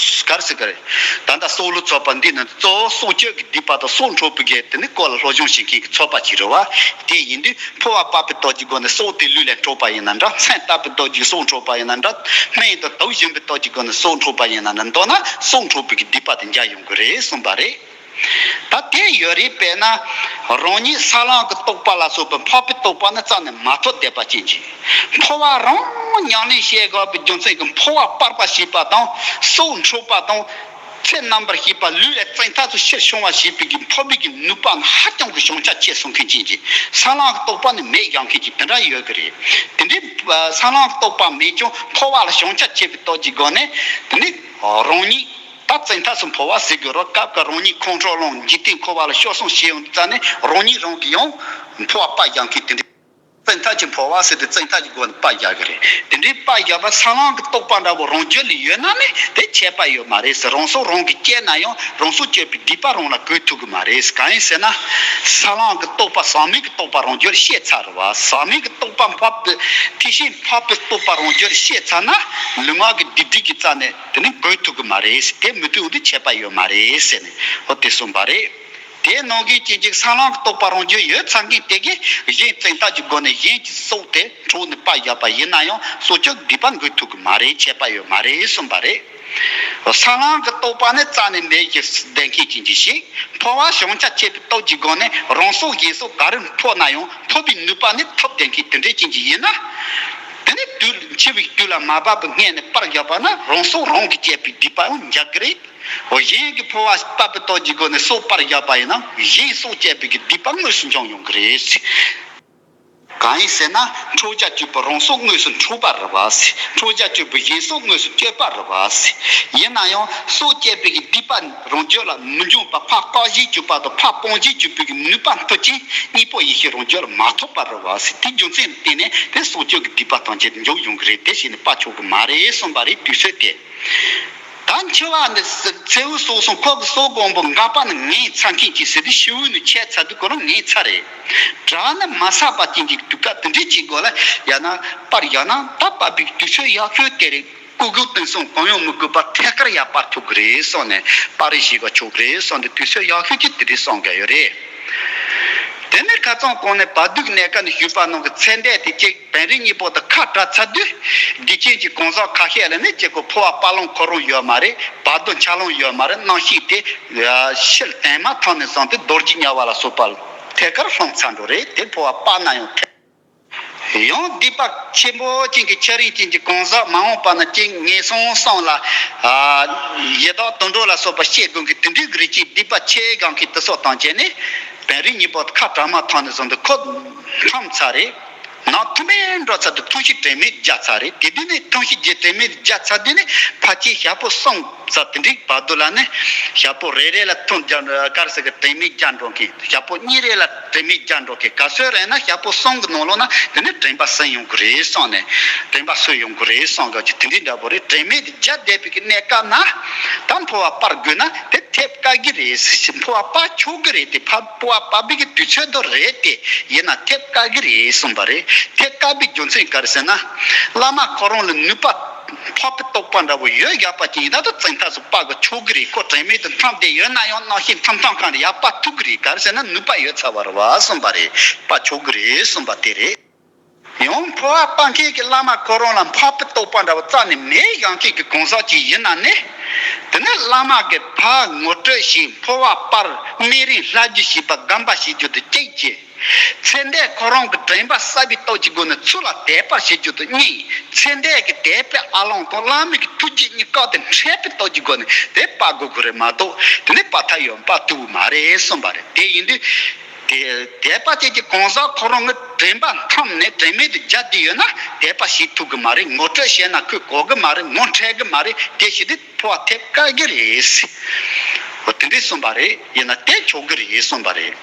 ག་རེ་ཟེར་གི་རེད། ད་ལྟ་སྲོག་བླུ་ཚོགས་པ་འདི་ནི་གཙོ་བོ་སྲོག་གཅོད་ཀྱི་སྡིག་པ་དང་སྲོག་འཕྲོག་པའི་གི་དེ་ནི་སྐོར་ལ་སློབ་སྦྱོང་བྱེད་མཁན་གྱི་ཚོགས་པ་ཅིག་རེད་བ། དེ་ཡིན་དུས་འཕོ་བ་སྤར་པའི་སྟོབས་ཀྱི་སྒོ་ནས་སྲོག་དེ་ལུས་ལས་འཕྲོག་པ་ཡིན་ན་འདྲ། མཚོན་བཏབ་པའི་སྟོབས་ཀྱིས་སྲོག་འཕྲོག་པ་ཡིན་ན་འདྲ། སྨན་དང་དུག་སྦྱིན་པའི་སྟོབས་ཀྱི་སྒོ་ནས་སྲོག་འཕྲོག་པ་ཡིན་ན་འདྲ། མདོར་ན་སྲོག་འཕྲོག་པའི་གི་སྡིག་པ་དེ་འཇལ་ཡོང་གི་རེད་གསུངས་པ་རེད། ད་དེ་ཡོད་རེད། དཔེར་ན་རང་ཉིད་ས་ལམ་གྱི་རྟོགས་པ་ལ་སོགས་པའི་འཕགས་པའི་རྟོགས་པ་ནི་རྩ་ནས་མ་ཐོབ་བསྡད་པ་ཅན་གྱི་འཕོ་བ་རང་ཉམས་ལེན་བྱེད་དགོས་པའི་རྒྱུ་མཚན་གྱིས་འཕོ་བ་སྤར་པ་ཞེས་པ་དང་སྲོག་འཕྲོག་པ་དང་། ཚེ་རྣམ་པར་ཤེས་པ་ལུས་ལས་བཙན་ཐབས་སུ་ཕྱིར་བྱུང་བ་ཞེས་པའི་གི་འཕོ་བའི་གི་ནུས་པ་ནི་ཧ་ཅང་གི་བྱང་ཆ་ཆེ་སོང་མཁན་ཅན་གྱི་ས་ལམ་གྱི་རྟོགས་པ་ནི་མེད་ཡང་མཁན་གྱི་དེ་འདྲ་ཡོད་གི་རེད། དེ་འདྲའི་ས་ལམ་གྱི་རྟོགས་པ་མེད་ཀྱང་འཕོ་བ་ལ་བྱང་ཆ་ཆེ་བའི་སྟོབས་ཀྱི་སྒོ་ནས་དེ་ནི་རང་ཉིད་ད་བཙན་ཐབས་སུ་འཕོ་བ་ཟེར་དགོས་རོགས། སྐབས་ཀྱི་རང་ཉིད་ཁོང་ཁྲོ་ལངས་འཇིག་རྟེན་འཁོར་བ་ལ་སྐྱོ་སོང་བྱེད་ཡོང་དུས་ཙ་ནས་རང་ཉིད་རང་གིས་ཡང་འཕོ་བ་སྤར་ཡང་མཁན་དེ་འདྲ། བཙན་ཐབས་ཀྱི་འཕོ་བ་ཟེར་ཏེ་བཙན་ཐབས་ཀྱི་སྒོ་ནས་པ་རྒྱག་གི་རེད། དེ་འདྲའི་པ་རྒྱག་པ་སེམས་ལམ་གྱི་རྟོག་པ་འདྲ་བོ་རང་རྒྱུད་ལ་ཡོད་ན་ནི་དེ་ཁྱད་པར་ཡོད་མ་རེད་ཟེར། རང་སྲོག་རང་གིས་བཅད་ན་ཡང་རང་སྲོག་གཅོད་པའི་སྡིག་པ་རང་ལ་གོས་ཐུབ་ཀྱི་མ་རེད། གང་ཡིན་ཟེར་ན། སེམས་ལམ་གྱི་རྟོག་པ་ཟག་མེད་ཀྱི་རྟོག་པ་རང་རྒྱུད་ལ་སྐྱེས་ཚར་རེད་བ། ཟག་མེད་ཀྱི་རྟོག་པ་འཕགས་པའི་ཐེག་ཆེན་འཕགས་པའི་རྟོག་པ་རང་རྒྱུད་ལ་སྐྱེས་ཚར་ན་ལུས་ངག་གི་སྡིག་སྒྲིབ་ཀྱི་རྩ་ནས་དེ་ནི་གོས་ཐུབ་ཀྱི་མ་རེད། དེ་མི་ཐུབ་འོ་དེ་ཁྱད་པར་ཡོད་མ་རེད་ཟེར་ནས་འོ་དེ་གསུངས་པ་རེད། དེའི་ནང་གི་རྐྱེན་གྱིས་སེམས་ལམ་རྟོག་པ་རང་རྒྱུད་ཡོད་ཚར་མཁན་དེ་གིས་གཞན་བཙན་ཐབས་ཀྱི་སྒོ་ནས་གཞན་གྱི་སྲོག་དེ་འཕྲོག་ནས་པ་བཞག་པ་ཡིན་ན་ཡང་སྲོག་གཅོད་སྡིག་པ་འགོས་ཐུབ་ཀྱི་མ་རེད། ཁྱད་པར་ཡོད་མ་རེད་གསུངས་པ་རེད། སེམས་ལམ་གྱི་རྟོག་པ་ནི་རྩ་ནས་མེད་ཅེས་བསྟན་མཁན་རྐྱེན་གྱིས་ཤིག་འཕོ་བ་བྱང་ཆུབ་སྤྱད་པའི་སྟོབས་ཀྱི་སྒོ་ནས་རང་སྲོག་གཞན་སྲོག་ག་རེ་འཕྲོག་ན་ཡང་འཕྲོག་པའི་ནུས་པ་ནི་ཐོབ་བསྡད་མཁན་དེ་འདྲའི་རྐྱེན་གྱིས་ཡིན་ན། དེ་ནི་དུས་འཆི་བའི་དུས་ལ་མ་བབ་པའི་སྔོན་ནས་པར་བཞག་པ་ན་རང་སྲོག་རང་གིས་བཅད་པའི་སྡིག་པའང་འཇག་གི་རེད། འོ་གཞན་གྱི་འཕོ་བ་སྤར་པའི་སྟོབས་ཀྱི་སྒོ་ནས་སྲོག་པར་བཞག་པ་ཡིན་ན་གཞན་སྲོག་བཅད་པའི་གི་སྡིག་པ་དངོས་སུ་འབྱུང་ཡོང་གི་རེད། གང་ཡིན་ཟེར་ན་འཕྲོག་བྱ་གཅོད་པའི་རང་སྲོག་དངོས་སུ་འཕྲོག་པ་རེད་བ། འཕྲོག་བྱ་གཅོད་པའི་གཞན་སྲོག་དངོས་སུ་གཅོད་པ་རེད་བ། ཡིན་ན་ཡང་སྲོག་བཅད་པའི་གི་སྡིག་པ་རང་རྒྱུད་ལ་མི་འབྱུང་བ་ཕར་བཀག་བཞིན་གཅོད་པ་དང་ཕར་སྤང་བཞིན་གཅོད་པའི་གི་ནུས་པ་མཐུ་ཅན་གཉིས་པོ་ཡེ་ཤེས་རང་རྒྱུད་ལ་མ་ཐོབ་པ་རེད་བ། དེའི་རྒྱུ་མཚན་ལ་བརྟེན་ནས་དེ་སྲོག་གཅོད་ཀྱི་སྡིག་པ་ཐམས་ཅད་འཇོག་ཡོང་གི་རེད། དེ་བྱས་ནས་པ་ཆོག་གི་མ་རེད་གསུངས་པ་རེད། དུས་ཚོད་དེ། ད་འཆི་བ་འདི་ཚེ་འུ་སོགས་སོང་ཁོ་གི་སྲོག་གོང་པོ་འགག་པ་ནི་ངེས་ཚར་མཁན་གྱིས་ཟེར་དུས་ཤི་བོ་ནི་ཆད་ཚར་དུས་ཁོ་རང་ངེས་ཚར་རེད། དགྲ་ནི་མ་བསད་པ་ཅན་གྱི་དུས་སྐབས་དེ་འདྲའི་ཅིག་གོ་ལ་ཡང་ན་པར་ཡང་ན་ད་པ་པའི་དུས་ཚོད་ཡག་ཤོས་དེ་རེད། ཀུ་ཀུ་ཏུན་སོང་གང་ཡང་མི་དགོས་པར་ཐད་ཀར་ཡར་པར་ཐུབ་གི་རེད་སོང་ནས་པར་རེ་ཞིག་ག་ཆོག་གི་རེད་སོང་དུས་དུས་ཚོད་ཡག་ཤོས་ཀྱི་དེ་རེད་སོང་ག་ཡོད་རེད། དེ་ནས་ཁ་རྩང་གོང་ནས་བར་དོའི་གནས་སྐབས་ནས་ཞུས་པ་ནང་གི་ཚེ་འདས་དེ་གཅིག་བན་རི་གཉིས་པོ་དང་ཁ་བྲལ་ཚར་དུས། སྡིག་ཅན་གྱི་གང་ཟག་ཁ་ཤས་ལ་ནི་གཅིག་གོ་འཕོ་བ་སྤར་ལོང་འཁོར་ལོང་ཡོད་མ་རེད། བར་དོ་འཆར་ལོང་ཡོད་མ་རེད། རྣམ་ཤེས་དེ་ཕྱིར་དེ་མ་ཐོན་ནས་བཟུང་སྟེ་རྡོ་རྗེ་དམྱལ་བ་ལ་སོགས་པ་ཐད་ཀར་ལྷུང་ཚར་འགྲོ་རེད། དེ་འཕོ་བ་སྤར་ན་ཡང་ཐད། ཡང་སྡིག་པ་ཆེན་པོ་ཅན་གྱི་ཆ་རིགས་ཅན་གྱི་གང་ཟག་མ་འོངས་པ་ན་ཅིག་ངན་སོང་གསུམ་ལ་ཡི་དྭགས་དུད་འགྲོ་ལ་སོགས་པ་སྐྱེ་དགོས་ཀྱི་དེ་འདྲའི་གི་རིགས་ཅིག་སྡིག་པ་ཆེ་གང་གི་དེ་སོགས་དང་བཅས་ནས་བན་རི་གཉིས་པོ་ཁ་བྲལ་མ་ཐོན་ནས་བཟུང་སྟེ་ཁོ་འཁྲམ་ཚར་རེད། ནང་ཐུག་མེད་འགྲོ་ཚར་དུས་ཐུགས་ཤི་དྲན་མེད་རྒྱག་ཚར་རེད། དེ་དུས་ནས་ཐུགས་ཤི་རྒྱུ་དྲན་མེད་རྒྱག་ཚར་དུས་ནས་ཕལ་ཆེར་ཞག་པོ་གསུམ་ཙམ་དེ་འདྲའི་བར་དུ་ལ་ནི་ཞག་པོ་རེ་རེ་ལ་ཐུགས་རྒྱ་གར་ཟེར་གི་དྲན་མེད་རྒྱག་འགྲོ་མཁན། ཞག་པོ་གཉིས་རེ་ལ་དྲན་མེད་རྒྱག་འགྲོ་མཁན། ག་ཚོད་རེད་ན་ཞག་པོ་གསུམ་གི་ནང་ལོགས་ན་དེ་ནི་དྲན་པ་སོས་ཡོང་གི་རེད་གསུངས་ནས། དྲན་པ་སོས་ཡོང་གི་རེད་གསུངས་ག་ཅིག་དེ་འདྲའི་འདྲ་པོ་རེད། དྲན་མེད་རྒྱག་བསྡད་པའི་གི་གནས་སྐབས་ན་ད་འཕོ་བ་སྤར་དགོས་ན་དེ་ཐེབས་དཀའ་གི་རེད། འཕོ་བ་སྤར་ཆོག་གི་རེད། དེ་ཕར་འཕོ་བ་སྤར་བའི་གི་དུས་ཚོད་དུ་རེད་དེ། ཡིན་ན་ཐེབས་དཀའ་གི་རེད་གསུངས་པ་རེད། ཐེབས་དཀའ་བའི་རྒྱུ་མཚན་ག་རེ་ཟེར་ན། བླ་མ་ཁོ་རང་ལ་ནུས་པ་འཕགས་པའི་རྟོགས་པ་འདྲ་བོ་ཡོད་ཡག་པ་ཅན་ཡིན་ན་ད་བཙན་ཐབས་སུ་སྤར་གི་ཆོག་གི་རེད། ཁོ་དྲན་མེད་དུ་འཁྲམ་བསྡད་ཡོད་ན་ཡང་རྣམ་ཤེས་འཁྲམ་སྟངས་གང་རེད་ཡར་སྤར་ཐུབ་གི་རེད། ག་རེ་ཟེར་ན་ནུས་པ་ཡོད་ཚར་བ་རེད་བ་གསུངས་པ་རེད། སྤར་ཆོག་གི་རེད་གསུངས་པ་དེ་རེད། ཡང་འཕོ་བ་སྤར་མཁན་གྱི་བླ་མ་ཁོ་རང་ལ་འཕགས་པའི་རྟོགས་པ་འདྲ་བ་རྩ་ནས་མེད་ཡང་མཁན་གྱི་གང་ཟག་ཅིག་ཡིན་ན་ནི། དེ་ནི་བླ་མ་གིས་ཕར་ངོ་སྤྲོད་ཞིག་འཕོ་བ་སྤར་སྨན་རིན་བསླབ་རྒྱུ་ཞེས་པ་སྒོམ་པ་བྱེད་རྒྱུ་དེ་གཅིག་བྱས། ཚེ་འདས་ཁོ་རང་གི་དྲན་པ་གསལ་བའི་སྟོབས་ཀྱི་སྒོ་ནས་ཚུར་ལ་དད་པ་བྱེད་རྒྱུ་དེ་གཉིས། ཚེ་འདས་ཀྱི་དད་པའི་ཨ་ལོང་དང་བླ་མའི་གི་ཐུགས་རྗེ་གཉིས་ཀ་དེ་འཕྲད་པའི་སྟོབས་ཀྱི་སྒོ་ནས་དེ་སྤར་དགོས་ཀྱི་རེད་མ་གཏོགས་དེ་ནི་སྤར་ཐབས་ཡོད་སྤར་ཐུབ་མ་རེད་གསུངས་པ་རེད། དེ་ཡིན་དུས། དེ་དད་པ་ཅན་གྱི་གང་ཟག་ཁོ་རང་གི་དྲན་པ་འཁྲམ་ནས་དྲན་མེད་དུ་རྒྱག་བསྡད་ཡོད་ན་དད་པ་བྱེད་ཐུབ་ཀྱི་མ་རེད། ངོ་སྤྲོད་བྱས་ན་ཁོས་གོ་གི་མ་རེད། ངོ་འཕྲད་ཀྱི་མ་རེད། དེ་བྱེད་དུས་འཕོ་བ་ཐེབས་དཀའ་གི་རེད། འོ་དེ་འདྲས་གསུངས་པ་རེད། ཡིན་ན་དེ་ཆོག་གི་རེད་གསུངས་པ་རེད།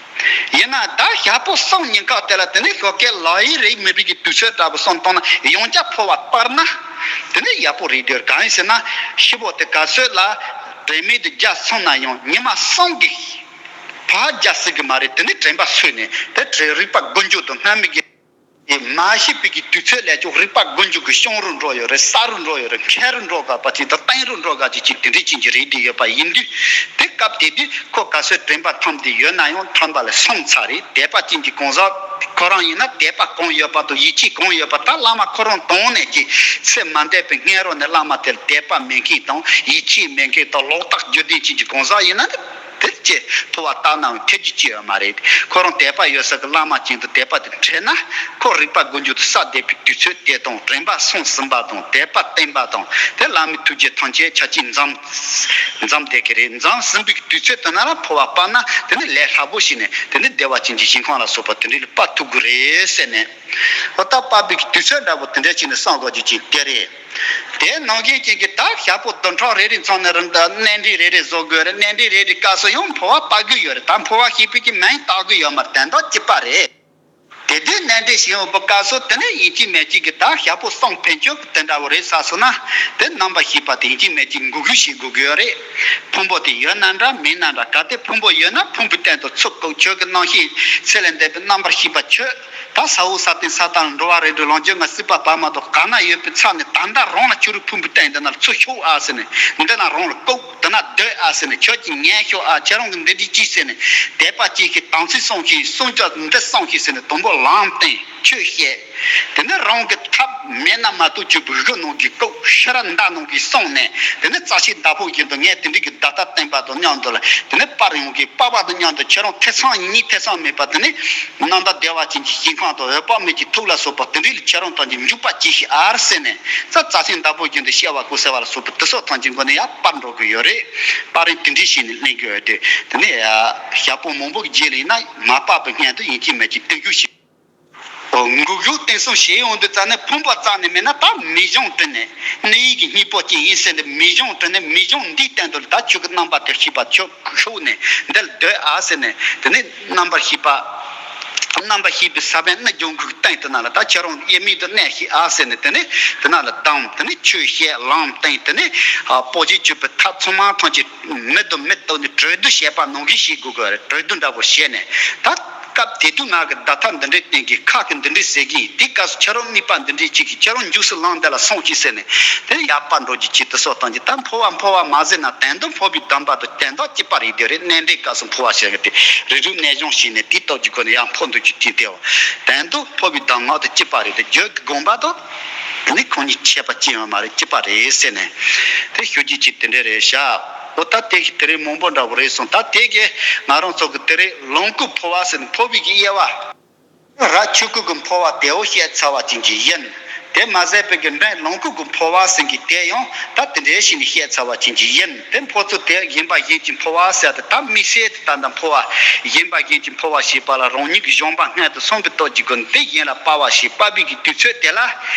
ཡིན་ན་ད་ཞག་པོ་གསུམ་ཉིན་ཀ་དེ་ལ་དེ་ནས་ཞོགས་ཀས་ལག་གཡས་རིག་མི་རིག་གི་དུས་ཚོད་འདྲ་པོ་གསུམ་བཏང་ན་ཡང་བསྐྱར་འཕོ་བ་སྤར་ན་དེ་ནས་ཡག་པོ་རེད་འདོད། གང་ཡིན་ཟེར་ན་ཤི་བོ་དེ་ག་ཚོད་ལ་དྲན་མེད་དུ་རྒྱག་སོང་ན་ཡང་ཉི་མ་གསུམ་གི་ཕར་རྒྱག་སྲིད་གི་མ་རེད། དེ་ནི་དྲན་པ་སོས་ནས་དེ་རིག་པ་ཀུན་འབྱུང་དང་སྔ་མའི་གི་མ་ཤི་བའི་གི་དུས་ཚོད་ལས་ཀྱང་རིག་པ་ཀུན་འབྱུང་གི་ཤོང་རུ་འགྲོ་ཡོད་རེད། གསར་རུ་འགྲོ་ཡོད་རེད། མཁས་རུ་འགྲོ་དགའ་པ་ཅིག་དང་བརྟན་རུ་འགྲོ་དགའ་ཅིག་ཅིག་དེ་འདྲའི་ཅན་གྱི་རེད་བསྡད་ཡོད་པ་ཡིན་དུས་དེ་སྐབས་དེ་དུས་ཁོ་ག་ཚོད་དྲན་པ་ཐོམ་དེ་ཡོད་ན་ཡང་ཐོམ་པ་ལས་སོང་ཚར་རེད། དད་པ་ཅན་གྱི་གང་ཟག་ཁོ་རང་ཡིན་ན་དད་པ་གང་ཡོད་པ་དང་ཡིད་ཆེས་གང་ཡོད་པ་ད་བླ་མ་ཁོ་རང་དང་ནས་ཀྱི་ཚེ་མ་འདས་པའི་སྔས་རོ་ནས་བླ་མ་དེར་དད་པ་མེད་མཁན་དང་ཡིད་ཆེས་མེད་མཁན་དང་ལོག་ལྟ་རྒྱུ་ལྡན་ཅན་གྱི་གང་ཟག་ཡིན་ན་དེ་ཅི་འཕོ་བ་བཏང་ནའང་ཐེབས་རྒྱུ་ཅི་ཡོད་མ་རེད། ཁོ་རང་དད་པ་ཡོད་ས་གི་བླ་མ་ཅན་དུ་དད་པ་དེ་འཕྲད་ན་ཁོ་རིག་པ་ཀུན་འབྱུང་དུ་བསགས་བསྡད་པའི་དུས་ཚོད་དེ་དང་དྲན་པ་སོང་ཟིན་པ་དང་དད་པ་བརྟན་པ་དང་དེ་བླ་མའི་ཐུགས་རྗེ་ཐམས་ཅད་ཆ་གཅིག་འཛོམས་འཛོམས་བསྡད་ཀྱི་རེད། འཛོམས་ཟིན་པའི་དུས་ཚོད་དེ་ན་ར་འཕོ་བ་སྤར་ན་དེ་ནི་ལས་སླ་པོ་ཞིག་ནས་དེ་ནི་བདེ་བ་ཅན་གྱི་ཞིང་ཁམས་ལ་སོགས་པ་དེ་འདྲ་ལ་སྤར་ཐུབ་ཀྱི་རེད་ཟེར་ནས། འོ་ད་སྤར་བའི་དུས་ཚོད་འདྲ་པོ་དེ་འདྲ་ཅིག་ནས་བསམ་དགོས་རྒྱུ་ཅིག་དེ་རེད། དེ་ནང་བཞིན་ཅན་གྱི་ད་ཞག་པོ་བདུན་ཕྲག་རེ་རེ་མཚམས་ནས་རིང་ད་གནས་འདྲེན་རེ་རེ་བཟོ་དགོས་རེད། གནས་འདྲེན་རེ་རེ་སྐབས་སུ་ཡང་འཕོ་བ་སྤར་དགོས་ཡོད་རེད། ད་འཕོ་བ་ཞེས་པའི་གི་མིང་བཏགས་དགོས་ཡོད་མ་རེད། དོན་དག་གཅིག་པ་རེད། དེ་དུས་གནས་འདྲེན་བྱེད་འོས་པའི་སྐབས་སུ་དེ་ནས་ཡིན་གཅིག་མིན་གཅིག་གི་ད་ཞག་པོ་གསུམ་ཕན་ཆོད་ཀྱི་དེ་འདྲ་བོ་རེད་ཟེར་སོང་ན། དེ་རྣམ་པར་ཤེས་པ་དེ་ཡིན་གཅིག་མིན་གཅིག་འགུག་གུག་བྱེད་དགོས་ཀྱི་ཡོད་རེད། ཕུང་པོ་དེ་ཡོད་ན་འདྲ་མེད་ན་འདྲ། གལ་ཏེ་ཕུང་པོ་ཡོད་ན་ཕུང་པོའི་སྟེང་དུ་ཚུར་བཀུག། ཆོས་ཀྱི་རྣམ་ཤེས་ཚུར་ལ་འདེབས་པའི་རྣམ་པར་ཤེས་པ་ཁྱོད་ད་ས་འོག་ས་སྟེང་ས་དང་འགྲོ་བ་རིགས་དྲུག་ལོངས་སྤྱོད་ལྔ་སྲིད་པ་བར་མ་དང་གང་ན་ཡོད་པའི་ཚབ་ནས་ད་ལྟ་རང་ལ་ཁྱོད་རའི་ཕུང་པོའི་སྟེང་འདི་ན་ཚུར་ཤོག་ཨ་ཟེར་ནས། འདི་ན་རང་ལ་བཀུག། དེ་ན་སྡོད་ཨ་ཟེར་ནས། ཁྱོད་ཀྱིས་ཉན་ཤོག་ཨ། ཁྱེད་རང་གིས་འདི་འདྲ་གྱིས་ཟེར་ནས། དད་པ་གྱིས་ཤིག། དམ་ཚིག་སྲུང་ཤིག། སྲུང་སྐྱོབ་འདི་སྲུང་ཤིག་ཟེར་ནས་དུམ་བུ་ལམ་སྟོན་ཆོས་བཤད། དེ་ནས་རང་གི་ཐབས་མེད་ན་མ་གཏོགས་ཆོས་པའི་གཞུང་ནང་གི་བཀོད་ཤེས་རབ་མདའ་ནང་གི་གསུངས་ནས། དེ་ནས་རྩ་ཤེ་བདག་པོ་བཞིན་དུ་ངས་དེ་འདྲའི་གི་བརྡ་རྟགས་བསྟན་པ་དང་མཉམ་དུ་ལ། དེ་ནས་པར་ཡོང་གི་པར་བ་དང་མཉམ་དུ་ཁྱེད་རང་ཐེ་ཚོམ་གཉིས་ཐེ་ཚོམ་མེད་པ། དེ་ནས་ནམ་ཟླ་བདེ་བ་ཅན་གྱི་ཞིང་ཁམས་དང་འོད་དཔག་མེད་ཀྱི་ཐུགས་ལ་སོགས་པ་དེ་འདྲའི་ལ་ཁྱེད་རང་ཐམས་ཅད་འཇུག་པ་གྱིས་ཤིག་ཨ་ཟེར་ནས། རྩ་རྩ་ཤེ་བདག་པོ་བཞིན་དུ་བཤད་པ་གོ་ཟེར་བ་ལ་སོགས་པ་དེ་སོགས་ཐམས་ཅད་མགོ་ནས་ཡར་སྤར་འགྲོ་གི་ཡོད་རེད། སྤར་རིང་དེ་འདྲའི་ཞིག་ནས་ལེན་གི་ཡོད་དེ། དེ་ནས་ཞག་པོ་མང་པོ་གི་རྗེས་ལ་ཡིན་ན་མ་སྤར་བའི་སྔོན་དུ་ཡིན་གཅིག་མིན་གཅིག་བསྟུན་རྒྱུ་ཞིག་འགུག་གཞུག་བསྟན་སྲུང་བྱེད་ཡོང་དུས་ཙ་ནས་ཕུང་པོ་རྩ་ནས་མེད་ན་ད་མིག་གཞུང་དྲི་ནས་གནས་ཡིད་ཀྱི་སྙིང་པོ་ཅན་ཡིན་ཟེར་ནས། མིག་གཞུང་དྲི་ནས་མིག་གཞུང་འདིའི་སྟེང་དུ་ད་ཆོས་ཀྱི་རྣམ་པ་དེ་ཤེས་པ་ཆོས་ཤུགས་ནས་འདིར་སྡོད་ཨ་ཟེར་ནས། དེ་ནས་རྣམ་པར་ཤེས་པ། རྣམ་པར་ཤེས་པའི་ས་བོན་སྣ་ལྗང་གུའི་སྟེང་དུ་ན་ལ་ད་ཁྱེད་རང་དབྱེར་མེད་དུ་གནས་ཤིག་ཨ་ཟེར་ནས། དེ་ནས་དེ་ན་ལ་བསྡམས། དེ་ནས་ཆོས་བཤད་ལམ་སྟོན། དེ་ནས་ཨ་དཔོག་བྱའི་སྤྱོད་པའི་ཐབས་ཚང་མ་ཐམས་ཅད་མེད་དུ་མེད་དུ་ནས་གྲོས་བསྡུར་བྱས་པ་ནང་བཞིན་བྱེད་དགོས་ཀྱི་རེད། གྲོས་བསྡུར་འདྲ་པོ་བྱས་ནས། ད་སྐབས་དེ་དུས་ང་གི་བརྡ་ཐབས་འདི་འདྲའི་སྟེང་གི་ཁ་གི་འདི་འདྲའི་ཟེར་གྱིན། དེའི་སྐབས་སུ་ཁྱེད་རང་དམིགས་པ་འདི་འདྲའི་གཅིག་གིས་ཁྱེད་རང་འཇུག་སུ་ལམ་འདི་ལ་སོང་ཅིག་ཟེར་ནས། དེ་ཡར་སྤར་འགྲོ་རྒྱུ་གཅིག་དེ་སོགས་བཏང་རྒྱུ། ད་འཕོ་བ་འཕོ་བ་མ་ཟེར་ན་དོན་དུ་འཕོ་བའི་གདམས་པ་དང་དོན་དག་གཅིག་པ་རེད། དེ་རེད། གནས་འདྲེན་སྐབས་སུ་འཕོ་བ་བྱེད་ཀྱི་དེ་རིགས་རུས་གནས་སྦྱོང་བྱས་ནས་དེའི་སྟོབས་ཀྱི་སྒོ་ནས་ཡང་འཕོ་འདུག་རྒྱུ་གཅིག་དེའོ། དོན་དུ་འཕོ་བའི་གདམས་ངག་དང་གཅིག་པ་རེད་དེ། རྒྱུད་ཀྱི་དགོངས་པ་དང་དེ་ནི་ཁོང་གཉིས་ཁྱད་པར་ཅི་ཡང་མ་རེད། གཅིག་པ་རེད་ཟེར་ནས། དེ་ཞུ་རྒྱུ་གཅིག་དེ་འདྲ་རེད་ཤག་འོ་ད་དེ་དེ་རིང་མང་པོ་འདྲ་བོ་རེད་སོང་། ད་དེ་གས་ང་རང་ཚོ་གི་དེ་རིང་ལོངས་སྐུ་འཕོ་བ་ཟེར་ནས་འཕོ་བའི་གི་དབྱེ་བ། ར་ཆོས་སྐུ་གི་འཕོ་བ་དེའོ་བཤད་ཚར་བ་ཅན་གྱི་ཡིན། དེ་མ་ཟད་པའི་གི་འབྲིང་ལོངས་སྐུ་གི་འཕོ་བ་ཟེར་གི་དེ་ཡང་ད་དེ་འདྲའི་ཞིག་ནས་བཤད་ཚར་བ་ཅན་གྱི་ཡིན། དེ་འཕོ་ཚུལ་དེ་ཡིན་པ་ཡིན་གྱི་འཕོ་བ་ཟེར་ཏེ། ད་དམིགས་བསལ་དུ་ད་ལྟ་འཕོ་བ་ཡིན་པ་ཡིན་གྱི་འཕོ་བ་ཞེས་པ་ལ་རང་ཉིད་ཀྱི་སྦྱོང་བ་སྔོན་དུ་སོང་བའི་སྟོབས་ཀྱི་སྒོ་ནས་དེ་གཞན་ལ་སྤར་བ་ཞིག་སྤར་བའི་གི་དུས་ཚོད་དེ་ལ།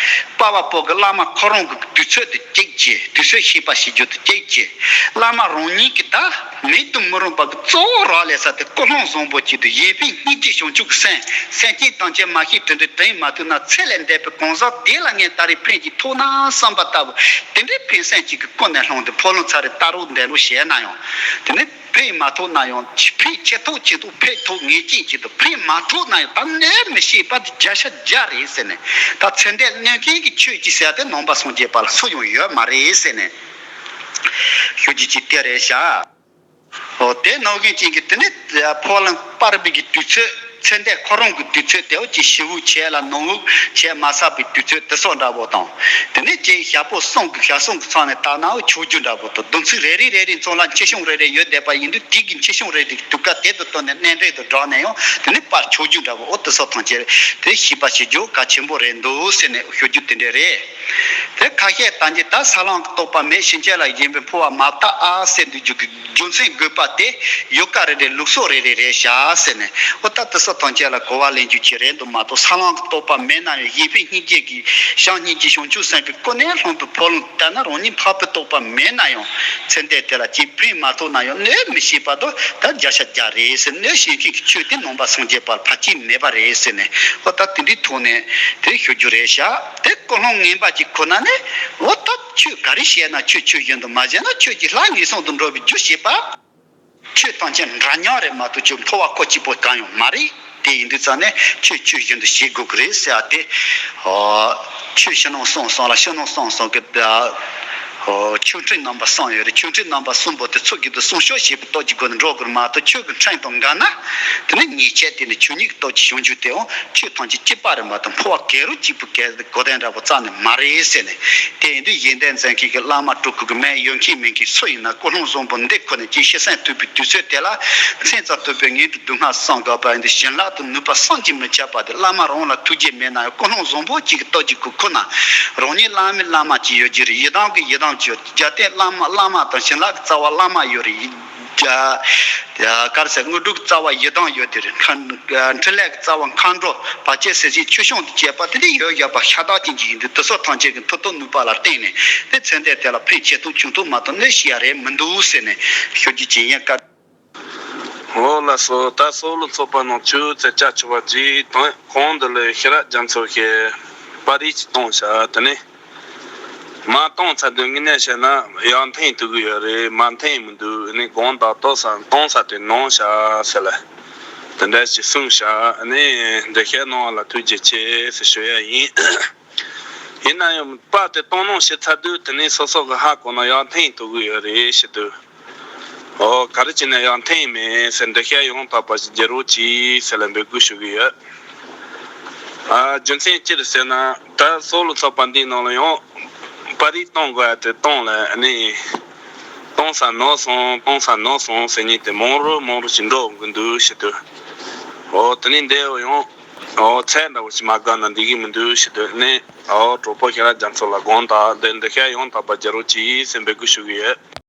སྤར་བ་པོ་གི་བླ་མ་ཁོ་རང་གི་དུས་ཚོད་དེ་གཅིག་བྱས། དུས་ཚོད་ཤེས་པ་བྱེད་རྒྱུ་དེ་གཅིག་བྱས། བླ་མ་རང་ཉིད་ཀྱི་ད་མེད་དུ་མི་རུང་བ་གི་གཙོ་བོ་རག་ལས་ས་དེ་ཀུན་སློང་བཟང་པོ་གཅིག་དང་། གཞན་ཕན་སྙིང་རྗེ་བྱང་ཆུབ་ཀྱི་སེམས། སེམས་ཅན་ཐམས་ཅད་མ་ཤེས་དྲིན་དྲན་དྲན་མ་ཐུབ་ན། ཚེ་ལས་འདས་པའི་གང་ཟག་དེ་ལ་ངས་ད་རེས་ཕན་ཅིག་ཐོགས་ན་བསམ་པ་ལྟ་བུ། དེ་འདྲའི་ཕན་སེམས་གཅིག་གི་ཀུན་ནས་བསླངས་ཏེ་འཕོ་ལུང་ཚར་རེ་ལྟ་རོགས་འདེབས་རོགས་བྱས་ན་ཡང་། དེ་ནི་ཕན་མ་ཐོགས་ན་ཡང་ཕན་ཆེ་ཐོག་ཆེ་ཐོག་ཕན་ཐོགས་ངེས་ཅན་གཅིག་དང་། ཕན་མ་ཐོགས་ན་ཡང་ད་གནོད་མི་ཤེས་པ་དེ་བརྒྱ་ཆ་བརྒྱ་རེད་ཟེར་ནས། ད་ཚེ་འདས་གནོད་མཁན་གྱི་ཆོས་ཅིག་ཟེར་ཏེ་ནང་པ་སངས་རྒྱས་པ་ལ་སུ་ཡང་ཡོད་མ་རེད་ཟེར་ནས་ཞུ་རྒྱུ་ཅིག་དེ་རེད་ཤག་འོ་དེ་ནང་བཞིན་ཅན་གྱི་དེ་ནི་འཕོ་ལུང་སྤར་བའི་གི་དུས་ཚོད། ཚེ་འདས་ཁོ་རང་གི་དུས་ཚོད་དེའོ་ཅིག་ཞི་བོ་ཆེ་ལ་ནོར་བུ་ཆེ་མ་ཟ་བའི་དུས་ཚོད་དེ་སོགས་འདྲ་པོ་དང་། དེ་ནས་ཅིག་ཞག་པོ་གསུམ་གི་ཞག་གསུམ་གི་ཚང་ནས་བལྟས་ནའོ་ཆོས་རྒྱུད་འདྲ་པོ་དང་། སྡོམ་ཚིག་རེ་རེ་རེ་རེ་ཚང་ལ་མཆེད་གཤོང་རེ་རེ་ཡོད་བསྡད་པ་ཡིན་དུས། དེ་གི་མཆེད་གཤོང་རེ་རེ་གི་དུས་སྐབས་དེ་དང་བསྟུན་ནས་གནས་འདྲེན་དུ་བསྒྲགས་ནས་ཡང་དེ་ནས་སྤར། ཆོས་རྒྱུད་འདྲ་པོ་འོ་དེ་སོགས་ཐམས་ཅད་དེ་ཤེས་པ་བྱེད་རྒྱུ་གལ་ཆེན་པོ་རེད་འདུག་ཟེར་ནས་ཞུ་རྒྱུ་དེ་འདྲ་རེད། དེ་ཁ་ཤས་ད་ནི་ད་ས་ལམ་གྱི་རྟོགས་པ་མེད་ཕྱིན་ཆད་ལ་གཞན་པའི་འཕོ་བ་མ་བཏབ་ཨ་ཟེར་འདུག་རྒྱུ་གི་རྒྱུ་མཚན་དགོས་པ་དེ་ཡོ་ག་རེ་རེ་ལུགས་སྲོལ་རེ་རེ་རེད་ཤག་ཟེར་ནས། འོ་ད་དེ་ཚོ་ཐམས་ཅད་ལ་གོ་བ་ལེན་རྒྱུ་ཅིག་རེད་འདུག་མ་གཏོགས། ས་ལམ་གྱི་རྟོགས་པ་མེད་ན་ཡང་གཞན་ཕན་སྙིང་རྗེ་གི་བྱམས་སྙིང་རྗེ་བྱང་ཆུབ་སེམས་ཀྱི་ཀུན་ནས་བསླངས་པའི་འཕོ་ལུང་ལྟར་ན། རང་ཉིད་འཕགས་པའི་རྟོགས་པ་མེད་ན་ཡང་ཚེ་འདས་དེ་ལ་ཅིག་ཕན་མ་ཐོགས་ན་ཡང་གནོད་མི་ཤེས་པ་དང་ད་བརྒྱ་ཆ་བརྒྱ་རེད་ཟེར། གནོད་བྱེད་མཁན་གྱི་ཆོས་དེ་ནང་པ་སངས་རྒྱས་པ་ལ་ཕལ་ཆེར་མེད་པ་རེད་ཟེར་ནས། འོ་ད་དེ་འདྲའི་ཐོག་ནས་དེ་ཞུ་རྒྱུ་རེད་ཤག་དེ་ཀུན་སློང་ངན་པ་ཅིག་ཁོ་ན་ནི་འོ་ད་ཆོས་ག་རེ་བཤད་ན་ཆོས་ཆོས་བཞིན་དུ་མ་བྱས་ན་ཆོས་ཀྱི་ལྷ་ངན་སོང་དུ་འགྲོ་བའི་རྒྱུ་བྱེད་པ། ཆོས་ཐམས་ཅད་འདྲ་མཉམ་རེད་མ་གཏོགས་ཆོས་འཕོ་བ་ཁོ་གཅིག་པོ་གང་ཡང་མ་རེད། དེ་ཡིན་དུས་ཙང་ནས་ཆོས་ཆོས་བཞིན་དུ་བྱེད་དགོས་ཀྱི་རེད་ཟེར་བ་དེ། ཨོ། ཆོས་ཕྱི་ནང་གསུམ་གསུམ་ལ་ཕྱི་ནང་གསུམ་གསུམ་གྱི། ཨོ། ཆོས་ཁྲིམས་རྣམ་པ་གསུམ་ཡོད་རེད། ཆོས་ཁྲིམས་རྣམ་པ་གསུམ་པོ་དེ་ཚོ་གི་དུ་སྲུང་སྐྱོབ་བྱེད་པའི་སྟོབས་ཀྱི་སྒོ་ནས་འགྲོ་དགོས་མ་གཏོགས། ཆོས་ཀྱི་ཁྲིམས་དང་འགལ་ན་དེ་ནི་ཉེས་ཆད་དེ་ནི་ཆོས་ཉིད་ཀྱི་སྟོབས་ཀྱིས་བྱང་རྒྱུ་དེའང་ཆོས་ཐམས་ཅད་གཅིག་པ་རེད་མ་གཏོགས་འཕོ་བ་གང་རུང་གཅིག་པུ་གང་གོ་དོན་འདྲ་པོ་རྩ་ནས་མ་རེད་ཟེར་ནས། དེ་ཡིན་དུས་གཞན་དོན་མཛད་མཁན་གྱི་བླ་མ་སྤྲུལ་སྐུ་གི་མིང་ཡོད་མཁན་མེད་མཁན་སུ་ཡིན་ན་ཀུན་སློང་བཟང་པོ་འདི་ཁོ་ནས་ཀྱི་ཤི་གསོན་ཐུབ་པའི་དུས་ཚོད་དེ་ལ་མཚན་ཙམ་ཐོས་པའི་ངེས་འབྱུང་སྡུག་བསྔལ་བསམ་དགོས་པ་ཡིན་དུས། བྱིན་རླབས་དང་ནུས་པ་བསམ་གྱིས་མི་ཁྱབ་པ་དེ་བླ་མ་རང་ལ་ཐུགས་རྗེ་མེད་ན་ཡང་ཀུན་སློང་བཟང་པོ་གཅིག་གི་སྟོབས་ཀྱིས་ཁོ་ཁོ་ན་རང་ཉིད་བླ་མའི་བླ་མ་གཅིག་ཡོད་ཀྱི་རེད། ཡི་དམ་གྱི་ཡི་དམ་གཅིག་ཡོད། རྒྱལ་བསྟན་བླ་མ་བླ་མ་དང་བྱིན་རླབས་ཀྱི་རྩ་བ་བླ་མ་ཡོད་རེད། ག་རེ་ཟེར། དངོས་གྲུབ་ཀྱི་རྩ་བ་ཡི་དམ་ཡོད་དེ་རེད། མཁའ་འཕྲིན་ལས་ཀྱི་རྩ་བ་མཁའ་འགྲོ་བར་ཆད་སེལ་མཁན་ཆོས་སྐྱོང་དང་བཅས་པ་དེ་འདྲ་ཡོད་ཡོད་པ་ཤ་སྟག་ཅན་གྱི་ཡིན་དུས། དེ་ཚོ་ཐམས་ཅད་ཀྱི་མཐུ་སྟོབས་ནུས་པ་ལ་བརྟེན་ནས་དེ་ཚེ་འདས་དེ་ལ་ཕན་ཆེ་ཐུབ་ཆུང་ཐུབ་མ་གཏོགས་གནོད་ཤེས་ཡ་རེད་མི་འདུག་ཟེར་ནས་ཞུ་རྒྱུ་ཅིག་ཡིན། བཀའ། འོ། ལགས་སོ། ད་སོ་ལོ་ཚོགས་པ་ནང་ཆུ་ཚོད་བཅུ་ཆུ་བ་རྗེས་དང་གོང་དུ་ལས་ཤེས་རབ་རྒྱ་མཚོ་ཞེས་པར་རིས་ཅིག་བཏང་བྱ། དེ་ནས་མ་བཏང་ཚར་དུས་དངོས་གནས་བཤད་ན་ཡར་འཐེན་ཐུབ་ཀྱི་ཡོད་རེད། མར་འཐེན་མི་འདུག་ཨ་ནི་དགོངས་དག་ཏོག་ཙམ་གཏོང་ས་དེ་གནང་བྱ་ཟེར་ལ། དེ་འདྲ་ཞིག་གསུངས་བྱ། ཨ་ནི་འགྲེལ་བཤད་གནང་བ་ལ་ཐུགས་རྗེ་ཆེ་ཟེར་ཞུ་ཡ་ཡིན། ཡིན་ན་ཡང་པར་དེ་བཏང་གནང་བྱེད་ཚར་དུས་དེ་ནས་སོ་སོ་གི་ཧ་གོ་ན་ཡར་འཐེན་ཐུབ་ཀྱི་ཡོད་རེད་ཞུ་དུས། ཨོ་ག་རེ་བྱས་ནས་ཡར་འཐེན་མེད་ཟེར་འགྲེལ་བཤད་ཡང་དག་པ་ཞིག་རྒྱག་རོགས་གྱིས་ཟེར་ལ་འབོད་སྐུལ་ཞུ་གི་ཡོད། ཨ་རྒྱུ་མཚན་ཅི་རེད་ཟེར་ན། ད་སོ་ལོ་ཚོགས་པ་འདིའི་ནང་ལ་ཡང་པར་རིས་གཏོང་དགོས་ཡ་དེ་གཏོང་ལ་ཨ་ནི་གཏོང་ས་ནོར་སོང་གཏོང་ས་ནོར་སོང་ཟེར་མཁན་དེ་མང་རུ་མང་རུ་ཞིག་འགྲོ་གི་འདུག་ཞུ་དུས། ཨོ་དེ་ནས་འདས་ཡང་ཨོ་ཚད་འདྲ་བོ་ཞིག་མ་བརྒལ་ན་འགྲིག་གི་མི་འདུག་ཞུ་དུས་ནས། ཨོ་གྲོགས་པོ་ཤེས་རབ་རྒྱ་མཚོ་ལ་དགོངས་དག་འདི་འགྲེལ་བཤད་ཡང་དག་པ་རྒྱག་རོགས་གྱིས་ཟེར་འབོད་སྐུལ་ཞུ་གི་ཡོད།